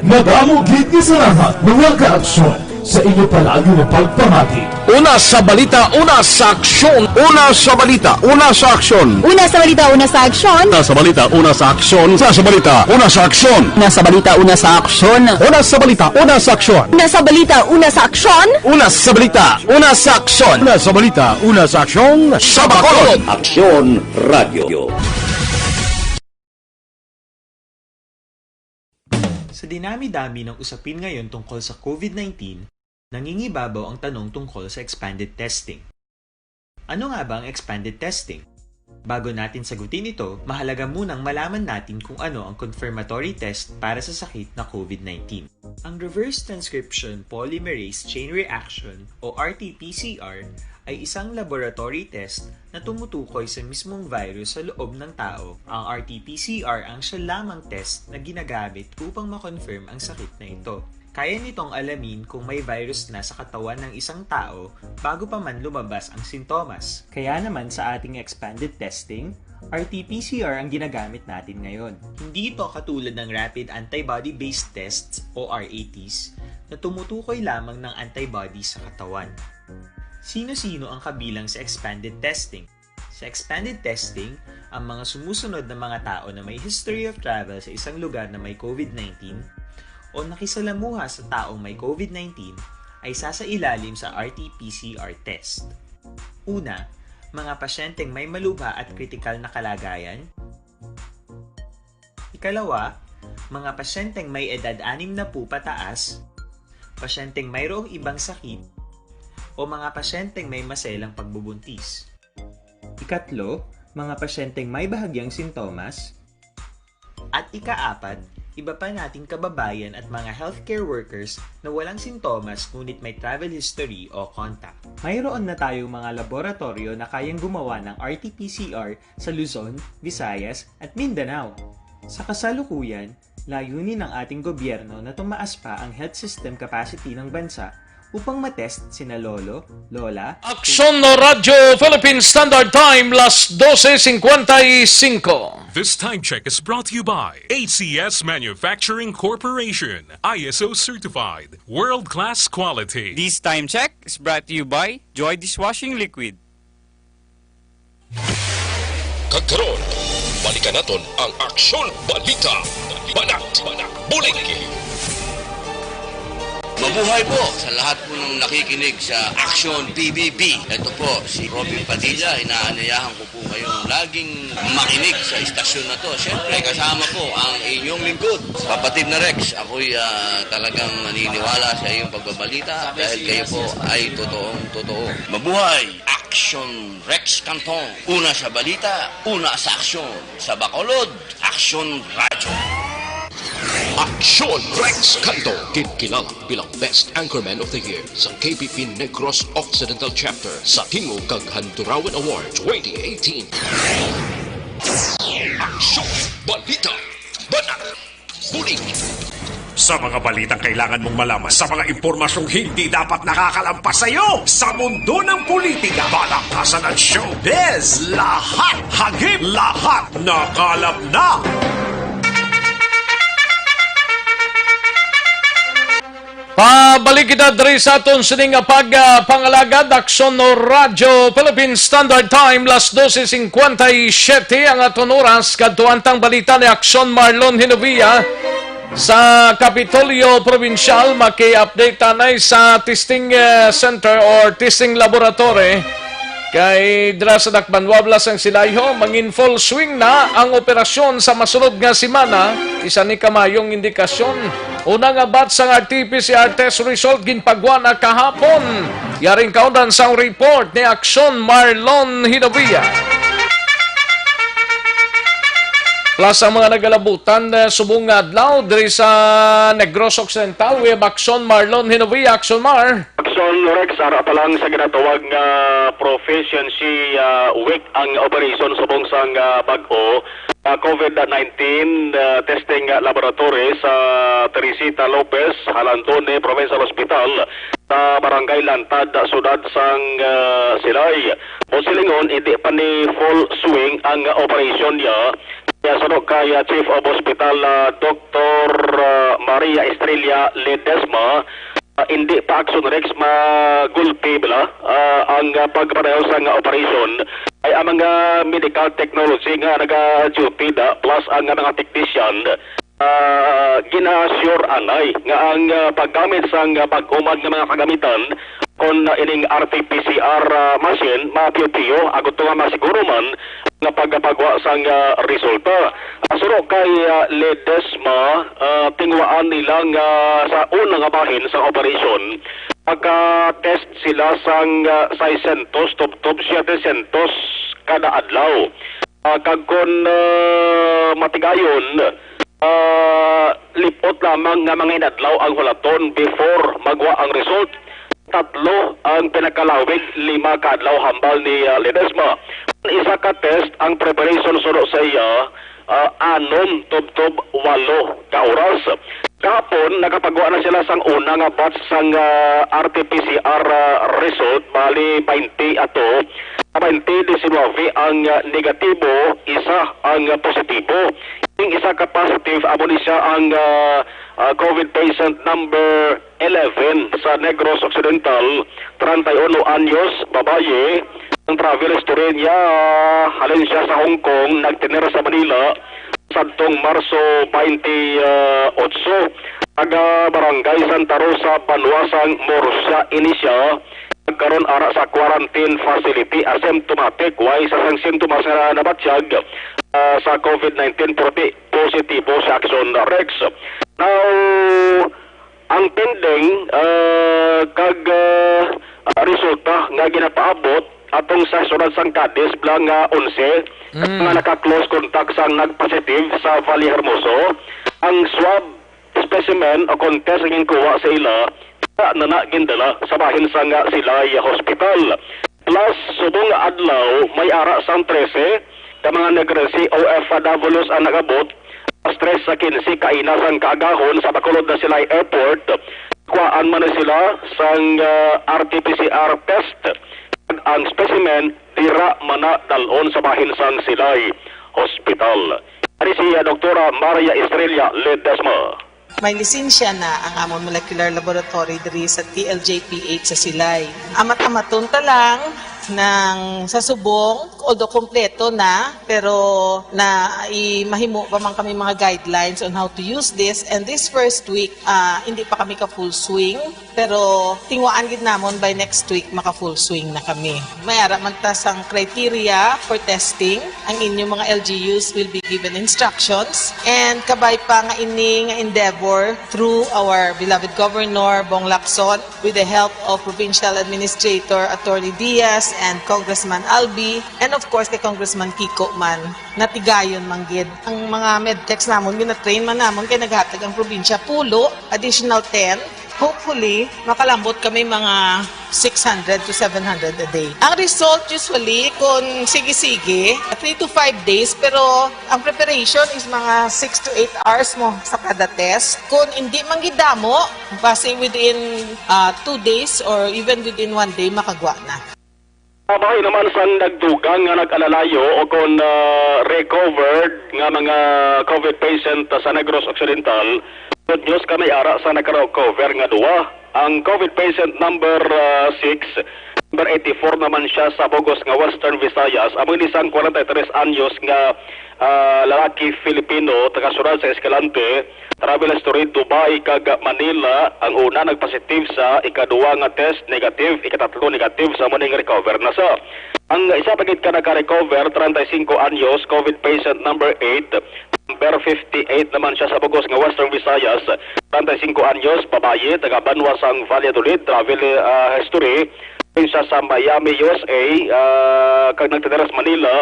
Madamo gid nga salamat, mga kaaksyon, sa inyo palagi nga pagpamati. Una sa balita, una sa aksyon. Una sa balita, una sa aksyon. Una sa balita, una sa aksyon. Una sa balita, una sa aksyon. Una sa balita, una sa aksyon. Una sa balita, una sa aksyon. Una sa balita, una sa aksyon. Una sa balita, una sa aksyon. Una sa balita, una sa aksyon. Una sa balita, una sa aksyon. Sa Bacolod. Aksyon Radio. Sa dinami-dami ng usapin ngayon tungkol sa COVID nineteen, nangingibabaw ang tanong tungkol sa expanded testing. Ano nga ba ang expanded testing? Bago natin sagutin ito, mahalaga munang malaman natin kung ano ang confirmatory test para sa sakit na COVID nineteen. Ang reverse transcription polymerase chain reaction o R T P C R ay isang laboratory test na tumutukoy sa mismong virus sa loob ng tao. Ang R T P C R ang siya lamang test na ginagamit upang ma-confirm ang sakit na ito. Kaya nitong alamin kung may virus na sa katawan ng isang tao bago pa man lumabas ang sintomas. Kaya naman sa ating expanded testing, R T P C R ang ginagamit natin ngayon. Hindi ito katulad ng rapid antibody-based tests o R A Ts na tumutukoy lamang ng antibody sa katawan. Sino-sino ang kabilang sa expanded testing? Sa expanded testing, ang mga sumusunod na mga tao na may history of travel sa isang lugar na may COVID nineteen o nakisalamuha sa taong may COVID nineteen ay sasailalim sa R T P C R test. Una, mga pasyenteng may malubha at kritikal na kalagayan. Ikalawa, mga pasyenteng may edad anim na po pataas, pasyenteng mayroong ibang sakit, o mga pasyenteng may maselang pagbubuntis. Ikatlo, mga pasyenteng may bahagyang sintomas. At ikaapat, iba pa nating kababayan at mga healthcare workers na walang sintomas ngunit may travel history o contact. Mayroon na tayong mga laboratoryo na kayang gumawa ng R T P C R sa Luzon, Visayas, at Mindanao. Sa kasalukuyan, layunin ng ating gobyerno na tumaas pa ang health system capacity ng bansa upang matest sina lolo, lola, Aksyon Radyo Philippine Standard Time, las dose cincuenta y cinco. This time check is brought to you by A C S Manufacturing Corporation, I S O certified, world-class quality. This time check is brought to you by Joy Dishwashing Liquid. Kag karon, balikan naton ang Aksyon Balita, Banat, Bulig. Mabuhay po sa lahat po ng nakikinig sa Aksyon P B B. Ito po si Robin Padilla. Inaanyayahan ko po kayong laging makinig sa istasyon na to. Siyempre, kasama po ang inyong lingkod, Kapatid na Rex. Ako'y, ah, talagang naniniwala sa iyong pagbabalita dahil kayo po ay totoong totoo. Mabuhay! Aksyon Rex Cantong. Una sa balita, una sa aksyon. Sa Bacolod, Aksyon Radyo. Aksyon Rex Cantong, ginkilala bilang Best Anchorman of the Year sa K P P Negros Occidental Chapter sa Tingog kag Handurawan Award twenty eighteen. Aksyon, balita, banat, bulig. Sa mga balitang kailangan mong malaman, sa mga impormasyong hindi dapat nakakalampas sa iyo, sa mundo ng politika, balakasan at showbiz, lahat hagip, lahat nakalap na. Pabalik kita diri sa aton sini nga pag, ah, pangalagad, Aksyon Radyo Philippine Standard Time, las dose cincuenta y siete ang aton oras. Kadto ang balita ni Aksyon Marlon Hinovia. Sa Kapitolyo Probinsyal, maki-update tanay sa testing, eh, center or testing laboratory. Kay dira sa Dakbanwablas ang Silayho, mangin full swing na ang operasyon sa masunod nga semana. Isa ni kamayong indikasyon. Una nga batch sang R T P C R test result ginpagwa na kahapon. Yaring kaundan sang report ni Aksyon Marlon Hinovia. Plus ang mga nagalabutan, eh, subong nga adlaw diri sa Negros Occidental. We have Aksyon Marlon Hinovia, Aksyon Mar. Aksyon Rex, ara pa lang sa ginatawag nga Proficiency, ah, Week ang operasyon subong sang, ah, bag-o, ah, COVID nineteen, ah, testing, ah, laboratory sa Teresita Lopez, Jalandone Provincial Hospital, sa Barangay Lantad, Sudad sang, ah, Silay. O silingon, hindi pa ni full swing ang operasyon niya. Kaya suno kay, ah, Chief of Hospital, ah, Doktor, ah, Maria Estrella Ledesma, ah, hindi pa, Aksyon Rex, magulpi bala, ah, ang, ah, pagpadayon sang operasyon ay ang mga medical technology nga naga-duty da, plus ang mga technician, ah, gina-assure anay nga ang, ah, paggamit sang, ah, pag-uman nga mga kagamitan kon, ah, ining R T P C R, ah, machine mapiyo-piyo agud to nga masiguro man nga pagpagwa sang, ah, resulta. Ah, suno kay, ah, Ledesma, ah, tinguhaan nila nga sa una nga bahin sang operasyon, Maka-test sila sang, ah, seiscientos tubtob setecientos kada adlaw. Ah, kag kon, ah, matigayon, ah, lip-ot lamang nga mga inadlaw ang hulaton before magwa ang result. Tatlo ang pinakalawig, lima ka adlaw hambal ni, ah, Ledesma. Isa ka test ang preparation suno sa iya, ah, anom tubtob walo ka oras. Kahapon, nakapagwa na sila sang una nga batch sang, ah, R T P C R, ah, result, bali twenty ato, twenty diecinueve ang, ah, negatibo, isa ang, ah, positibo. Ing isa ka positive, amo ni siya ang, ah, ah, COVID patient number eleven sa Negros Occidental, treinta y uno anyos, babayi. Ang travel history niya, halin siya sa Hong Kong, nagtener sa Manila sadtong Marso twenty-eight. Taga Barangay Santa Rosa, banwa sang Murcia ini siya. Nagkaron ara sa quarantine facility, asymptomatic, way sa sang sintomas nga nabatyag, ah, sa COVID nineteen, pero di positibo si Action Rex. Now, ang pending, ah, kag, ah, resulta nga ginapaabot atong sa syudad sang Cadiz, bala nga onse, Mm. nga naka-close contact sang nag-positive sa Valle Hermoso, ang swab specimen o kon test nga ginkuha sa ila, wala na na gindala sa bahin sang Silay Hospital. Plus, subong nga adlaw, may ara sang trese ka mga nagre-C O F Ws ang nag-abot, alas tres sa kinse kaina sang kaagahon sa Bacolod na Silay Airport. Kuhaan man na sila sang, ah, R T P C R test. Ang specimen, dira man na dalhon sa bahin sang Silay Hospital. Ari si, ah, Doktora Maria Estrella Ledesma. May lisensya na ang amon molecular laboratory diri sa T L J P H sa Silay. Amat-amaton ta lang nang sa subong, although kompleto na, pero na i-, mahimo pa man kami mga guidelines on how to use this. And this first week, ah, hindi pa kami ka full swing, pero tingwaan gid namon by next week maka full swing na kami. May ara man ta sang criteria for testing. Ang inyong mga L G Us will be given instructions. And kabay pa nga ini nga endeavor through our beloved Governor Bong Lacson, with the help of Provincial Administrator Attorney Diaz and Congressman Albi, and of course kay Congressman Kiko man, natigayon man gid. Ang mga medtechs namon, gina-train man namon kay naghatag ang probinsya pulo, additional ten. Hopefully, makalambot kami mga six hundred to seven hundred a day. Ang result, usually, kung sige-sige, three to five days, pero ang preparation is mga six to eight hours mo sa kada test. Kung hindi man gid damo, basi within, ah, two days or even within one day, makagwa na. Bahin naman sang nagdugang nga nag-alalayo o kon, ah, recovered nga mga COVID patient sa Negros Occidental, good news kami ara sa nagka-recover nga duwa. Ang COVID patient number, ah, six, number eighty-four naman siya sa bug-os nga Western Visayas. Amo ini sang kwarenta y tres anyos nga, ah, lalaki Filipino, taga-syudad sa Escalante, travel history Dubai kag Manila. Ang una nagpositive sa, ikaduha nga test negative, ikatatlo negative, sa muning recover na sa. Ang isa pa gid ka naka-recover, treinta y cinco anyos, COVID patient number eight, number fifty-eight naman siya sa bug-os nga Western Visayas, treinta y cinco anyos, babayi, taga banwa sang Valladolid, travel, ah, history, siya sa Miami, U S A, ah, kag nagtitira sa Manila.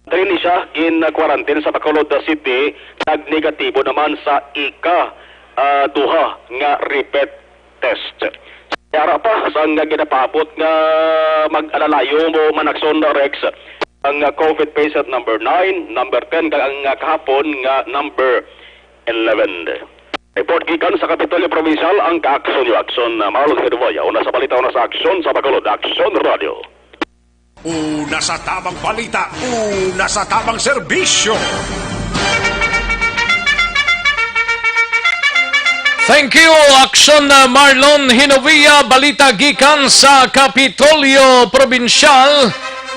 Diri ni siya gin-quarantine sa Bacolod City, nag-negatibo naman sa ika, ah, duha nga repeat test. Yara pa sang ginapaabot nga mag-alalayo mo, Manakson Rex, ang, ah, COVID patient number nine, number ten, kag ang, ah, kahapon nga number eleven. Report gikan sa Kapitolyo Provincial, ang Kaaksyon Yo Aksyon, ah, Marlon Hedovoya. Una sa balita, una sa aksyon sa Bacolod, Aksyon Radio. Una sa tamang balita, una sa tamang serbisyo. Thank you, Aksyon, uh, Marlon Hinovia. Balita gikan sa Kapitolyo Probinsyal.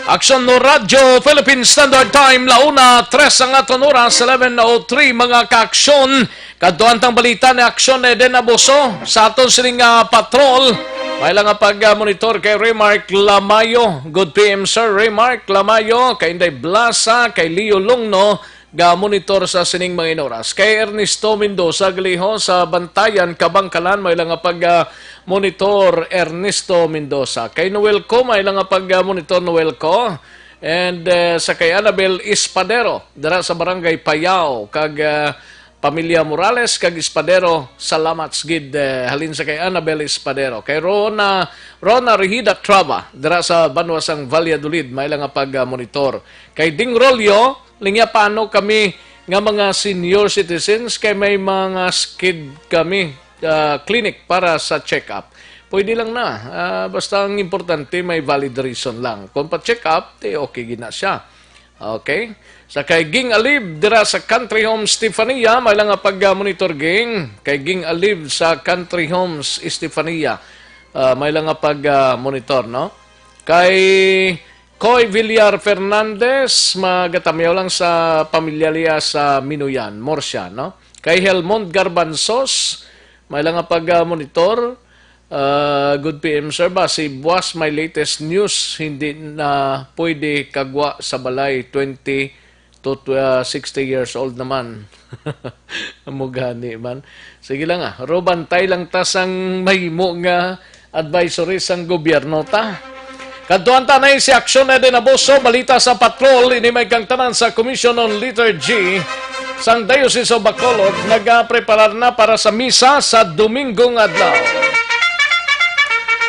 Aksyon no Radyo Philippine Standard Time, launa tres ang aton oras, eleven oh three, mga kaaksyon. Kadto ang tang balita ni Aksyon Eden Abuso sa aton sining, ah, patrol. May lang nga pag-monitor kay Remark Lamayo. Good P M, Sir Remark Lamayo, kay Inday Blasa, kay Leo Lungno, ga-monitor sa sining mga inoras. Kay Ernesto Mendoza, gali ho sa Bantayan, Kabangkalan, may lang nga pag, ah, monitor, Ernesto Mendoza. Kay Noel Co, may lang nga pag, ah, monitor, Noel Co. And, eh, sa kay Annabel Espadero, dira sa Barangay Payao, kag, ah, pamilya Morales kag Espadero, salamat sa gid, eh, halin sa kay Annabel Espadero. Kay Rona, Rona Rehida Traba, dira sa banwa sang Valladolid, may lang nga pag, ah, monitor. Kay Ding Rolyo, linya paano kami nga mga senior citizens kay may mga skid kami, ah, clinic para sa check-up. Pwede lang na, ah, basta ang importante may valid reason lang. Kung pa-check-up, di okay gina siya. Okay? Sa kay Ging Alib dira sa Country Home Stefania, may lang nga pag-monitor, Ging. Kay Ging Alib sa Country Homes Stefania, ah, may lang nga pag-monitor, no? Kay Coy Villar Fernandez, magatamyaw lang sa pamilya niya sa Minuyan, Murcia, no? Kay Helmond Garbanzos, may lang nga pag-monitor. Ah, good P M, sir. Basi buwas may latest news, hindi na pwede kagwa sa balay, twenty to, ah, sixty years old naman. Amo gani man. Sige lang, ah. Ro, bantay lang ta sang mahimo nga advisory sang gobyerno ta. Kadtuan ta na si Action Eden Abuso, balita sa patrol, ini may kang tanan sa Commission on Liturgy sang Diocese of Bacolod, nagapreparar na para sa misa sa Domingo nga adlaw.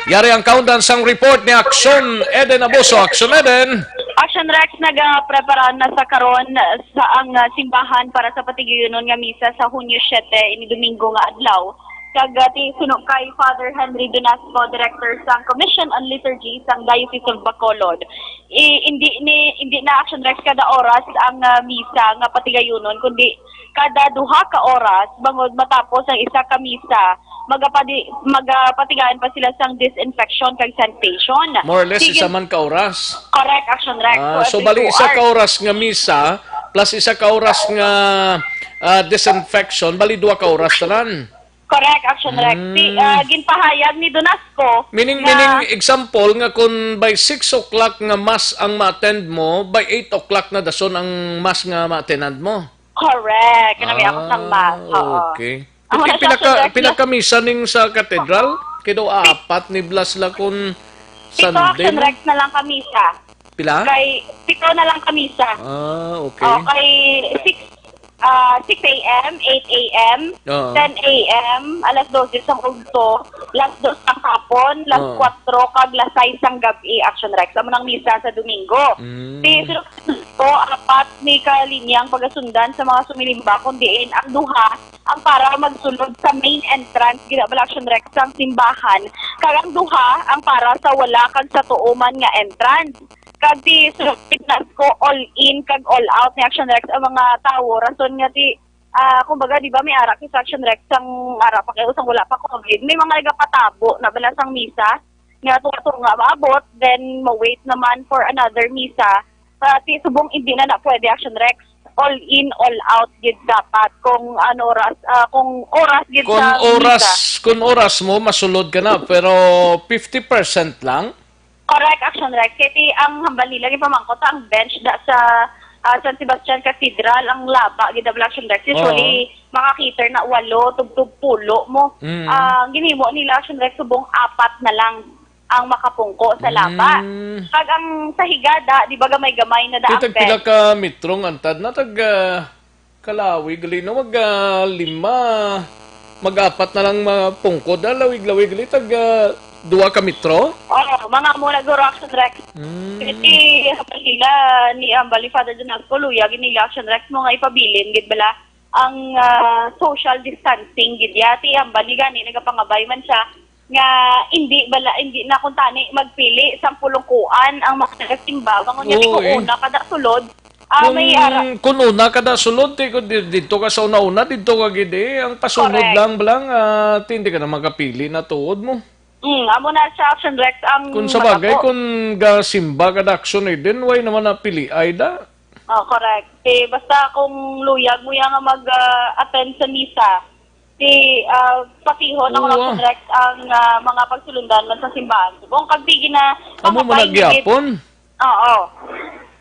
Yari ang kaundan sang report ni Action Eden Abuso. Action Eden. Action Rex, nagaprepara na sa karon sa ang, ah, simbahan para sa patigayunon nga misa sa Hunyo siete, ini Domingo nga adlaw. Kag, ah, ti suno kay Father Henry Donasco, Director sang Commission on Liturgy sang Diocese of Bacolod. I, hindi ni, hindi na, Action Rex, kada oras ang, ah, misa nga patigayunon, kundi kada duha ka oras bangod matapos ang isa ka misa, magapadi-, magapatigayan pa sila sang disinfection kag sanitation. More or less, sige, isa man ka oras? Correct, Action Rex. Ah, so, every bali, two isa ka hours. Oras nga misa, plus isa ka oras nga, ah, disinfection, bali, dua ka oras tanan. Correct, Action Rex. Si, mm, ah, ginpahayag ni Donasco. Meaning, nga meaning, example, nga kung by six o'clock nga mass ang ma-attend mo, by eight o'clock na dason ang mass nga ma-attend mo. Correct. Kanami ako sang mass. Ah, oo. Okay. Amo na siya, pinaka-, Action Rex, pila ka misa ning sa katedral? Kay daw apat ni blas la kun Sunday, no? Pito, Action Rex, na lang ka misa. Pila? Kay pito na lang ka misa. Ah, okay. Oh, kay six, ah, six A M, eight A M, oo, ten A M, alas dose sang udto, las dos sang hapon, las, oo, kuwatro, kag las sais sang gab-i, Action Rex. Amo nang misa sa Domingo. Mm. Si Sir Francisco, apat ni kalinya ang pagasundan sa mga sumilimba, kun diin ang duha ang para magsulod sa main entrance, gid bala, Action Rex, sang simbahan, kag ang duha ang para sa wala kag sa tuo man nga entrance. Kag ti Sir Francisco, all in kag all out ni, Action Rex, ang mga tawo, rason nga ti, ah, kumbaga, di ba, may ara kay sa, Action Rex, sang ara pa kayo, sang wala pa COVID, may mga nagapatabo na bala sang misa nga tunga-tunga maabot, then ma-wait naman for another misa. Ah, ti subong hindi na na pwede, Action Rex. All in, all out gid dapat kung ano oras, ah, kung oras gid sa misa. Kung oras, kung oras mo, masulod ka na, pero fifty percent lang? Correct, Action Rex. Kay ti ang hambal nila, gipamangkot ang bench da sa, ah, San Sebastian Cathedral, ang laba gid ang Action Rex. Usually, oo, maka-cater na walo, tubtob pulo mo. Mm. Ah, ginhimo nila, Action Rex, subong apat na lang ang makapungko sa laba. Mm. Kag ang sa higada, di ba, gamay-gamay na da ang bench. Ti tag pila ka metro ang antad na? Tag, ah, kalawig gali, no? Mag, ah, lima, mag-apat na lang mapungko da, lawig-lawig gali, tag, ah, dua ka metro? Oo, mga amo na guro, Action Rex. Mm. Ti hambal nila ni, hambal ni Father Donasco, luyag ni Action Rex mo nga ipabilin gid bala ang, ah, social distancing gid ya. Ti hambal ni gani, nagapangabay man siya nga hindi bala, hindi na kuntani magpili sang pulungkuan ang mga nagasimba. Bangon nga, oo, ti kung, eh, una ka da sulod, ah, kung, may ara. Kung una ka da sulod, ti, kung di-, didto ka sa una-una, didto ka gid, eh. Ang pasunod, correct, lang, bala, ah, ti, hindi ka na makapili na tuod mo. Mm, amo na siya, Action Rex, ang. Kung sa bagay, madako, kung gasimba ka da, Action Eden, way naman na piliay da. Oh, correct. Eh, basta kung luyag mo ya nga mag, ah, attend sa misa, ti, ah, patihon ako, oo, na correct ang, ah, mga pagsulundan man sa simbahan. Kung kag di gina-, amo man na gid gyapon. Oo.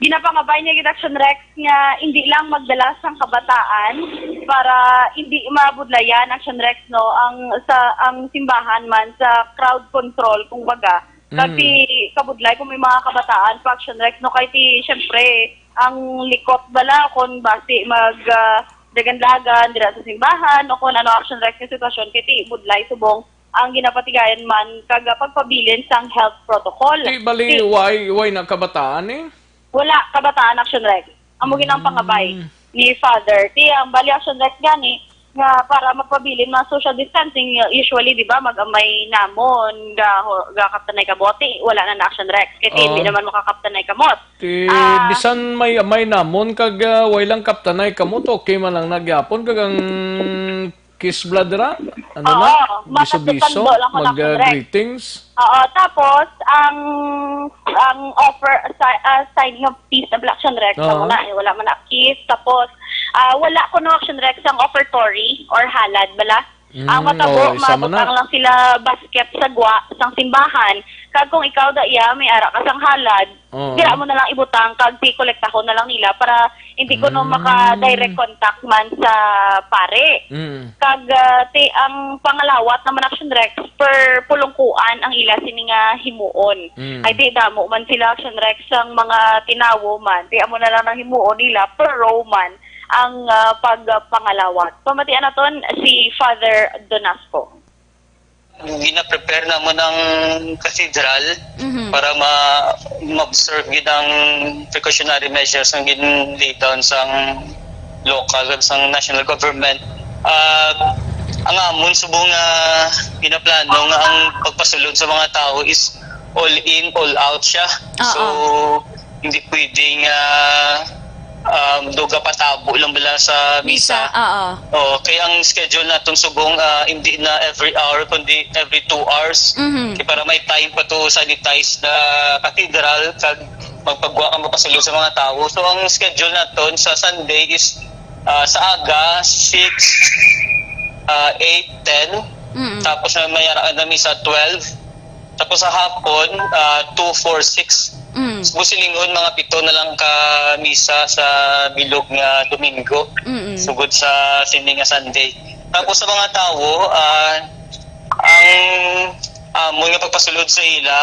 Ginapangabay niya gid, Action Rex, nga hindi lang magdala sang kabataan para hindi mabudlayan, Action Rex, no, ang sa ang simbahan man sa crowd control, kung baga. Kasi kabudlay kung may mga kabataan pa, Action Rex, no, kay ti syempre ang likot bala kung basi mag ah, dagan-dagan dira sa simbahan o kung ano, Action Rex, nga sitwasyon kay ti budlay subong ang ginapatigayan man kag pagpabilin sang health protocol. Ti bali, Ti- why, why na kabataan eh? Wala kabataan, Action Rex. Amo gid ang pangabay ni Father. Ti ang bali, Action Rex, gani nga para magpabilin mga social distancing, usually, di ba, mag-amay namon ga, ga kaptanay kamote, wala na na, Action Rex. Kay ti hindi naman makakaptanay kamot. Ti Ah. bisan may amay namon kag ah, way lang kaptanay kamot, okay man lang na gyapon kag ang kiss blood ra. Ano Oo, na? Biso-biso, mag-greetings. Oo, tapos ang ang offer, si- ah, sign of peace na bala, Action Rex, Oo. Wala, eh, wala man na kiss. Tapos ah, wala kuno, Action Rex, ang offertory or halad bala. Ang Mm, matabo, oh, isa man na. Mabutang lang sila basket sa gwa sang simbahan. Kag kung ikaw da iya, may ara ka sang halad, Oh. dira mo na lang ibutang kag ti kolektahon na lang nila para hindi ko no Mm. maka-direct contact man sa pare. Mm. Kag ah, ti ang pangalawat naman, Action Rex, per pulungkuan ang ila sini nga himuon. Mm. Ay ti damo man sila, Action Rex, sang mga tinawo man. Ti amo na lang ang himuon nila per row man ang ah, pagpangalawat. Pamatian naton si Father Donasco. Gina-prepare namon ang cathedral Mhm. para ma- ma-observe gid ang precautionary measures nga gin-lay down sang local kag sang national government. Ah, ang amon subong nga ginaplano nga ang pagpasulod sa mga tawo is all in, all out siya. Oo. So, hindi pwede nga um, duga patabo lang bala sa misa. Misa, oo. Oh, kay ang schedule naton subong ah, hindi na every hour kundi every two hours. Mhm. Kay para may time pa to sanitize the cathedral kag magpagwa ka, mapasulod sa mga tawo. So ang schedule naton sa Sunday is ah, sa aga six, ah, eight, ten. Mm. Tapos na may ara na misa twelve. Tapos sa hapon, ah, two, four, six. Mm. Sa Busilingon, mga pito na lang ka misa sa bilog nga Domingo, Mm-mm. sugod sa sini nga Sunday. Tapos sa mga tawo, ah, ang amon nga pagpasulod sa ila,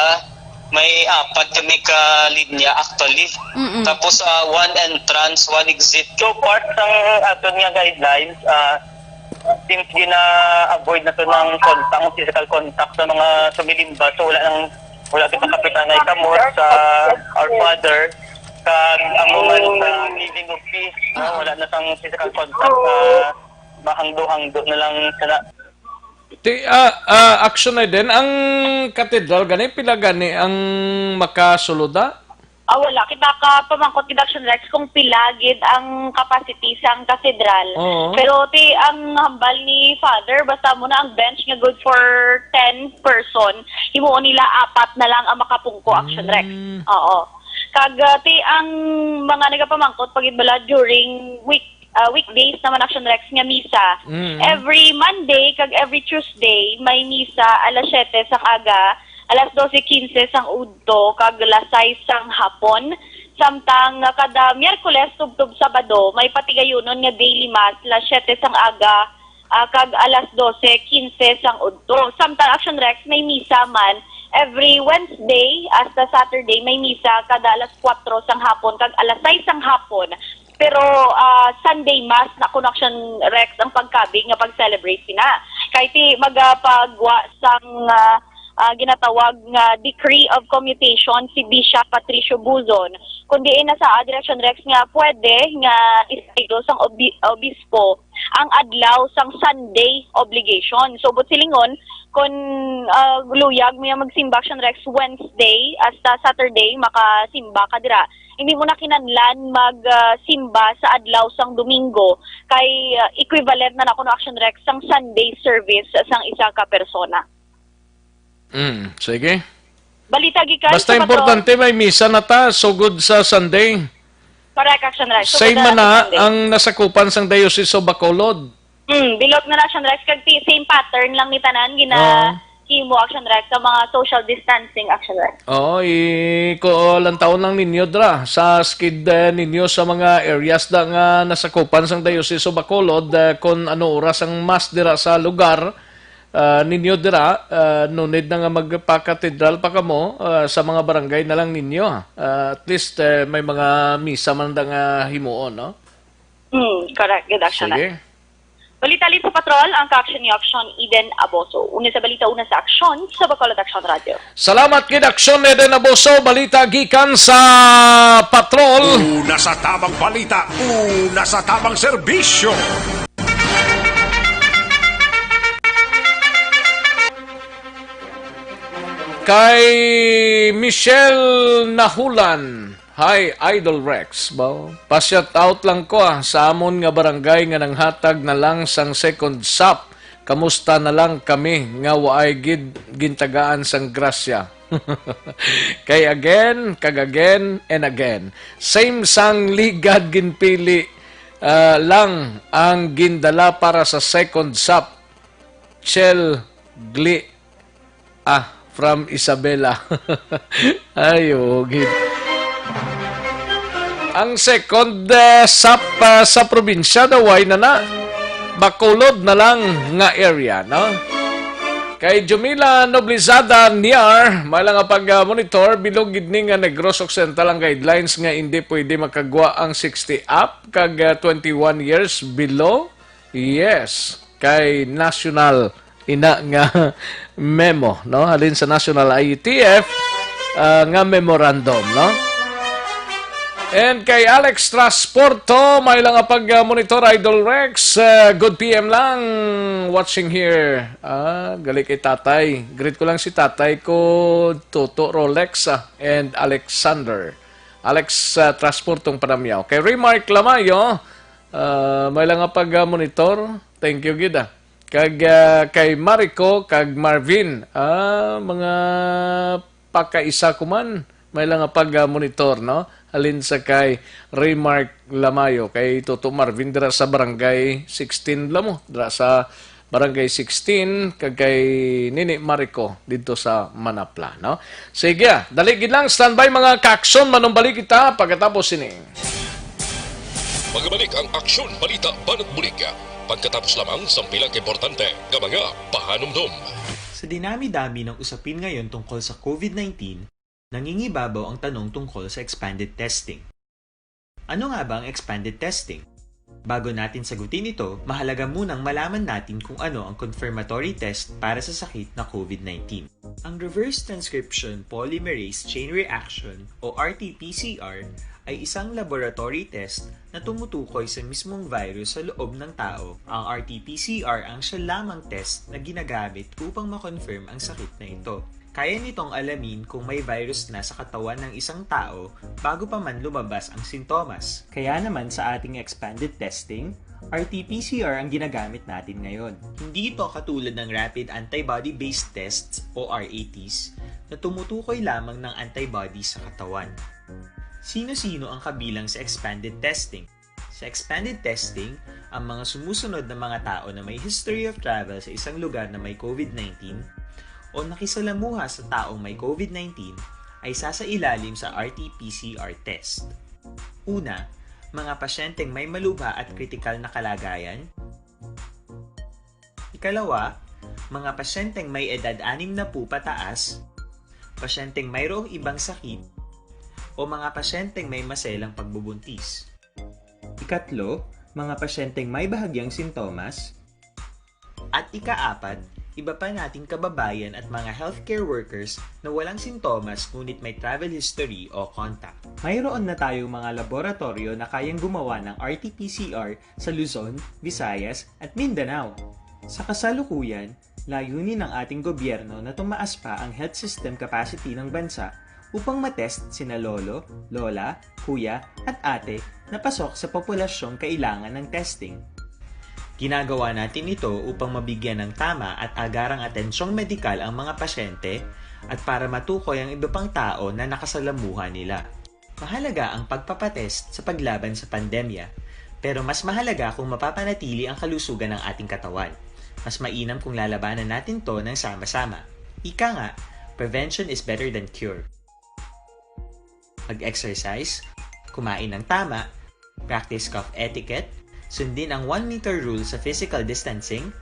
may apat kami ka linya actually. Mm-mm. Tapos ah, one entrance, one exit. So part sang aton nga guidelines, ah, since gina-avoid nato ng contact, physical contact sa mga sumilimba, so wala nang, wala kita kapitanay kamot sa Our Father, sa amo man sa giving of peace, no? Wala na sang physical contact, ah, mahangdo-hangdo na lang sana. Ti ah, ah, Action Rex, ang katedral gani, pila gani ang makasuluda? Ah, wala kita ka pamangkot gid, Action Rex, kung pila gid ang capacity sang katedral. Oo. Pero ti ang hambal ni Father, basta mo na ang bench nga good for ten person, himuon nila apat na lang ang makapungko, Action Rex. Mm. Oo. Kag ah, ti ang mga nagapamangkot pa gid bala during week ah, weekdays naman, Action Rex, nga misa. Mm. Every Monday kag every Tuesday may misa alas siyete sang aga, alas dose quince sang udto, kag alas sais sang hapon. Samtang ah, kada Miyerkules tubtob Sabado may patigayunon nga daily mass, alas siyete sang aga, ah, kag alas dose quince sang udto. Samtang, Action Rex, may misa man every Wednesday hasta Saturday, may misa kada alas kuwatro sang hapon kag alas sais sang hapon. Pero ah, Sunday Mass na kuno, Action Rex, ang pagkabig nga pag-celebrate sina. Kay ti magapagwa sang ah, ah, ginatawag nga decree of commutation si Bishop Patricio Buzon, kundi nasaad, Action Rex, nga pwede nga isaylo sang obi- obispo ang adlaw sang Sunday obligation. So, buot silingon, kung ah, luyag mo yung magsimba, Action Rex, Wednesday hasta Saturday, makasimba ka dira. Hindi mo na kinahanglan magsimba sa adlaw sang Domingo, kay ah, equivalent na na kuno, Action Rex, sang Sunday service sang isa ka persona. Mm, sige. Balita gikan Basta sa Patron. Importante, may misa na ta, sugod sa Sunday. Correct, Action Rex. Sugod Same na man na sa Sunday. Ang nasakupan sang Diocese of Bacolod. Hmm, bilog na na, Action Rex. Kag ti- same pattern lang ni tanan, gina, Oo. Imo, Action Rek, sa mga social distancing, Action Rek. Oo, i-, ko, lantawon lang ninyo dra sa skid, eh, ninyo sa mga areas da nga nasakupan sang Diocese of Bacolod, eh, kon ano oras ang mass dira sa lugar, ah, ninyo dira, ah, no need na nga magpakatedral pa kamo, ah, sa mga barangay na lang ninyo, ah, at least, eh, may mga misa man da nga himuon, no? Hmm, correct. Good, Action Rek. Sige. Balita halin sa patrol, ang ka-action ni Action Eden Aboso. Una sa balita, una sa aksyon, sa Bacolod Action Radio. Salamat gid, Action Eden Aboso. Balita gikan sa patrol. Una sa tamang balita, una sa tamang serbisyo. Kay Michelle Nahulan, hi, Idol Rex, ba? Pa-shout out lang ko, ah, sa amon nga barangay nga nanghatag na lang sang second sap. Kamusta na lang kami nga waay gid gintagaan sang grasya? Kay again, kag again, and again. Same sang ligad ginpili, ah, lang ang gindala para sa second sap. Chel Gli. Ah, from Isabela. Ay, oo, gid. Ang second, eh, sap, ah, sa probinsya daw, ay na na. Bacolod na lang nga area, no? Kay Jumila Noblizada Niar, may lang nga pag, ah, monitor, bilog gid ni nga Negros Occidental ang guidelines nga hindi pwede makagwa ang sixty up kag, ah, twenty-one years below. Yes, kay national ina nga memo, no? Halin sa National I E T F, ah, nga memorandum, no? And kay Alex Transporto, may lang nga pag-monitor, Idol Rex. Ah, good P M lang, watching here. Ah, gali kay Tatay. Greet ko lang si Tatay ko, Toto Rolex, ah, and Alexander. Alex, ah, Transportong Panamyaw. Kay Remark Lamayo, ah, may lang nga pag-monitor. Thank you gid, ah. Kag, ah, kay Mariko kag Marvin, ah, mga pakaisa ko man, may lang nga pag-monitor, no? Halin sa kay Remark Lamayo, kay Toto Marvin dira sa Barangay sixteen, bala mo, dira sa Barangay sixteen, kag kay Nini Mariko didto sa Manapla, no? Sige, ah, dali gid lang, standby, mga ka-aksyon, manumbalik kita pagkatapos sini. Magabalik ang Aksyon Balita Banat Bulig pagkatapos lamang sang pila ka importante nga mga pahanumdom. Sa dinami-dami ng usapin ngayon tungkol sa COVID nineteen, nangingibabaw ang tanong tungkol sa expanded testing. Ano nga ba ang expanded testing? Bago natin sagutin ito, mahalaga munang malaman natin kung ano ang confirmatory test para sa sakit na COVID nineteen. Ang reverse transcription polymerase chain reaction o R T P C R ay isang laboratory test na tumutukoy sa mismong virus sa loob ng tao. Ang R T P C R ang siya lamang test na ginagamit upang ma-confirm ang sakit na ito. Kaya nitong alamin kung may virus na sa katawan ng isang tao bago pa man lumabas ang sintomas. Kaya naman sa ating expanded testing, R T P C R ang ginagamit natin ngayon. Hindi ito katulad ng rapid antibody-based tests o R A Ts na tumutukoy lamang ng antibody sa katawan. Sino-sino ang kabilang sa expanded testing? Sa expanded testing, ang mga sumusunod na mga tao na may history of travel sa isang lugar na may COVID nineteen o nakisalamuha sa taong may COVID nineteen ay sasailalim sa R T P C R test. Una, mga pasyenteng may malubha at kritikal na kalagayan. Ikalawa, mga pasyenteng may edad anim na po pataas, pasyenteng mayroong ibang sakit, o mga pasyenteng may maselang pagbubuntis. Ikatlo, mga pasyenteng may bahagyang sintomas. At ikaapat, iba pa nating kababayan at mga healthcare workers na walang sintomas ngunit may travel history o contact. Mayroon na tayong mga laboratoryo na kayang gumawa ng R T P C R sa Luzon, Visayas, at Mindanao. Sa kasalukuyan, layunin ng ating gobyerno na tumaas pa ang health system capacity ng bansa upang matest sina lolo, lola, kuya, at ate na pasok sa populasyong kailangan ng testing. Ginagawa natin ito upang mabigyan ng tama at agarang atensyong medikal ang mga pasyente at para matukoy ang iba pang tao na nakasalamuha nila. Mahalaga ang pagpapatest sa paglaban sa pandemya, pero mas mahalaga kung mapapanatili ang kalusugan ng ating katawan. Mas mainam kung lalabanan natin 'to ng sama-sama. Ika nga, prevention is better than cure. Mag-exercise, kumain ng tama, practice cough etiquette, sundin ang one meter rule sa physical distancing,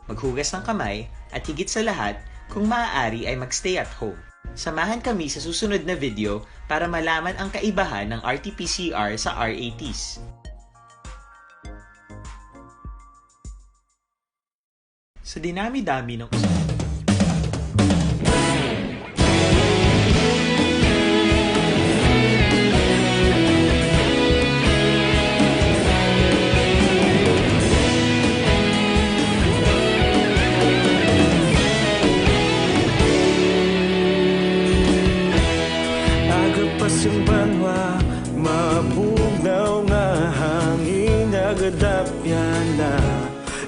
maghugas ng kamay, at higit sa lahat, kung maaari ay mag-stay at home. Samahan kami sa susunod na video para malaman ang kaibahan ng R T P C R sa R A Ts. Sa dinami-dami ng usa. Aga pa sing banwa, mabugnaw nga hangin nagadapyan na.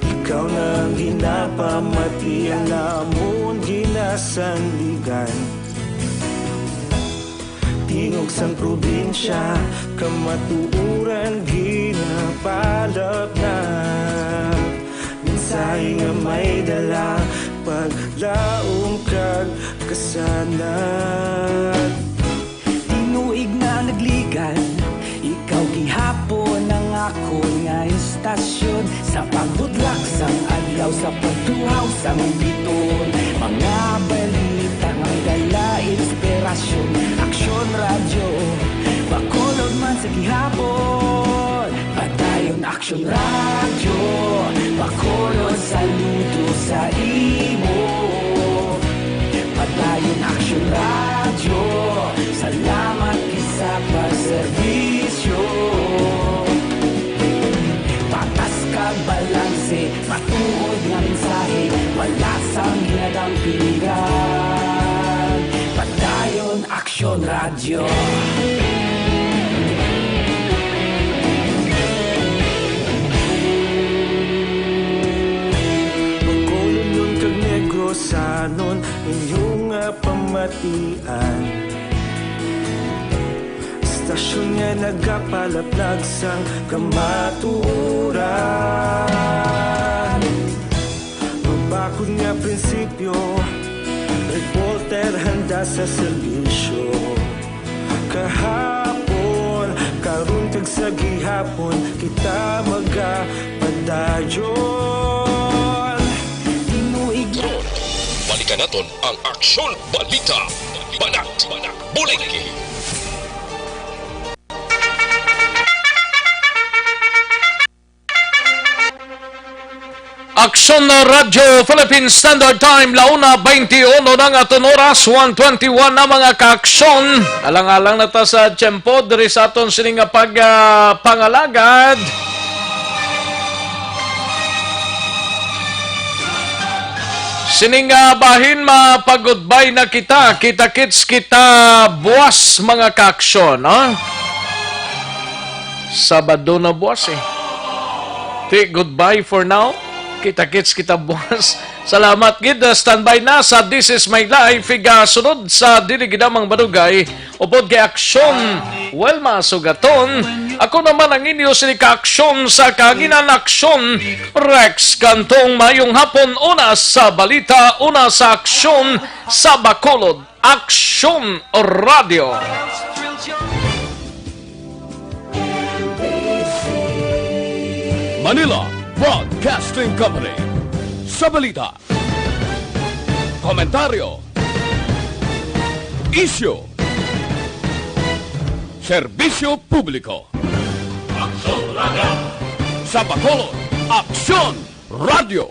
Ikaw na ang ginapamati, ang amon ginasandigan. Tingog sang probinsya, kamatuoran ginapalapnat. Mensahe nga may dala, paglaom kag kasanag. Tinuig na nagligan, ikaw gihapon ang akon nga istasyon. Sa pagbudlak sang adlaw, sa pagtuhaw sang biton, mga balita nga may dala inspirasyon. Aksyon Radyo, Bacolod man sa gihapon. Padayon Aksyon Radyo, Bacolod, saludo sa imo. Padayon Aksyon Radyo, salamat gid sa pagserbisyo. Patas kag balanse, matuod nga mensahe, wala sang ginadampingan. Padayon Aksyon Radyo. Bacolodnon kag Negrosanon, inyo nga pamatian. Istasyon nga nagapalaplag sang kamatuoran. Mabakod nga prinsipyo, reporter handa sa serbisyo. Kahapon, karon kag sa gihapon, kita magapadayon. Tinuig na. Balikan naton ang Aksyon Balita. Banat, Bulig. Aksyon na Radyo Philippine Standard Time, la una veintiuno na nga aton oras, one twenty-one na, mga kaaksyon. Alang-alang na ta sa tiyempo diri sa aton sini nga pag, ah, pangalagad. Sini nga bahin, mapag-goodbye na kita. Kita-kits kita buwas, mga kaaksyon, ha? Sabado na buwas, eh. Ti, goodbye for now. Kita-kits kita buwas. Salamat gid. Uh, standby na sa This Is My Life. Igasunod sa Dili Gid Lamang Madugay upod kay Aksyon Wilma Sugaton. Ako naman ang inyo sini ka-aksyon sa kahanginan, Aksyon Rex Cantong. Mayong hapon. Una sa balita, una sa aksyon sa Bacolod. Aksyon Radio. Manila Broadcasting Company. Sa balita, komentaryo, isyu, serbisyo publiko. Aksyon Radio. Sa Bacolod, Aksyon Radio.